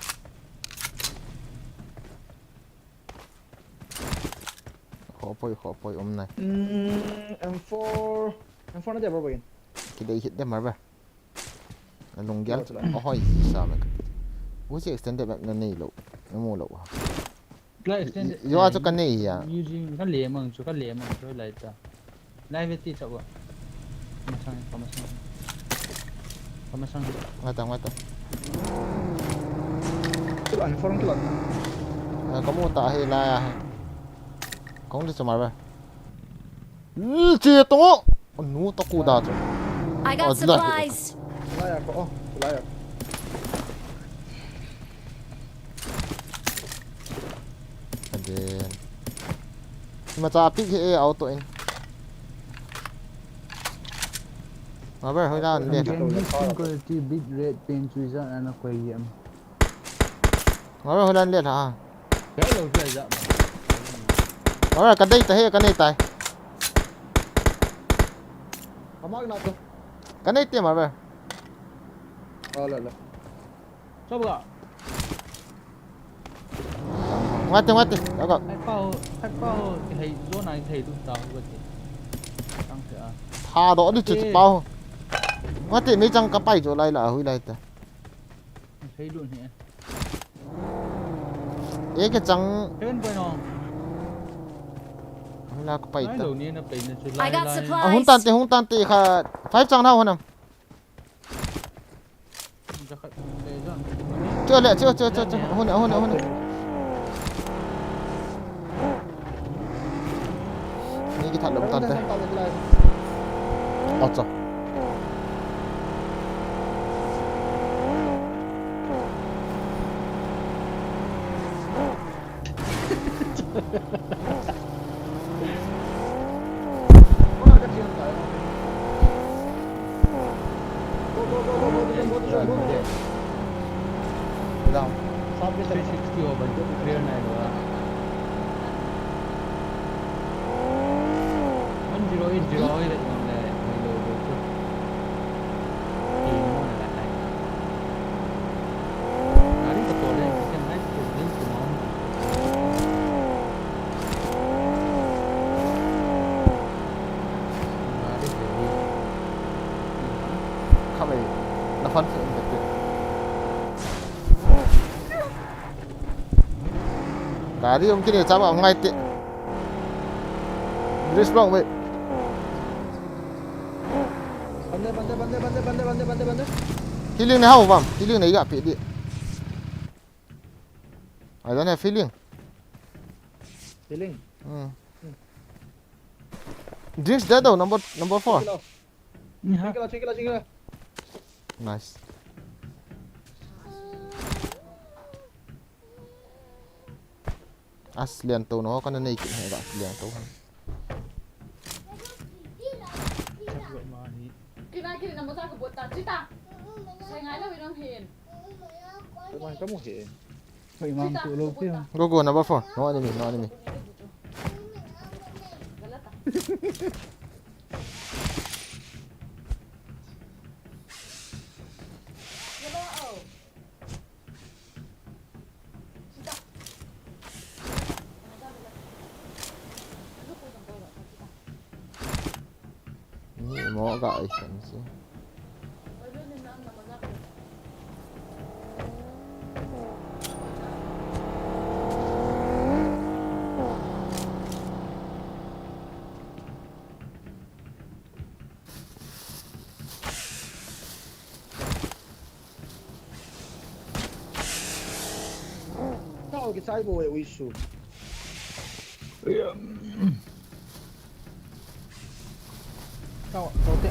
Kho poi, kho poi, um nai. Hmm, M four, M four na dia bro boy. Kidei hit dem mar ba. Na lunggel chu. Ohoi, sa me. Uzi extended map na nei lo. Na mu lo. Lai extended. Yo a chu ka nei ya. Using ka le mang chu, ka le mang chu lai ta. Lai ve ti chau ga. Masang, ka masang. Ka masang. Ngata, ngata. Kila, M four kila. Ah, ka mu ta he la ya he. Kong de chu mar ba. Chi to. Nu to ku da chu. I got Oh, supplies. Laya ko, oh, laya. Again. Ima cha pick he auto in. Ma ba hoi la an de. Gaming screen quality bit rate pen chu ja ana koi yam. Ma ba hoi la an le la. Hello, guys, up. Alright, ka dei ta he, ka nei tai. Kamak na to. Ka nei te ma ba. Oh, la, la. Chau ga. Ngate, ngate. Ka ga. Ai pau, ai pau, ki hei zo na ki hei du ta hu ti. Tang se a. Tha do ni chu chu pau. Ngate, mi chang ka pai jo lai la, hui lai ta. Hei lu ni. E ke chang. Seven point oh. Lak pai ta. Nai lo ni na pai na chu. I lai got lai. Supplies. Ah, hung tan te, hung tan te kha. Five chang na ho nam. Jakhat le jan. Chu le, chu, chu, chu, chu. Hung, hung, hung. Ni ki that lo tan te. Acha. Down. Three sixty over, clear nai lo a. One zero eight zero eight le, nai lo lo chu. Ki mo na la tai. Gari ka to le, ka nai ka din ki mo. Gari ka din. Khamei, na fan se in the pit. Gari um kini chama ngai te. Bridge block ve. Bande, bande, bande, bande, bande, bande, bande, bande. Healing ne hao bam. Healing ne iga pe di. I don't have healing. Healing. Hmm. Drinks dead though, number, number four. Check it out. Check it out, check it out, check it out. Nice. As lian to no, kana nei kin he ga lian to. Kina kiri na mo sa ko bota chita. Sai ngai lo inom hin. Sai ngai ka mo hin. Hoi, ngam tu lo pia. Go, go, number four. No enemy, no enemy. Ni mo ga ai kan si. Tao ki sai bo e ui su. Tao, tao te.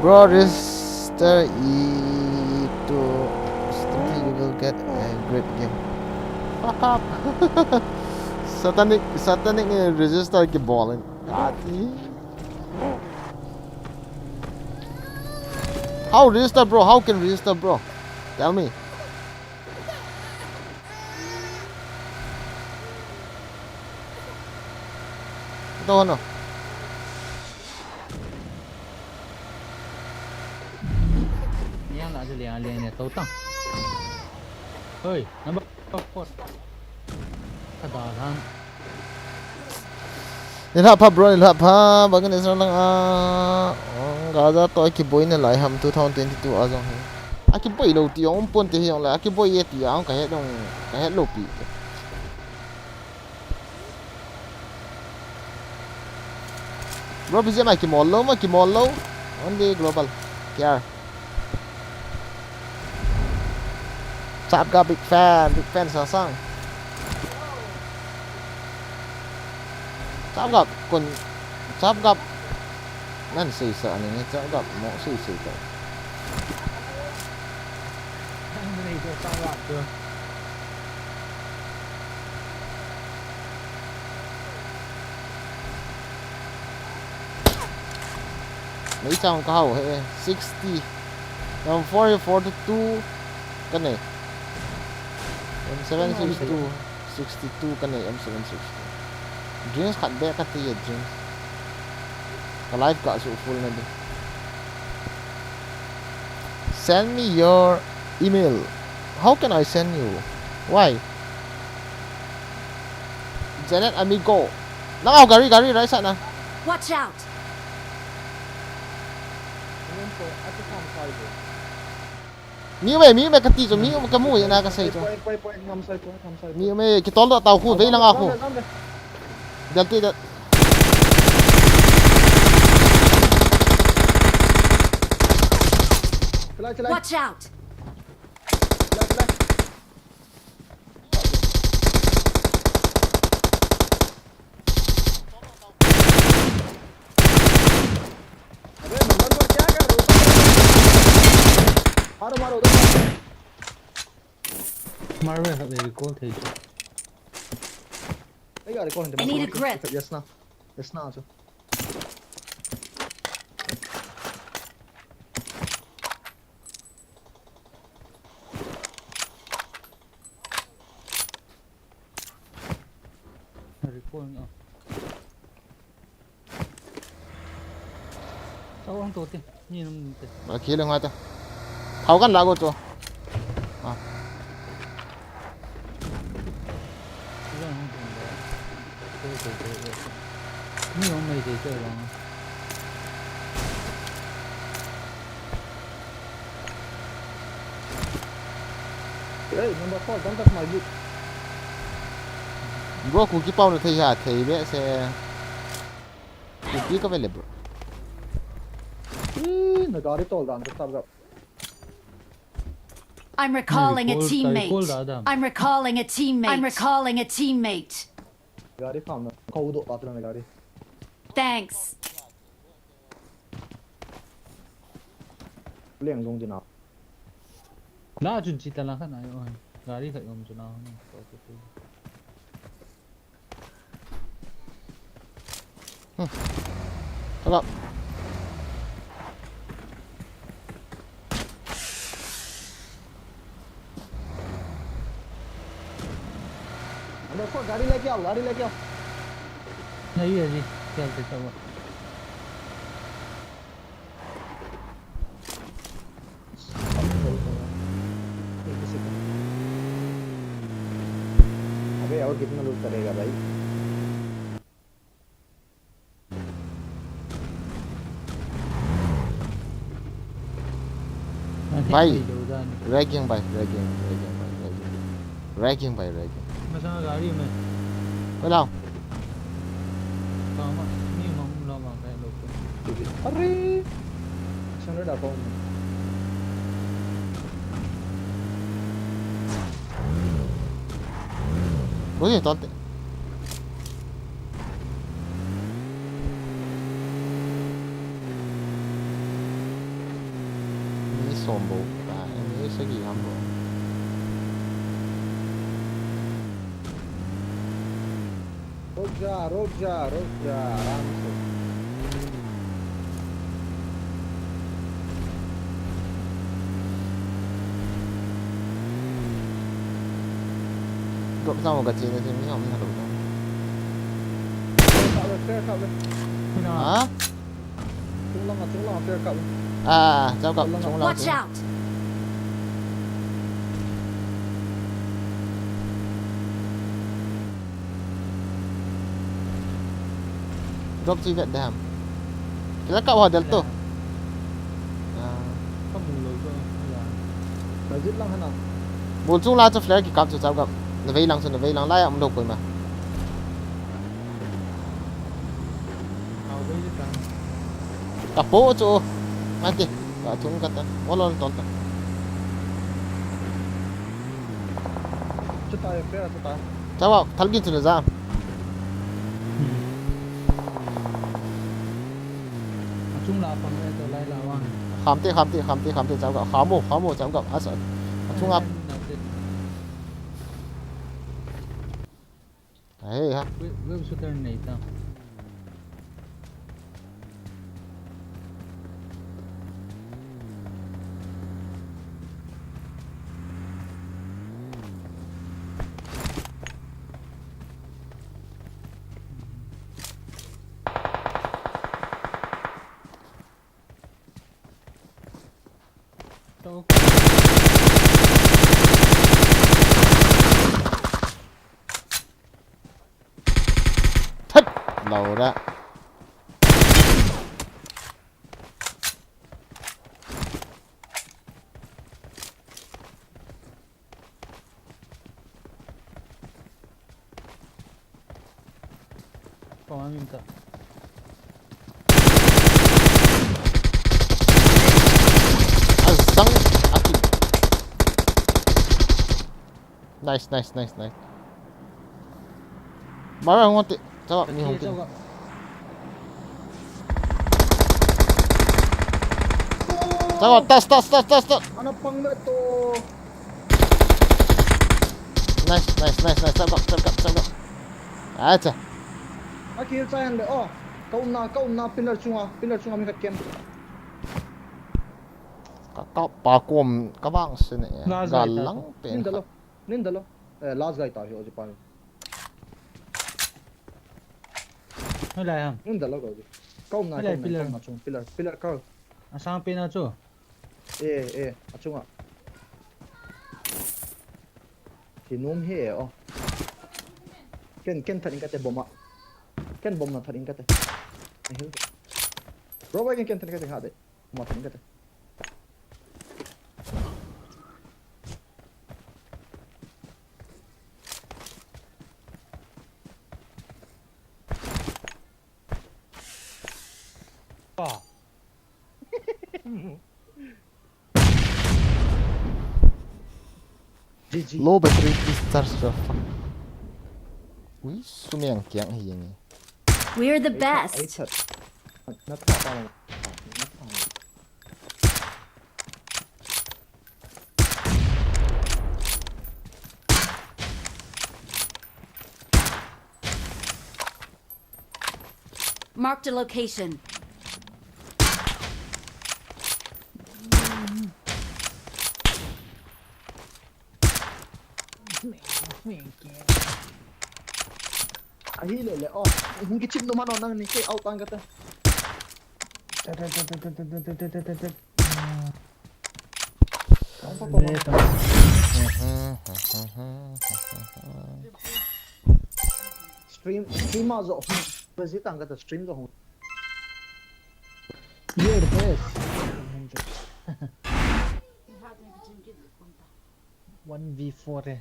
Bro, register e to Steam, you will get a great game. Fuck up. Satanic, satanic eh, register ki bol in. Ati. How register, bro? How can register, bro? Tell me. Ito, ano? Niang na jali ang liang niya tau tang. Hoy, number four. Kada lang. Nilhah pha bro, nilhah pha. Bangin Israel lang a, oh, Gaza to akiboi nalai ham two thousand twenty-two a jong hi. Akiboi lou ti jong um pon te hi jong le, akiboi e ti jong kahet jong, kahet lou pi. Bro, B G M I kimol lou, ma kimol lou. Only global. K R. Chap Gap, big fan, big fan, Sasang. Chap Gap, kon, Chap Gap. Nan sei sa ani, Chap Gap, mo sei sei ta. Ang nei ko Chap Gap tu. Mei chang ka hao he, sixty. Number four, forty-two. Ka nei. M seven sixty-two, sixty-two ka nei, M seven sixty-two. Drinks khat beh ka ti e, drinks. Ka live ka su full na di. Send me your email. How can I send you? Why? Janet amigo. Nang au gari, gari, right side na. Watch out! Mi um e, mi um e kati chu, mi um kamu e na kasei chu. Poi, poi, poi, ngam sai, poi, ngam sai, poi. Mi um e, kitol doh tau khu, vei lang a khu. Ngam le, ngam le. Del ti del. Chalai, chalai. Watch out! Chalai, chalai. अबे नंबर पर क्या कर रहे हो? मारो, मारो, उधर मारो। मारो, ये recall थे। नहीं यार, recall नहीं, I need a grip. Yes ना, yes ना, आ जाओ। Recall na. Sao ang to te, ni nung te. Ba ki le ngai ta. Thau kan la go to. Ah. Ilang hung tung ba. Te, te, te, te. Ni hung mai te, te lang. Hey, number four, don't touch my loot. Bro, Kuki pau na thei ha, thei be se. Kuki ka ve le, bro. Ih, na gari tol dan ka tab gap. I'm recalling a Recall, teammate. Recall da, da. I'm recalling a teammate. I'm recalling a teammate. Gari kham na, kau do pa na gari. Thanks. Leng dong din a. La chun chi ta la khan ai oi. Gari kha yom chun a. Hmm. Hala. Number four, गाड़ी लेके आओ, गाड़ी लेके आओ। नहीं है जी, चलते सब। अबे और कितना लूट करेगा भाई? Bhai, lagging bhai, lagging, lagging bhai, lagging. Lagging bhai, lagging. Masang gari mein. Hello. Tama, ni mam la ma kai lo ko. Arre! Saan da ko. Oi, tate. Mi som bou ta, mi sagi ham bou. रुक जा, रुक जा, रुक जा, आराम से। Drop sang ka chena chu mi ham na lo. Flare kap le, flare kap le. Ha? Chunglang a, chunglang a, flare kap le. Ah, chao kap, chunglang a. Watch out! Drop chi vet dam. Kila kap ho del to. Ah. Ka mu lo ko. Ya. Ka zit lang hana. Bul chung la chu flare kikap chu chao kap. Na vei lang chu, na vei lang lai a um lo koima. Ka po chu. Mati. Ka thung ka ta. Wall on ton ta. Chuta e, flare chuta. Chao, thal gin chu na ja. Hmm. Achung la pang le to lai la wang. Kham te, kham te, kham te, kham te, chao kap. Kham o, kham o, chao kap. Asa. Achung ap. Ai, na te. Hey, ha. Web, web shooter nei ta. Taura. Pama minta. Azang aki. Nice, nice, nice, nice. Mara ngon te. Chawak ni hong te. Chawak, tas, tas, tas, tas, tas. Ana pang na to. Nice, nice, nice, nice. Chawak, chawak, chawak. Acha. Akil chai han le. Oh, ka umna, ka umna pillar chunga, pillar chunga mi khat kem. Ka, ka pa kom, ka bang sene. Gal lang pen. Nin dalo. Nin dalo. Eh, last guy ta hi oji pan. Helai ham. Nin dalo ko ji. Kau na, pillar, kau na, pillar. Kau na chung, pillar, pillar kau. Asang pen a chu. Eh, eh, achunga. Ti num he, oh. Ken, ken that in kate bomb a. Ken bomb na that in kate. Ahi. Bro, ken, ken that in kate ha de. Bomb a that in kate. Ah. G G. Low battery, please charge your phone. Ui, sumeng kiang hi yang e. We're the best. Ai, ai, ai. Na, na, na, na, na, na. Marked a location. Ahi le le, oh, hung kichim no mano nang ni ke out ang kata. Stream, stream a jo. Basi tang kata stream jo. Here, yes. One v four eh.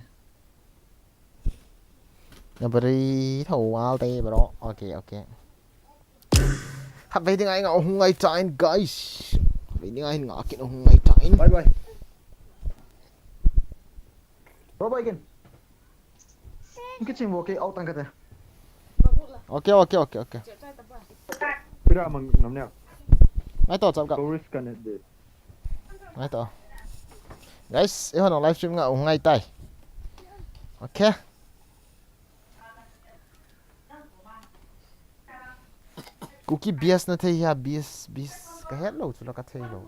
Nabari tho wal te, bro. Okay, okay. Khatvei dinga nga hung ngai tain, guys. Khatvei dinga hin nga kin hung ngai tain. Bye bye. Bye bye again. Kichim wo ke out ang kate. Okay, okay, okay, okay. Pira mang nam ne. Ngai to chap ka. Go risk kan de. Ngai to. Guys, eiho nong live stream nga hung ngai tai. Okay. Kuki bias na thei hia, bias, bias. Ka het lou, chu la ka thei lou.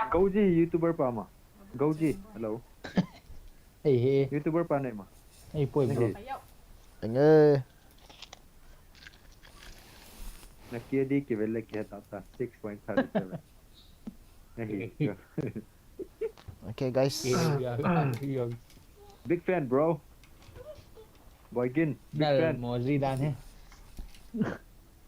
Gauji, YouTuber pa ma. Gauji, hello. Hey, hey. YouTuber pa nei ma. Hey, poi, bro. Hey. Enge. Na K D ki vele ki ta ta six point thirty seven. Hey. Okay, guys. Hey, yeah, yeah. Big fan, bro. Boy Gin, big fan. Mozi dan hai.